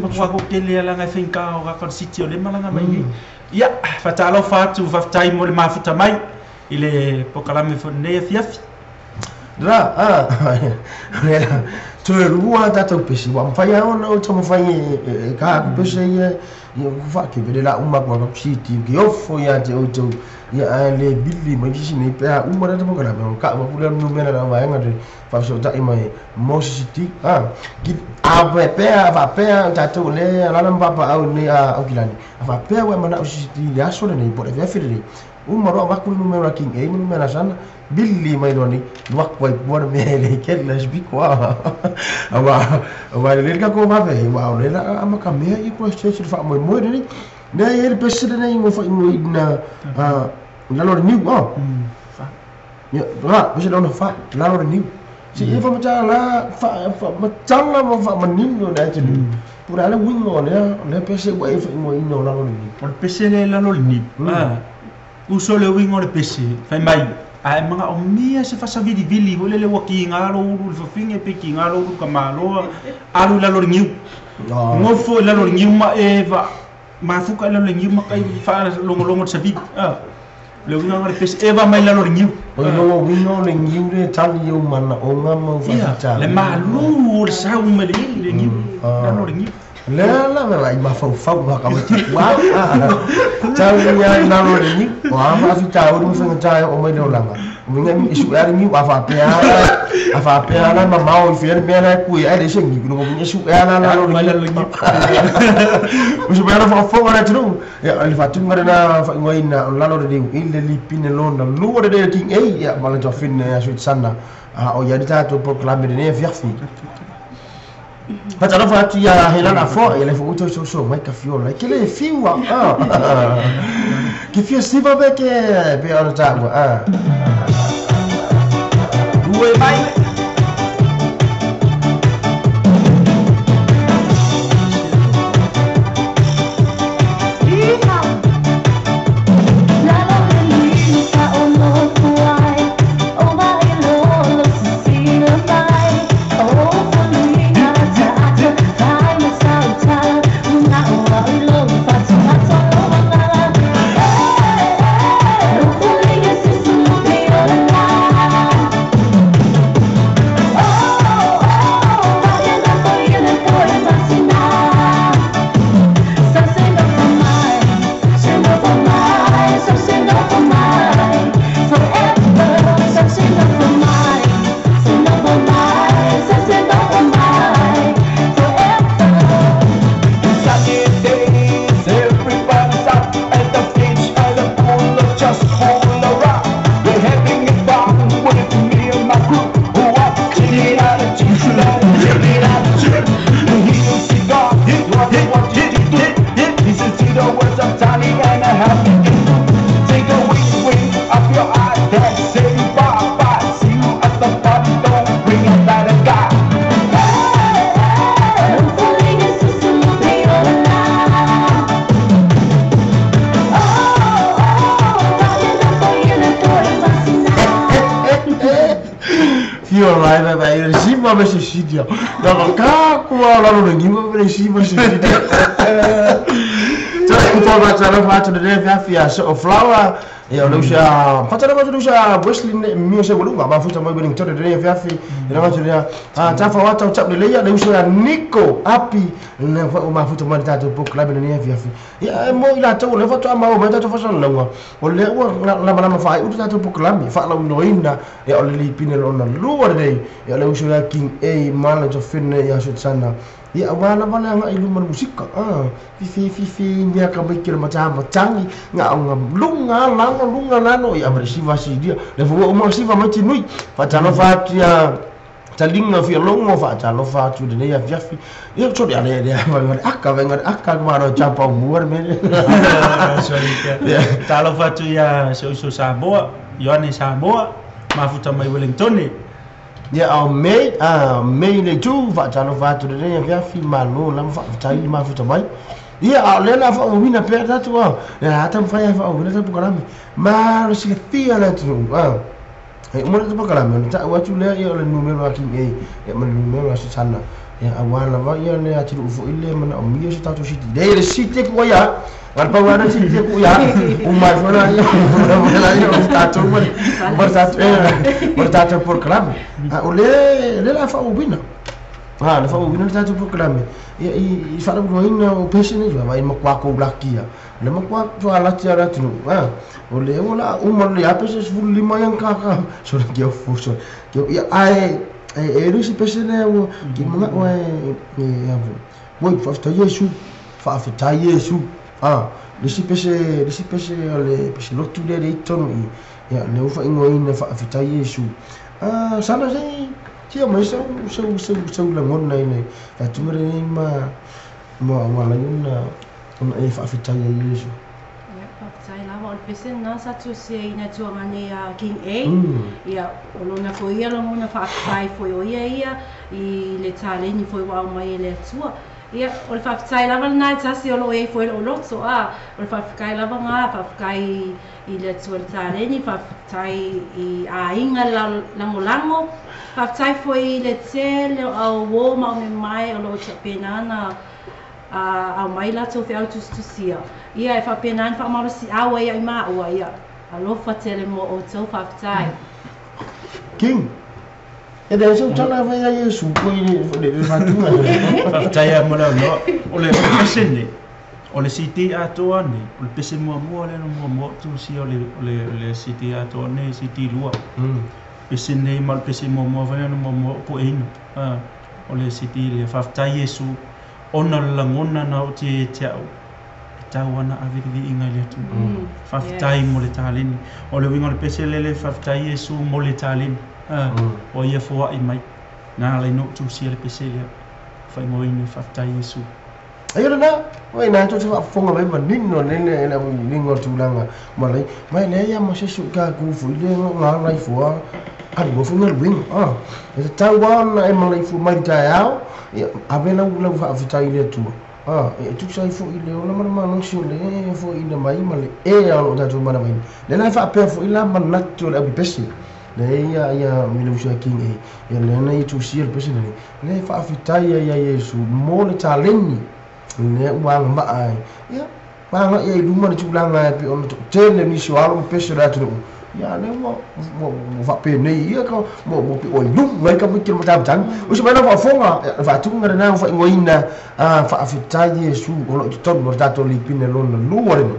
matua ko kele a leaga e faigata o kaka o le city o lea e malaga mai nei. Ia, faatalofa atu, faafetai mo le mafuta mai i le polokalame foi lenei afiafi. La, a, lea, toe lua tatou pesi, ua mafai lava ona ou taumafai e ka aku pese ia, ia ua faakevele la uma aku aku siti ke ofo ia te outou, ia ae le vili mai sisi nei pe a uma le polokalame, ona kau aku lea numera la vaega le faafesootai mai mo se siti, a, ki, a faapea, faapea tatou lea alala ma papaau nei a Aukilani, a faapea ua e manao se siti i le aso lenei po o le afiafi lenei, uma loa avatu le numera King A ma numera Sana, vili mai loa nei, alu atu ai pua le mea e le kele le sipiko a. Aua, aua e lelei le tatou vave, aua o lea o le a amatamea ia Christchurch i le faamoemoe lenei. Lea e i ai le pese lenei mo faaigoaina i lalo o le niu, a. Ia, la, pese lona fa, lalo o le niu. Se i faamatala la, faamatala ma faamanino le atunuu. Po o le a le uiga o lea, lea pese ua e faaigoaina o lalo o le niu. O le pese lea i lalo o le niu, a. Uso le uiga o le pese, fai mai, a e manaomia se fasavilivili foi lele ua kiga lou ulu i le fafine pe kiga lou ulu i le tamaloa, alu i lalo o le niu. Nofo i lalo o le niu ma e mafuka i lalo o le niu ma tai faalogologo i le savili. O le uiga lena o le pese, eva mai lalo o le niu. O le lona uiga o le niu lea e tali i ou manaoga ma ou faafitauli. Ia, le malu o le sau mai le niu, lalo o le niu. Lea la la i mafaufau ma ka mati ua tau ia i lalo le niu o a faafitauli ma faigata e oo mai le olaga uiga e sue a le niu a faapea a faapea la mamao i fea le mea la e kui ai le se niu lona uiga e sue a la lalo le niu usu mai ana faafofoga le atunuu ia le faatuga lena faaigoaina o lalo le niu i le lipine lona lua lenei o le King A ia ma le toafine ia Sweet Sana a o i ai le tatou polokalame i lenei afiafi. Faatalofa atu ia Helana Afoa, ia le foi ua toe soso mai ka fiola ai. Ke le fiu a. Ke fia siva pe ke pe ona taua. Ue mai. Io lai vai vai le siva me se sidia. Na ka ku ala lo ngi ma le siva se sidia. Ta ku pa ba ta fa tu le fa fia so flower. Ia o leusa fatara ma leusa Wesley ne mio se volunga ma futa mai bening tore le fa fi ina ma le a ta fa wata tap le ia leusa Nico Api ne fa o ma futa mai ta to book club ne fa fi ia mo ila to le fa to ma o ma ta to fa sa longa o le o la la ma fa u ta to book club fa la no ina ia o le lipine lona lua le ia leusa King A mala to finne ia so sana ia wala wala nga ilu man musika fi fi fi nya ka mai kira maca macangi nga nga lunga lano lunga lano ia bersiva si dia le fu o ma siva mai tinui fa talo fa tia talinga fi longo fa talo fa tu de ia fi ia so dia le va akka va akka ma ro chapa muar me sorry talo fa tu ia so so Samoa Ioane Samoa mafuta mai Wellington. Ia au mei mei le tu fa talo fa tu le ia fi malo la fa tai ma futa mai ia au le la fa o wina pe ta tu a le ata fa ia fa o wina ta bukalami ma lo si fia la tu a e mo ta bukalami ta wa tu le ia le numero a King A ia ma numero a sana ia awala va ia le ati fu ile mana o mio se tatu siti le le siti ko ia war pa wana siti ko ia o mai fora ia la ia tatu mar tatu mar tatu por club o le le la fa o wina le fa o wina tatu por club ia i fa lo ina o pese ne va ma kwa ko blakia le ma kwa to ala ti ala tu o le o la o ma le a pese fu lima yang ka ka so ke o fu so ke ia ai e rusi pese ne o ki manga o e e moi fa ta Yesu fa ta Yesu le si pese le pese lotu le le tono i ia le ufa ingo ina fa ta Yesu sana se ti mai so so so so la ngona ine fa tumere ni ma ma wala yuna e fa ta Yesu. Faafetai lava o le pese na sa tusia ina tuaga nei a King A. Ia o lona foi ia lagona faafetai foi o ia ia i le taleni foi ua aumai e le Atua. Ia o le faafetai lava lena e tasi o loo iai foi loo loto a o le faafetai lava ga faafetai i le Atua le taleni faafetai i aiga lagolago faafetai foi i le tele o auō ma o memae o loo tapenana a mai latou feau tusitusia ia e faapena ana faamalosiau ai ai maua ia alofa tele mo outou faafetai. King e le so tala fa ia Yesu ko i le fatunga faafetai a mo le no o le pese nei o le city atoa nei o le pese muamua le muamua tusia o le city atoa nei city lua pese nei ma le pese muamua fa ia muamua po eina o le city le faafetai Yesu ona le lagona na o te te au e tau ana ave le viiga i le Atua faafetai mo le taleni o le uiga o le pese lele faafetai Iesu mo le taleni o ia foaʻi mai na lai no tusia le pese lea faaigoaina faafetai Iesu. Ai lena oi na to fa fonga mai manino le le le lingo tulaga ma lai mai le ia ma se su ka ku fu le nga lai fua alu mo fu ngal wing e tau ana e malai fu mai ta au ave lau lau faafetai le Atua e tusa ai foi le ona mana mana si le foi ina mai ma le e a o tatou mana mai le la faapea foi la manatu le api pese le ia ia mi le usa King A ia le na i tusia le pese le le faafetai ia Iesu mo le taleni le ua maa ai ia ma ia i luma le tulaga e pe ona tele nisi o alo pese le atunuu ia le ua faapenei ia ka mo mo pe oi lunga i ka mai kila matau o se mai na faafoga faatuga lena faaigoaina faafetai Iesu o loo i totonu o le tatou lipine lona lua lena.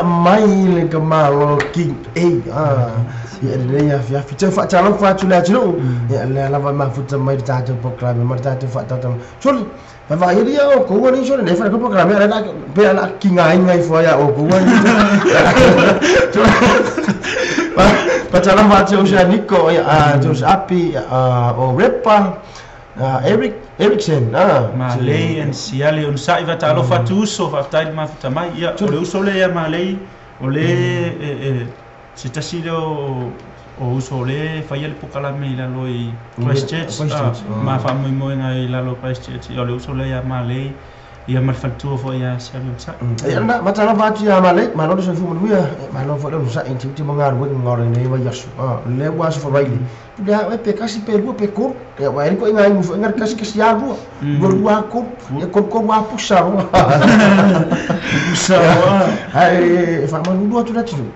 Mai le ka malo King A ia lenei afiafi toe faatalofa atu le atunuu ia lea lava e mafuta mai le tatou polokalame ma le tatou faatautaga soli vaavaai ia outou alii soli nei fale polokalame a le pe ala kigaina ifo ai a outou alii faatalofa atu uso ia Niko ia te uso Api o Repa Eric Eriksen Malei and Siale onosai faatalofa atu uso faafetai le mafuta mai. Ia o le uso lea ia Malei o le e se tasi lea o uso o lea e faia le polokalame i lalo i Christchurch ma faamoemoega i lalo o Christchurch. Ia o le uso lea ia Malei ia ma le faletua foi ia Siale onosai. Ia lena faatalofa atu ia Malei malo le soifua manuia malo foi le onosai i tiute ma galuega o lenei vaiaso lea ua aso favaile lea oe pe kasi pe lua pe tolu ia ua ai koʻi inu foi ngari kasi kasi a lua lua lua a tolu ia tolu tolu a pusa loa pusa ae e faamalulu atu le atunuu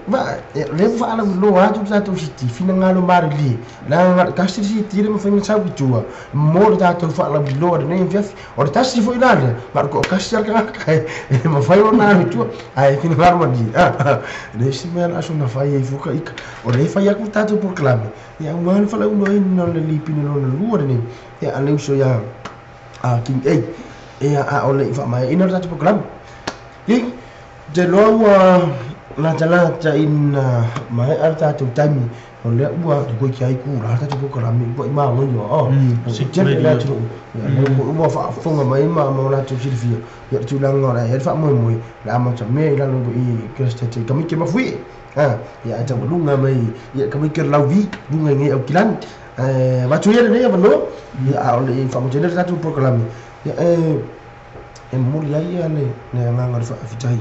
va lea ua faalauiloa atu le tatou siti finagalo malilie leaga kasi le siti le mafai ona sau i tua mo le tatou faalauiloa lenei afiafi o le tasi foi la lea ma o le toakasi lava le tagata e mafai ona alu i tua ae finagalo malie le isi mea o le a soona fai ai fua ika o lea e fai atu le tatou polokalame ia aua le falauiloaina o le lipine lona lua lenei ia a le uso ia King A ia a o le i faamaeaina le tatou polokalame. King, ou te iloa ua latalata ina maea le tatou taimi o lea ua tokoiti ai kula le tatou polokalame ua i magoio o tele le atunuu ia lea foi ua faafofoga mai ma o latou silafia ia le tulaga o le a i ai le faamoemoe o le amata mea i lalo i Christchurch i Kamike Mafuie ia ae taualuga mai ia Kamike Lauvi luga i nei Aukilani avatu ia lenei avanoa ia a o le i faamataina le tatou polokalame ia e momoli ai ia le agaga o le faafetai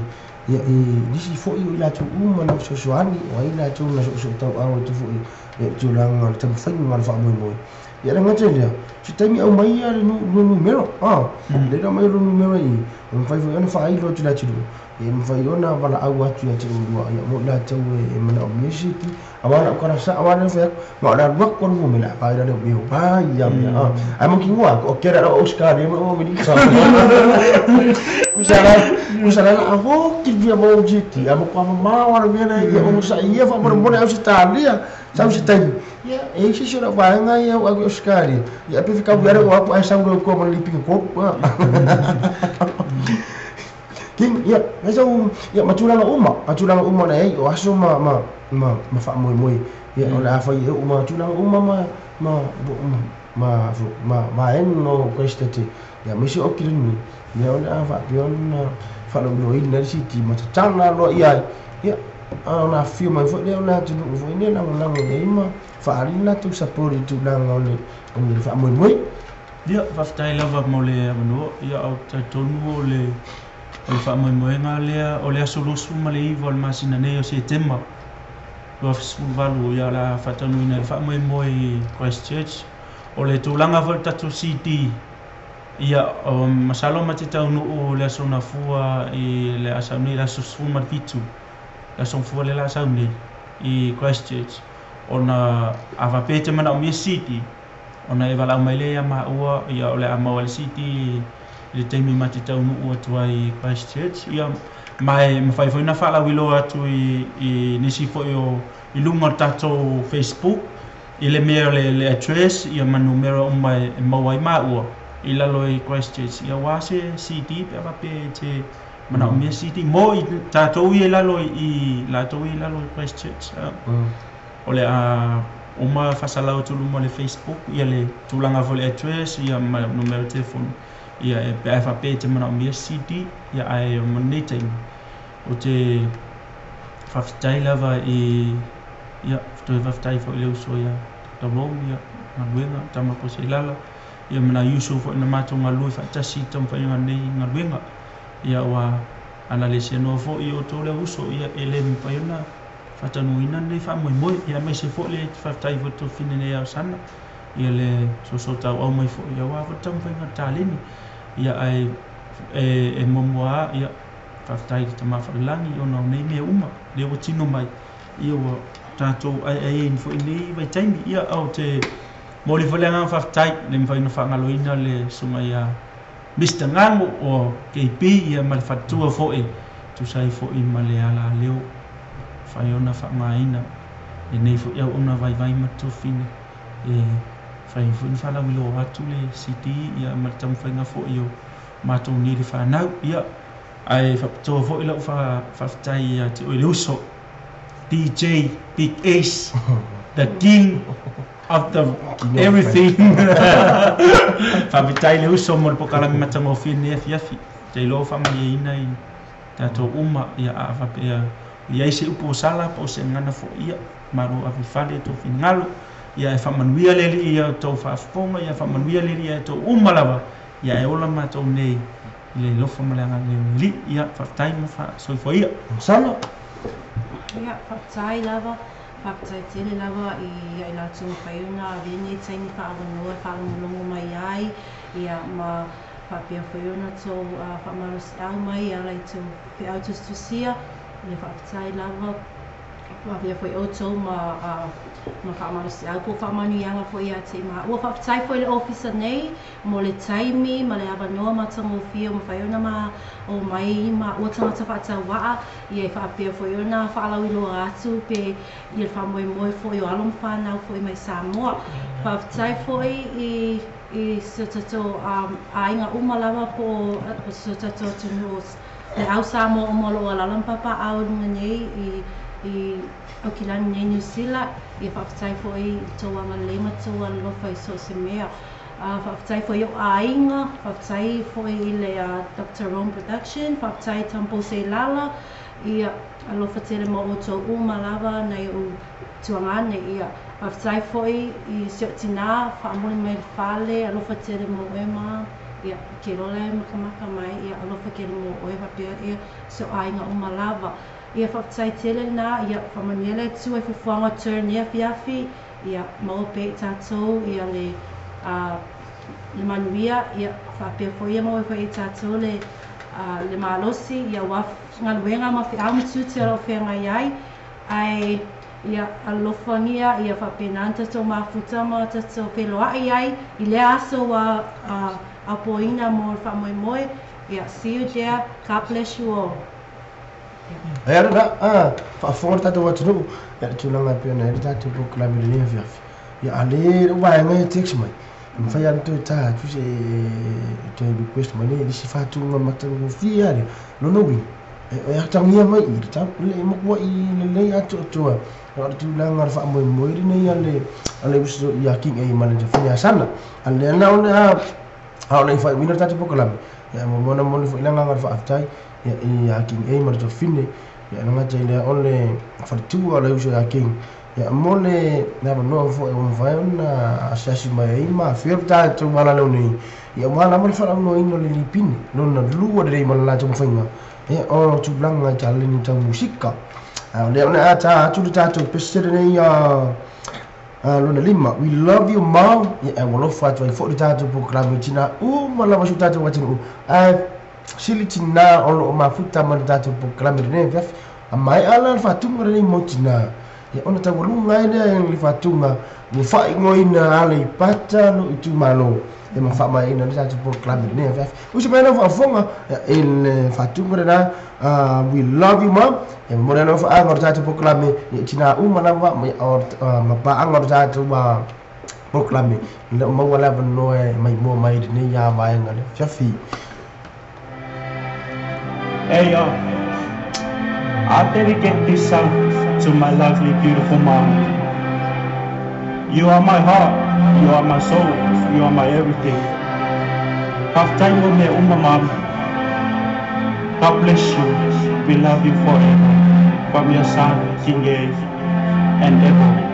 ia i nisi foi o i latou uma na fesoasoani o ai latou na soosoo tauau atu foi ia le tulaga o le taumafaiga o le faamoemoe ia le gata i lea se taimi aumai ia le numero le aumai o le numero i e mafai foi ona faailo atu le atunuu e mafai ona valaau atu ia te oulua ia mo i latou e manaomia siti aua lau kalasa aua le fai atu ma o le alu atu alu me la vai le mea vai ia mea ai mo kingoa o kera o Australia ma o Amerika usala usala la ho ki via mo jiti a mo kwa ma wa le mea ia o sa ia fa mo mo Australia sa se taimi ia e se se la vaega ia o Australia ia pe fika uiara o apu ai sa uro ko mo lipi ko King ia mea ia ma tulaga uma na ai o aso ma ma ma ma faamoemoe ia o le a fai e uma tulaga uma ma ma ma ma vaega o Christchurch ia aemaise o Kilini ia o le a faapea ona faalauiloaina le siti ma tatala loa i ai ia ona afifio mai foi lea o le atunuu foi nei lagolago i ai ma faaali latou support i tulaga o le faamoemoe. Ia faafetai lava mo le avanoa ia ou te talitonu o le faamoemoega lea o le aso 29 o le masina nei o Setema 2018 ia o le a faataunuuina i le faamoemoe i Christchurch. O le tulaga foi o le tatou CD ia masalo ma te taunuu le aso Gafua i le a sau nei le aso 17 le aso Gafua lea o le a sau nei i Christchurch ona a faapea e te manaomia CD ona e valaau mai lea ia maua ia o le a maua le CD i le taimi ma te taunuu atu ai i Christchurch ia ma e mafai foi ona faalauiloa atu i nisi foi o i luga o le tatou Facebook i le mea o le address ia ma numera uma e maua ai maua i lalo i Christchurch ia aua se CD pe a faapea e te manaomia CD mo i tatou ia i lalo i latou ia i lalo i Christchurch o le a uma faasalau atu luma o le Facebook ia le tulaga foi o le address ia ma numera telefoni ia e pe a faapea e te manaomia CD ia ae mo lenei taimi o te faafetai lava i ia toe faafetai foi i le uso ia Dr. Rome ia galuega tama po Seilala ia ma nai uso foi na matou galulue faatasi i taumafaiga o lenei galuega ia ua ana le seanoa foi i outou lea uso ia e le mafai ona faataunuuina lenei faamoemoe ia aemaise foi le faafetai foi tofine nei ia Osana ia le soosoo tauau mai foi ia aua foi le taumafaiga o le taleni ia ae e muamua ia faafetai i le Tama Faalelagi ona o nei mea uma lea ua tino mai ia ua tatou aeae ai foi i lenei vaitaimi ia ou te momoli foi le agaga faafetai le mafai ona faagaloina le susuga ia Mr. Gago o KB ia ma le faletua foi Tusa ai foʻi ma le alaleo fai ona faaaogaina lenei foʻi auauna vaivai ma tofine e fai ai foi ona faalauiloa atu le CD ia ma le taumafaiga foʻi o matou nei le fanau ia ae faapitoa foʻi lau faafetai ia te oe le uso DJ Big Ace the king of the everything faafetai le uso mo le pokalame matagofie lenei afiafi te iloa faamalieina i tatou uma ia a faapea i ai se upu o sala po o se gagana foʻi ia malo ave fale i tou finagalo ia e faamanuia le Alii ia outou faafofoga ia faamanuia le Alii ia outou uma lava ia e ola matou nei i le alofa ma le agalelei o le Alii ia faafetai ma faasoifua ia. Masalo. Ia, faafetai lava, faafetai tele lava i ai latou mafai ona ave nei taimi faaavanoa e faalogologo mai ai, ia ma faapea foi ona tou faamalosiau mai e ala i tou feau tusitusia, ia faafetai lava. Faapea foi outou ma ma faamalosiau po o faamanuiaga foi ia te i maua. Faafetai foi i le Ofisa nei mo le taimi ma le avanoa matagofie ua mafai ona ma omai maua tagata faatauvaa ia e faapea foi ona faalauiloa atu pe ia le faamoemoe foi o alo ma fanau foi mai Samoa. Faafetai foi i i si o tatou aiga uma lava po o si o tatou atunuu le au Samoa uma o lo o alaala ma papaaao i luga nei i i Aukilani nei Niu Sila. Ia faafetai foi i le tou agalelei ma tou alolofa i so o se mea. Faafetai foi i ou aiga, faafetai foi i le Doctor Rome Production, faafetai Taupou Seilala, ia alofa tele ma outou uma lava nai ou tuagane. Ia faafetai foi i si ou tinā faamuli mai le fale, alofa tele mo oe ma ia ke lola e makamaka mai, ia alofa tele mo oe faapea ia si ou aiga uma lava. Ia faafetai tele lena, ia faamanuia le Atua i fuafuaga o turn nei afiafi, ia maua pea i tatou ia le le manuia, ia faapea foi ia maua foi i tatou le le malosi, ia aua galuega ma feau ma tiute o lo o feagai ai, ae ia alofagia ia faapena ona tatou mafuta ma tatou feiloai ai i lea aso ua apoina mo le faamoemoe. Ia see you there, God bless you all. Ai ala la, a, faafofoga le tatou atunuu, ia le tulaga e pei ona i ai le tatou polokalame i lenei afiafi. Ia a le lou vaega ia text mai, e mafai lava ona toe ta atu se e toe request mai le isi faatuga matagofie lava lea. Lona uiga, e atagia mai i le tau, le matuai lelei atoatoa o le tulaga o le faamoemoe lenei a le a le uso ia King A ma le Jafine Asana. A lea na ona a o le i faaiuina le tatou polokalame, ia e muamua ona momoli foi le agaga o le faafetai ia ia King A ma le Jafine, ia e le gata i lea o le faletua o le uso ia King, ia mo le avanoa foi ua mafai ona asiasi mai ai ma afio le tatou valalau nei, ia aua lava le faalauiloaina o le lipine lona lua lelei ma le latou mafaiga, ia o tulaga i taleni tau musika. A o lea o le a ta atu le tatou pese lenei a lona lima, We love you mom, ia e alofa atu ai foi le tatou polokalame i tinā uma lava o si o tatou atunuu, ae sili tinā o lo o mafuta ma le tatou polokalame lenei afiafi. A maea la le faatuga lenei mo tinā, ia ona taualuga ai lea i le faatuga ua faaigoaina Aleipata lou itumalo, ia ma faamaeaina ai le tatou polokalame lenei afiafi. Uso mai lau faafofoga i le faatuga lena, We love you mom, ia momoli ai lau faaga o le tatou polokalame i tinā uma lava ma paaga o le tatou polokalame, ina ua maua le avanoa e maimoa mai i lenei vaega le afiafi. Hey yo, I dedicate this song to my lovely, beautiful mom. You are my heart, you are my soul, you are my everything. Faafetai mo mea uma, mom. God bless you. We love you forever. From your son, King A and Evo.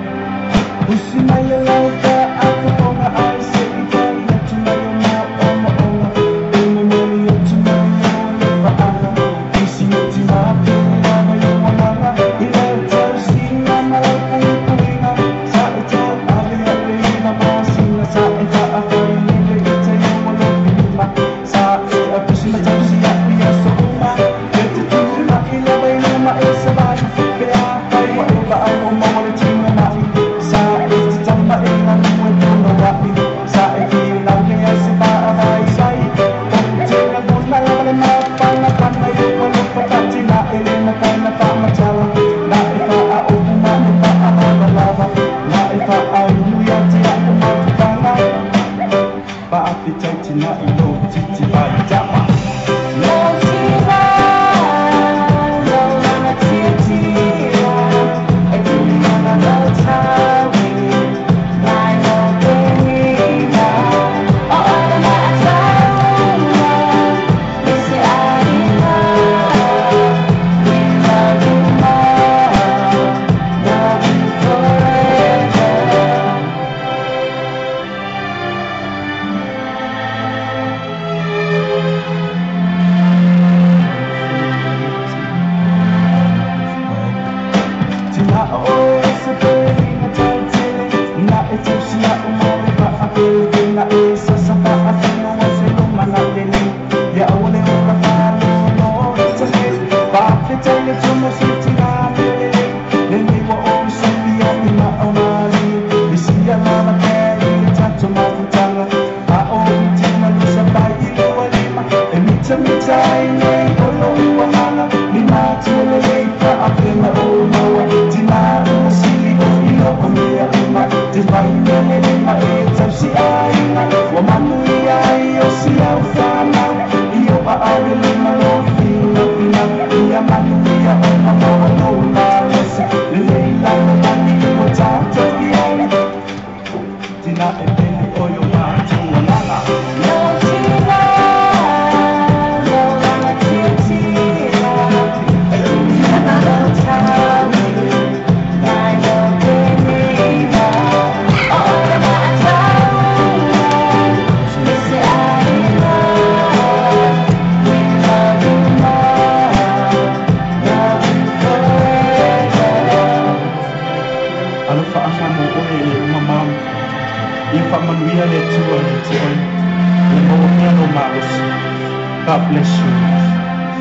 God bless you.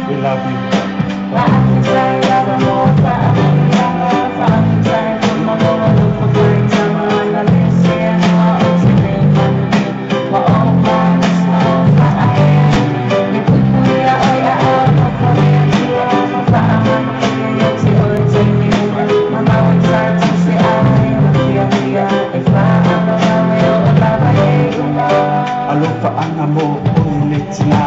We love you. Alofa anga mo o le tina.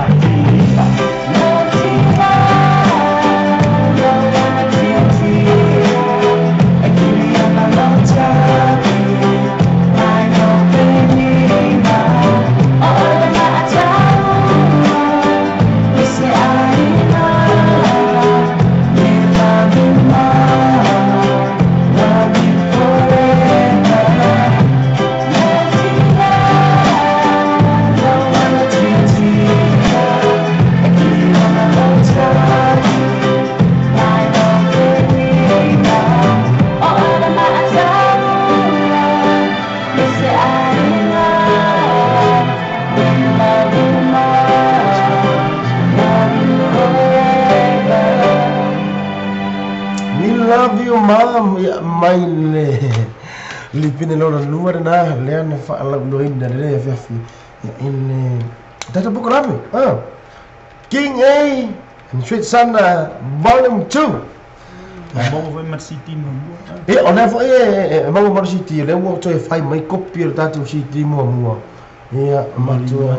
Mai le lipine lona lua lena lea na faalauloina lelei afiafi ia i le tatou pokalame King A and Sweet Sana Volume 2. Maua foi ma le CD muamua. Ia o lea foʻi e maua ma le CD o lea ua toe fai mai kopi o le tatou CD muamua. Ia matua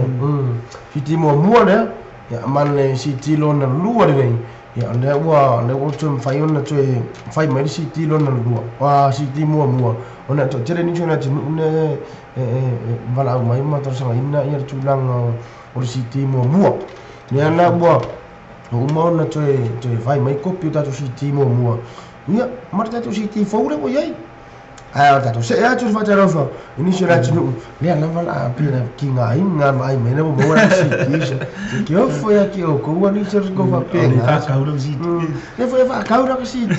CD muamua lea ia ma le CD lona lua lenei. Ia o lea ua toe mafai ona toe fai mai le CD lona lua CD muamua ona e toatele nisi o le atunuu le e valaau mai ma talosagaina ia le tulaga o le CD muamua. Lea la ua uma ona toe fai mai kopi o tatou CD muamua. Ia ma le tatou CD fou lea ua i ai. Ae o le tatou see atu le faatalofa i nisi o le atunuu lea lava la a pei ona kigaina vaai mai na ua maua le CD se ke ofo ia ki oukou nisi o le kou faapena. Faakau lau CD. Lea foi e faakau lau CD.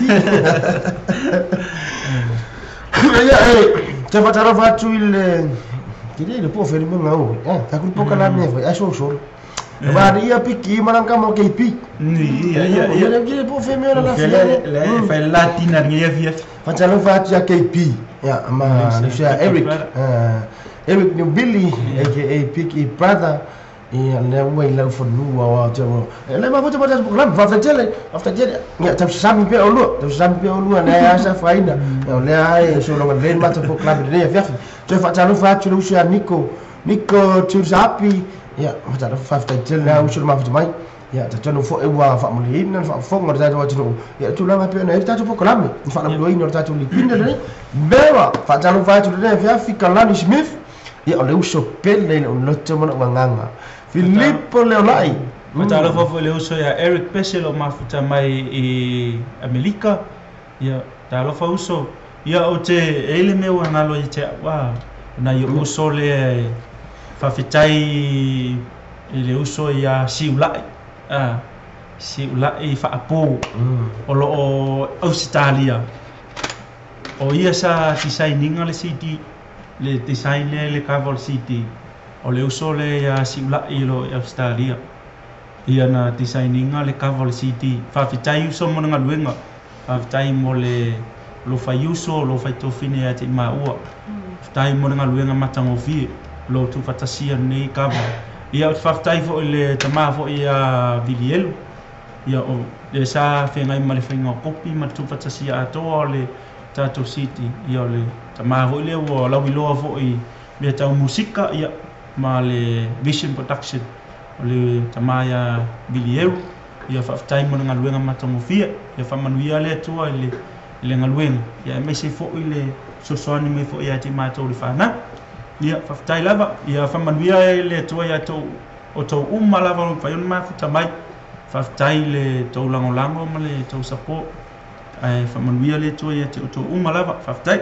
Ia e te faatalofa atu i le tele le po feli mo ngau. Ta ku po kala me foi a so so. Ma ia piki maranga mo KP. Ia ia ia. Le po fe me la le fa latina ia via. Faatalofa atu ia KP. Ya ma le sia Eric. Eric New Billy aka Picky Brother. Ia lea ua i lau fanua o te o. E le ma futa ma lam fa tele, fa tele. Ia tau sami pe o lua, tau sami pe o lua na asa faina. Ia o lea ai so longa le ma ta club le ia fi. Toe fa talo fa tu lu sia Nico, Nico Tusapi. Ia fa talo fa tele au so ma futa mai. Ia ta tonu fo e ua fa muli ina fa fonga o tatou atunuu. Ia tulaga pe ona e tatou polokalame fa la muluina o tatou lipina le bewa fa talo fa tu le fia fi Kalani Smith. Ia o le uso pele le loto mana wanganga. Filippo Leolai. Fatalofa foi le uso ia Eric Pese lo mafuta mai i Amerika. Ia talofa uso. Ia o te ele me ua ngalo i te wa na i uso le fafetai i le uso ia Siulai. Siulai faapo o lo o Australia. O ia sa designinga le CD, le design le cover CD. O le uso le ia Siulai lo Australia. Ia na designinga le cover CD. Fafetai uso mo nga luenga. Fafetai mo le lo fai uso, lo fai tofine ia te maua. Fafetai mo nga luenga matangofie. Lo tu fatasia nei cover. Ia o fafetai fo le tama fo ia Vilielu. Ia o le sa whengai ma le whainga o kopi ma tu fatasia atoa o le tatou CD. Ia o le tama fo le ua lauiloa fo i mea tau musika ia ma le Vision Production. O le tama ia Vilielu. Ia fafetai mo le galuega matagofie. Ia faamanuia le Atua i le galuega. Ia e maise foi le fesoasoani mai foi ia te matou le fanau. Ia fafetai lava. Ia faamanuia le Atua ia tou o tou uma lava o mafai ona mafuta mai. Fafetai le tou lagolago ma le tou support. Ae faamanuia le Atua ia te o tou uma lava. Fafetai.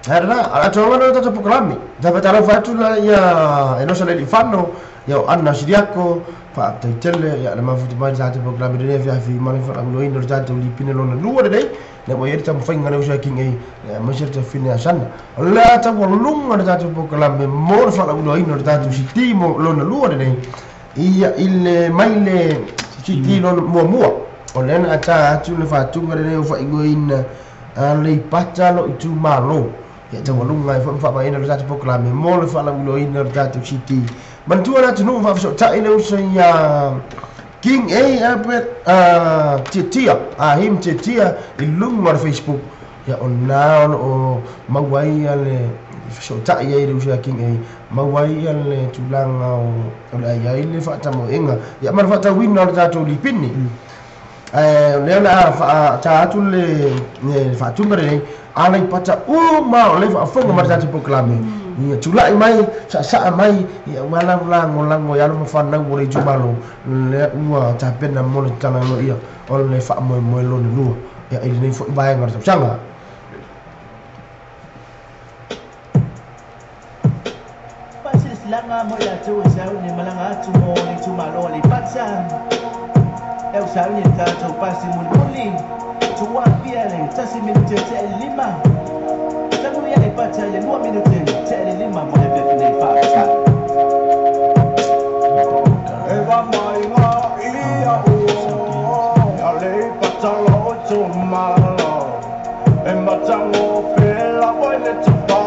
Ara, a tua wana tatou polokalame. Ta fatalo fatu la ia e nosa le lifano ia o Anna Siriako fa taitele ia le mafuta mai tatou polokalame le fia fi mana fa lo ino tatou lipine lona lua le le mo ia ta mfainga le usa king e ma se ta fine asana. O le ta walunga le tatou polokalame mo le fa lo ino tatou siti mo lona lua le ia ile mai le siti lona mua. O le na ta atu le fatunga le o fa ingoina le pata lo itu malo. Ia ta walunga e fa ma ina le tatou polokalame mo le fa lo ino tatou siti. Mantua la tunu fa so ta ile usa ia King A Albert Titia a him Titia i lunga Facebook. Ia o na o mauai le so ta ia ile usa King A mauai le tulanga o le ai le fa ta moenga. Ia ma fa ta win o tatou lipini. Le la fa ta atu le fa tunga le ala i pata uma o le fa fonga ma tatou polokalame. Ia tulai mai sa mai ia wala lango ia lo fa na wo le jumalo le ua ta pena mo le tala lo ia o le fa mo mo lo le lua ia ile nei fo vai ngar sanga. Pasilanga mo ia tu sa ni malanga tu mo le jumalo le pata. Eu sa ni ta tu pasi muli tu wa pia le tasi minute te lima. Tangu ia le pata le lua minute te lima mo le pia fa fa. Eva mai nga ia o ya le pata lo tu malo. E matango pela oi le tu pa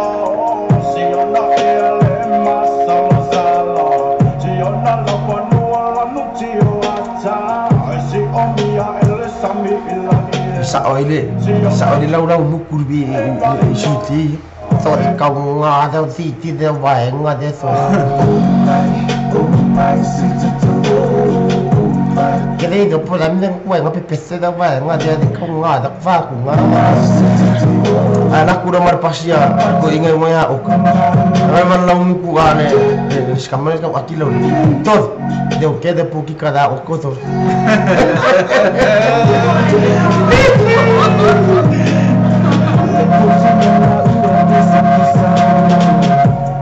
si ona e le masalo salo. Si ona lo panua la nuti o ata. Si o mia ele sami ila. Sa oile lau lau mukurbi i suti. So e kau ngā tau titi te wae ngā te so. Kere i po la mina kua ngā pepese te wae ngā te te kau ngā te whāku ngā. A la kura marpasia ko inga moea oka. Rai man lau muku a le skamane kau atila uri. Tod, deu ke de puki kada o koto.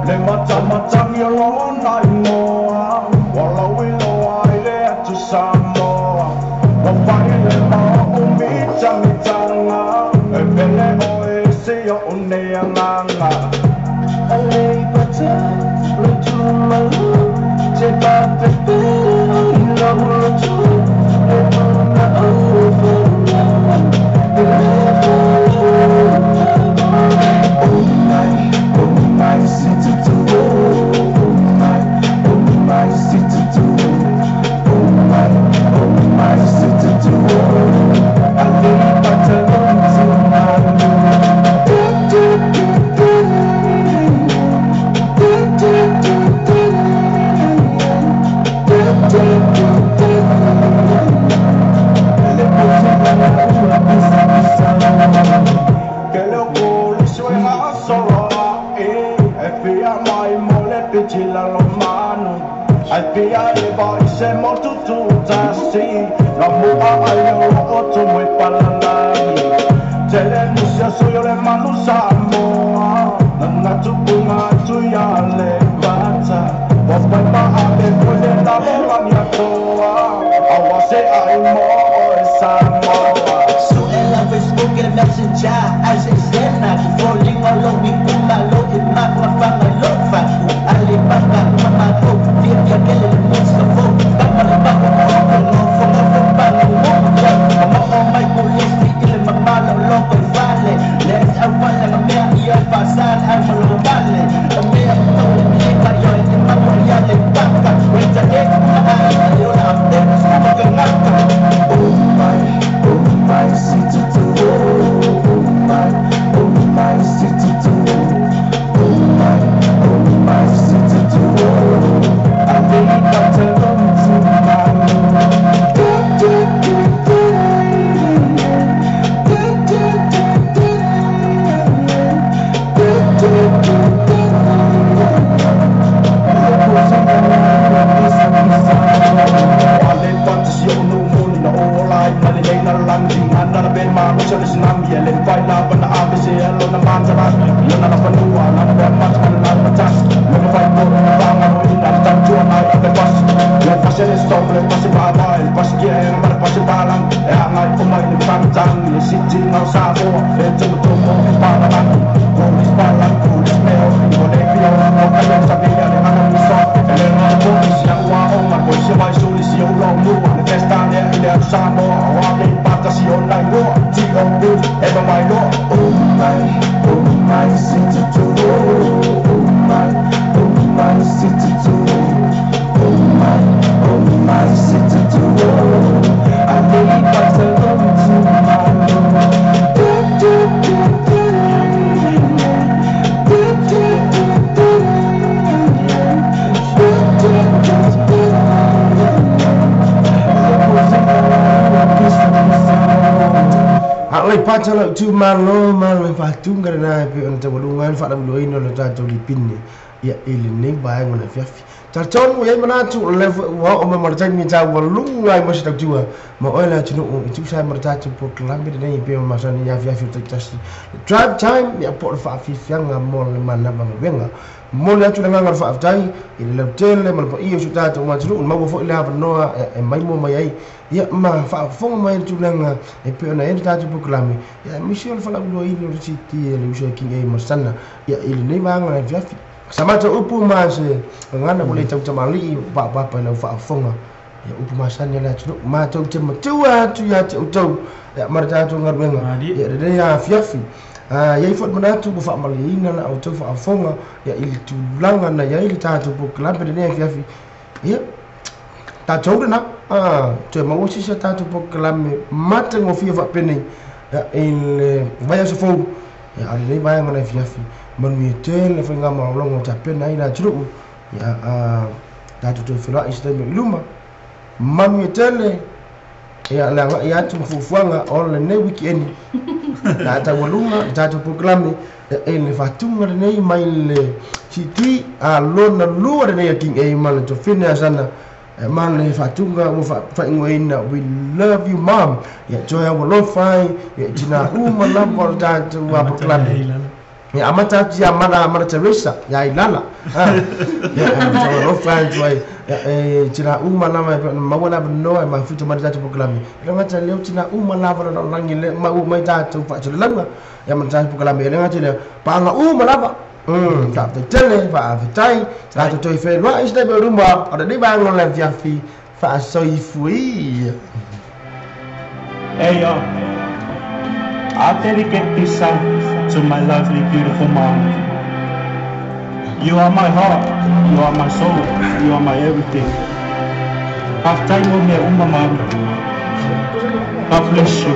Le mata mata mi lona imoa, wala wilo ai atu Samoa. Wa le ma o mita mitanga, e pele o e se o ne anganga. Ale pata lo tu malu, te pa pepe lo lo tu, le na o Oh my, oh my, Tu malo malo fatunga na pe ona tawalunga fa la loino lo tatou lipini ia ile nei vai ngona fiafi tarton ia manatu le wa o ma martai mi tawalunga ma se tatua ma ola tinu itu sa martatu proclame nei pe ma sani ia fiafi tasi drive time ia por fa fianga mo le mana ba mo le atu le nganga fa aftai ile le tele ma po iyo su tatou ma tinu ma fo ile avanoa e mai mo mai ai ia ma fa fonga mai tulanga e pe ona e tatou proclame ia mission fa la lo ile lo city le uso king e masana ia ile nei vanga na fiafi samata upu ma se ngana bole tau tamali ba ba pa la fa fonga ia upu masana la tinu ma tau te matua tu ia te utau ia marta tu ngarwenga ia re ia fiafi ia i fot manatu bo fa malina na au tau fa fonga ia ile tulanga na ia ile tatou proclame le fiafi ia tatou na te mausi sa tatou proclame mata ngofia fa pene ile vai so fo ia ale nei vai ngana fiafi manu tele fa ngama longo ta pena ina tru ia tatou te fela istem iluma manu tele ia la ia tu fufuanga o le nei weekend na ta walunga tatou proclame ele fatunga nei mai le city a lona lua nei king e mal to fina sana man le fatunga mo fa ngoina we love you mom ya joy wa lo fai ya tina uma la porta tu wa proclame ya amata ya mara mara Teresa ya ilala ya joy lo fai joy tina uma la ma wala no ma futu ma tatou proclame le ngata le tina uma la va langi le ma uma tatou fa tshela ya ma tatou proclame le ngata le pa nga uma la va ta tele va tai ta to fe lo is de rumba o de ba ngol la fiafi fa so fui. Hey yo, I dedicate this song to my lovely beautiful mom. You are my heart, you are my soul, you are my everything. Half time with me uma mom. God bless you.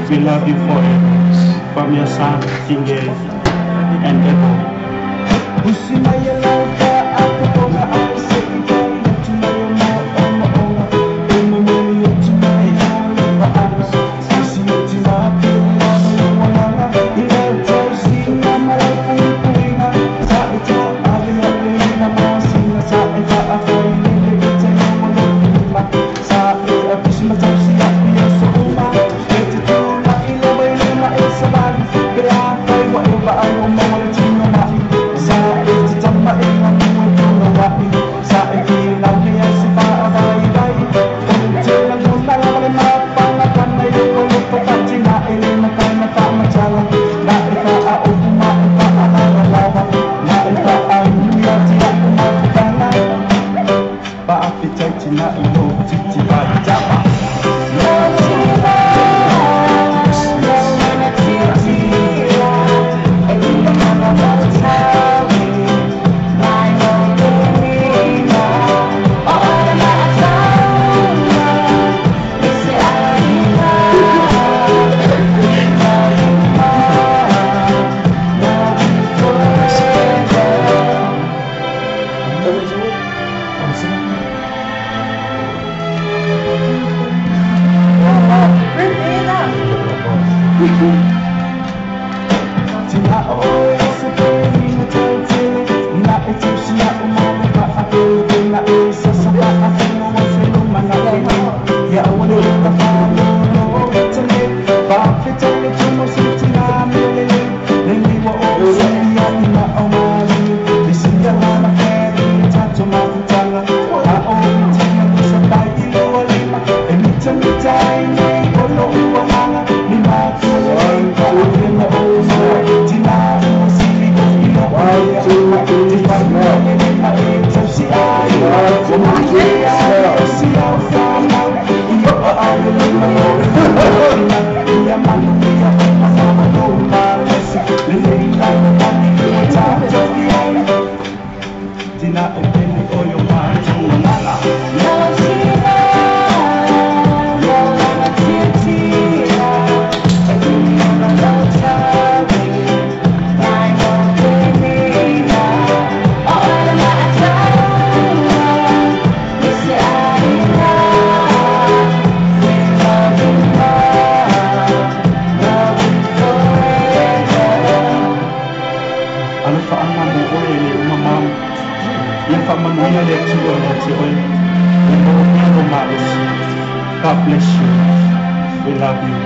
We love you forever. From your son, King A and Ebo. God bless you. We love you.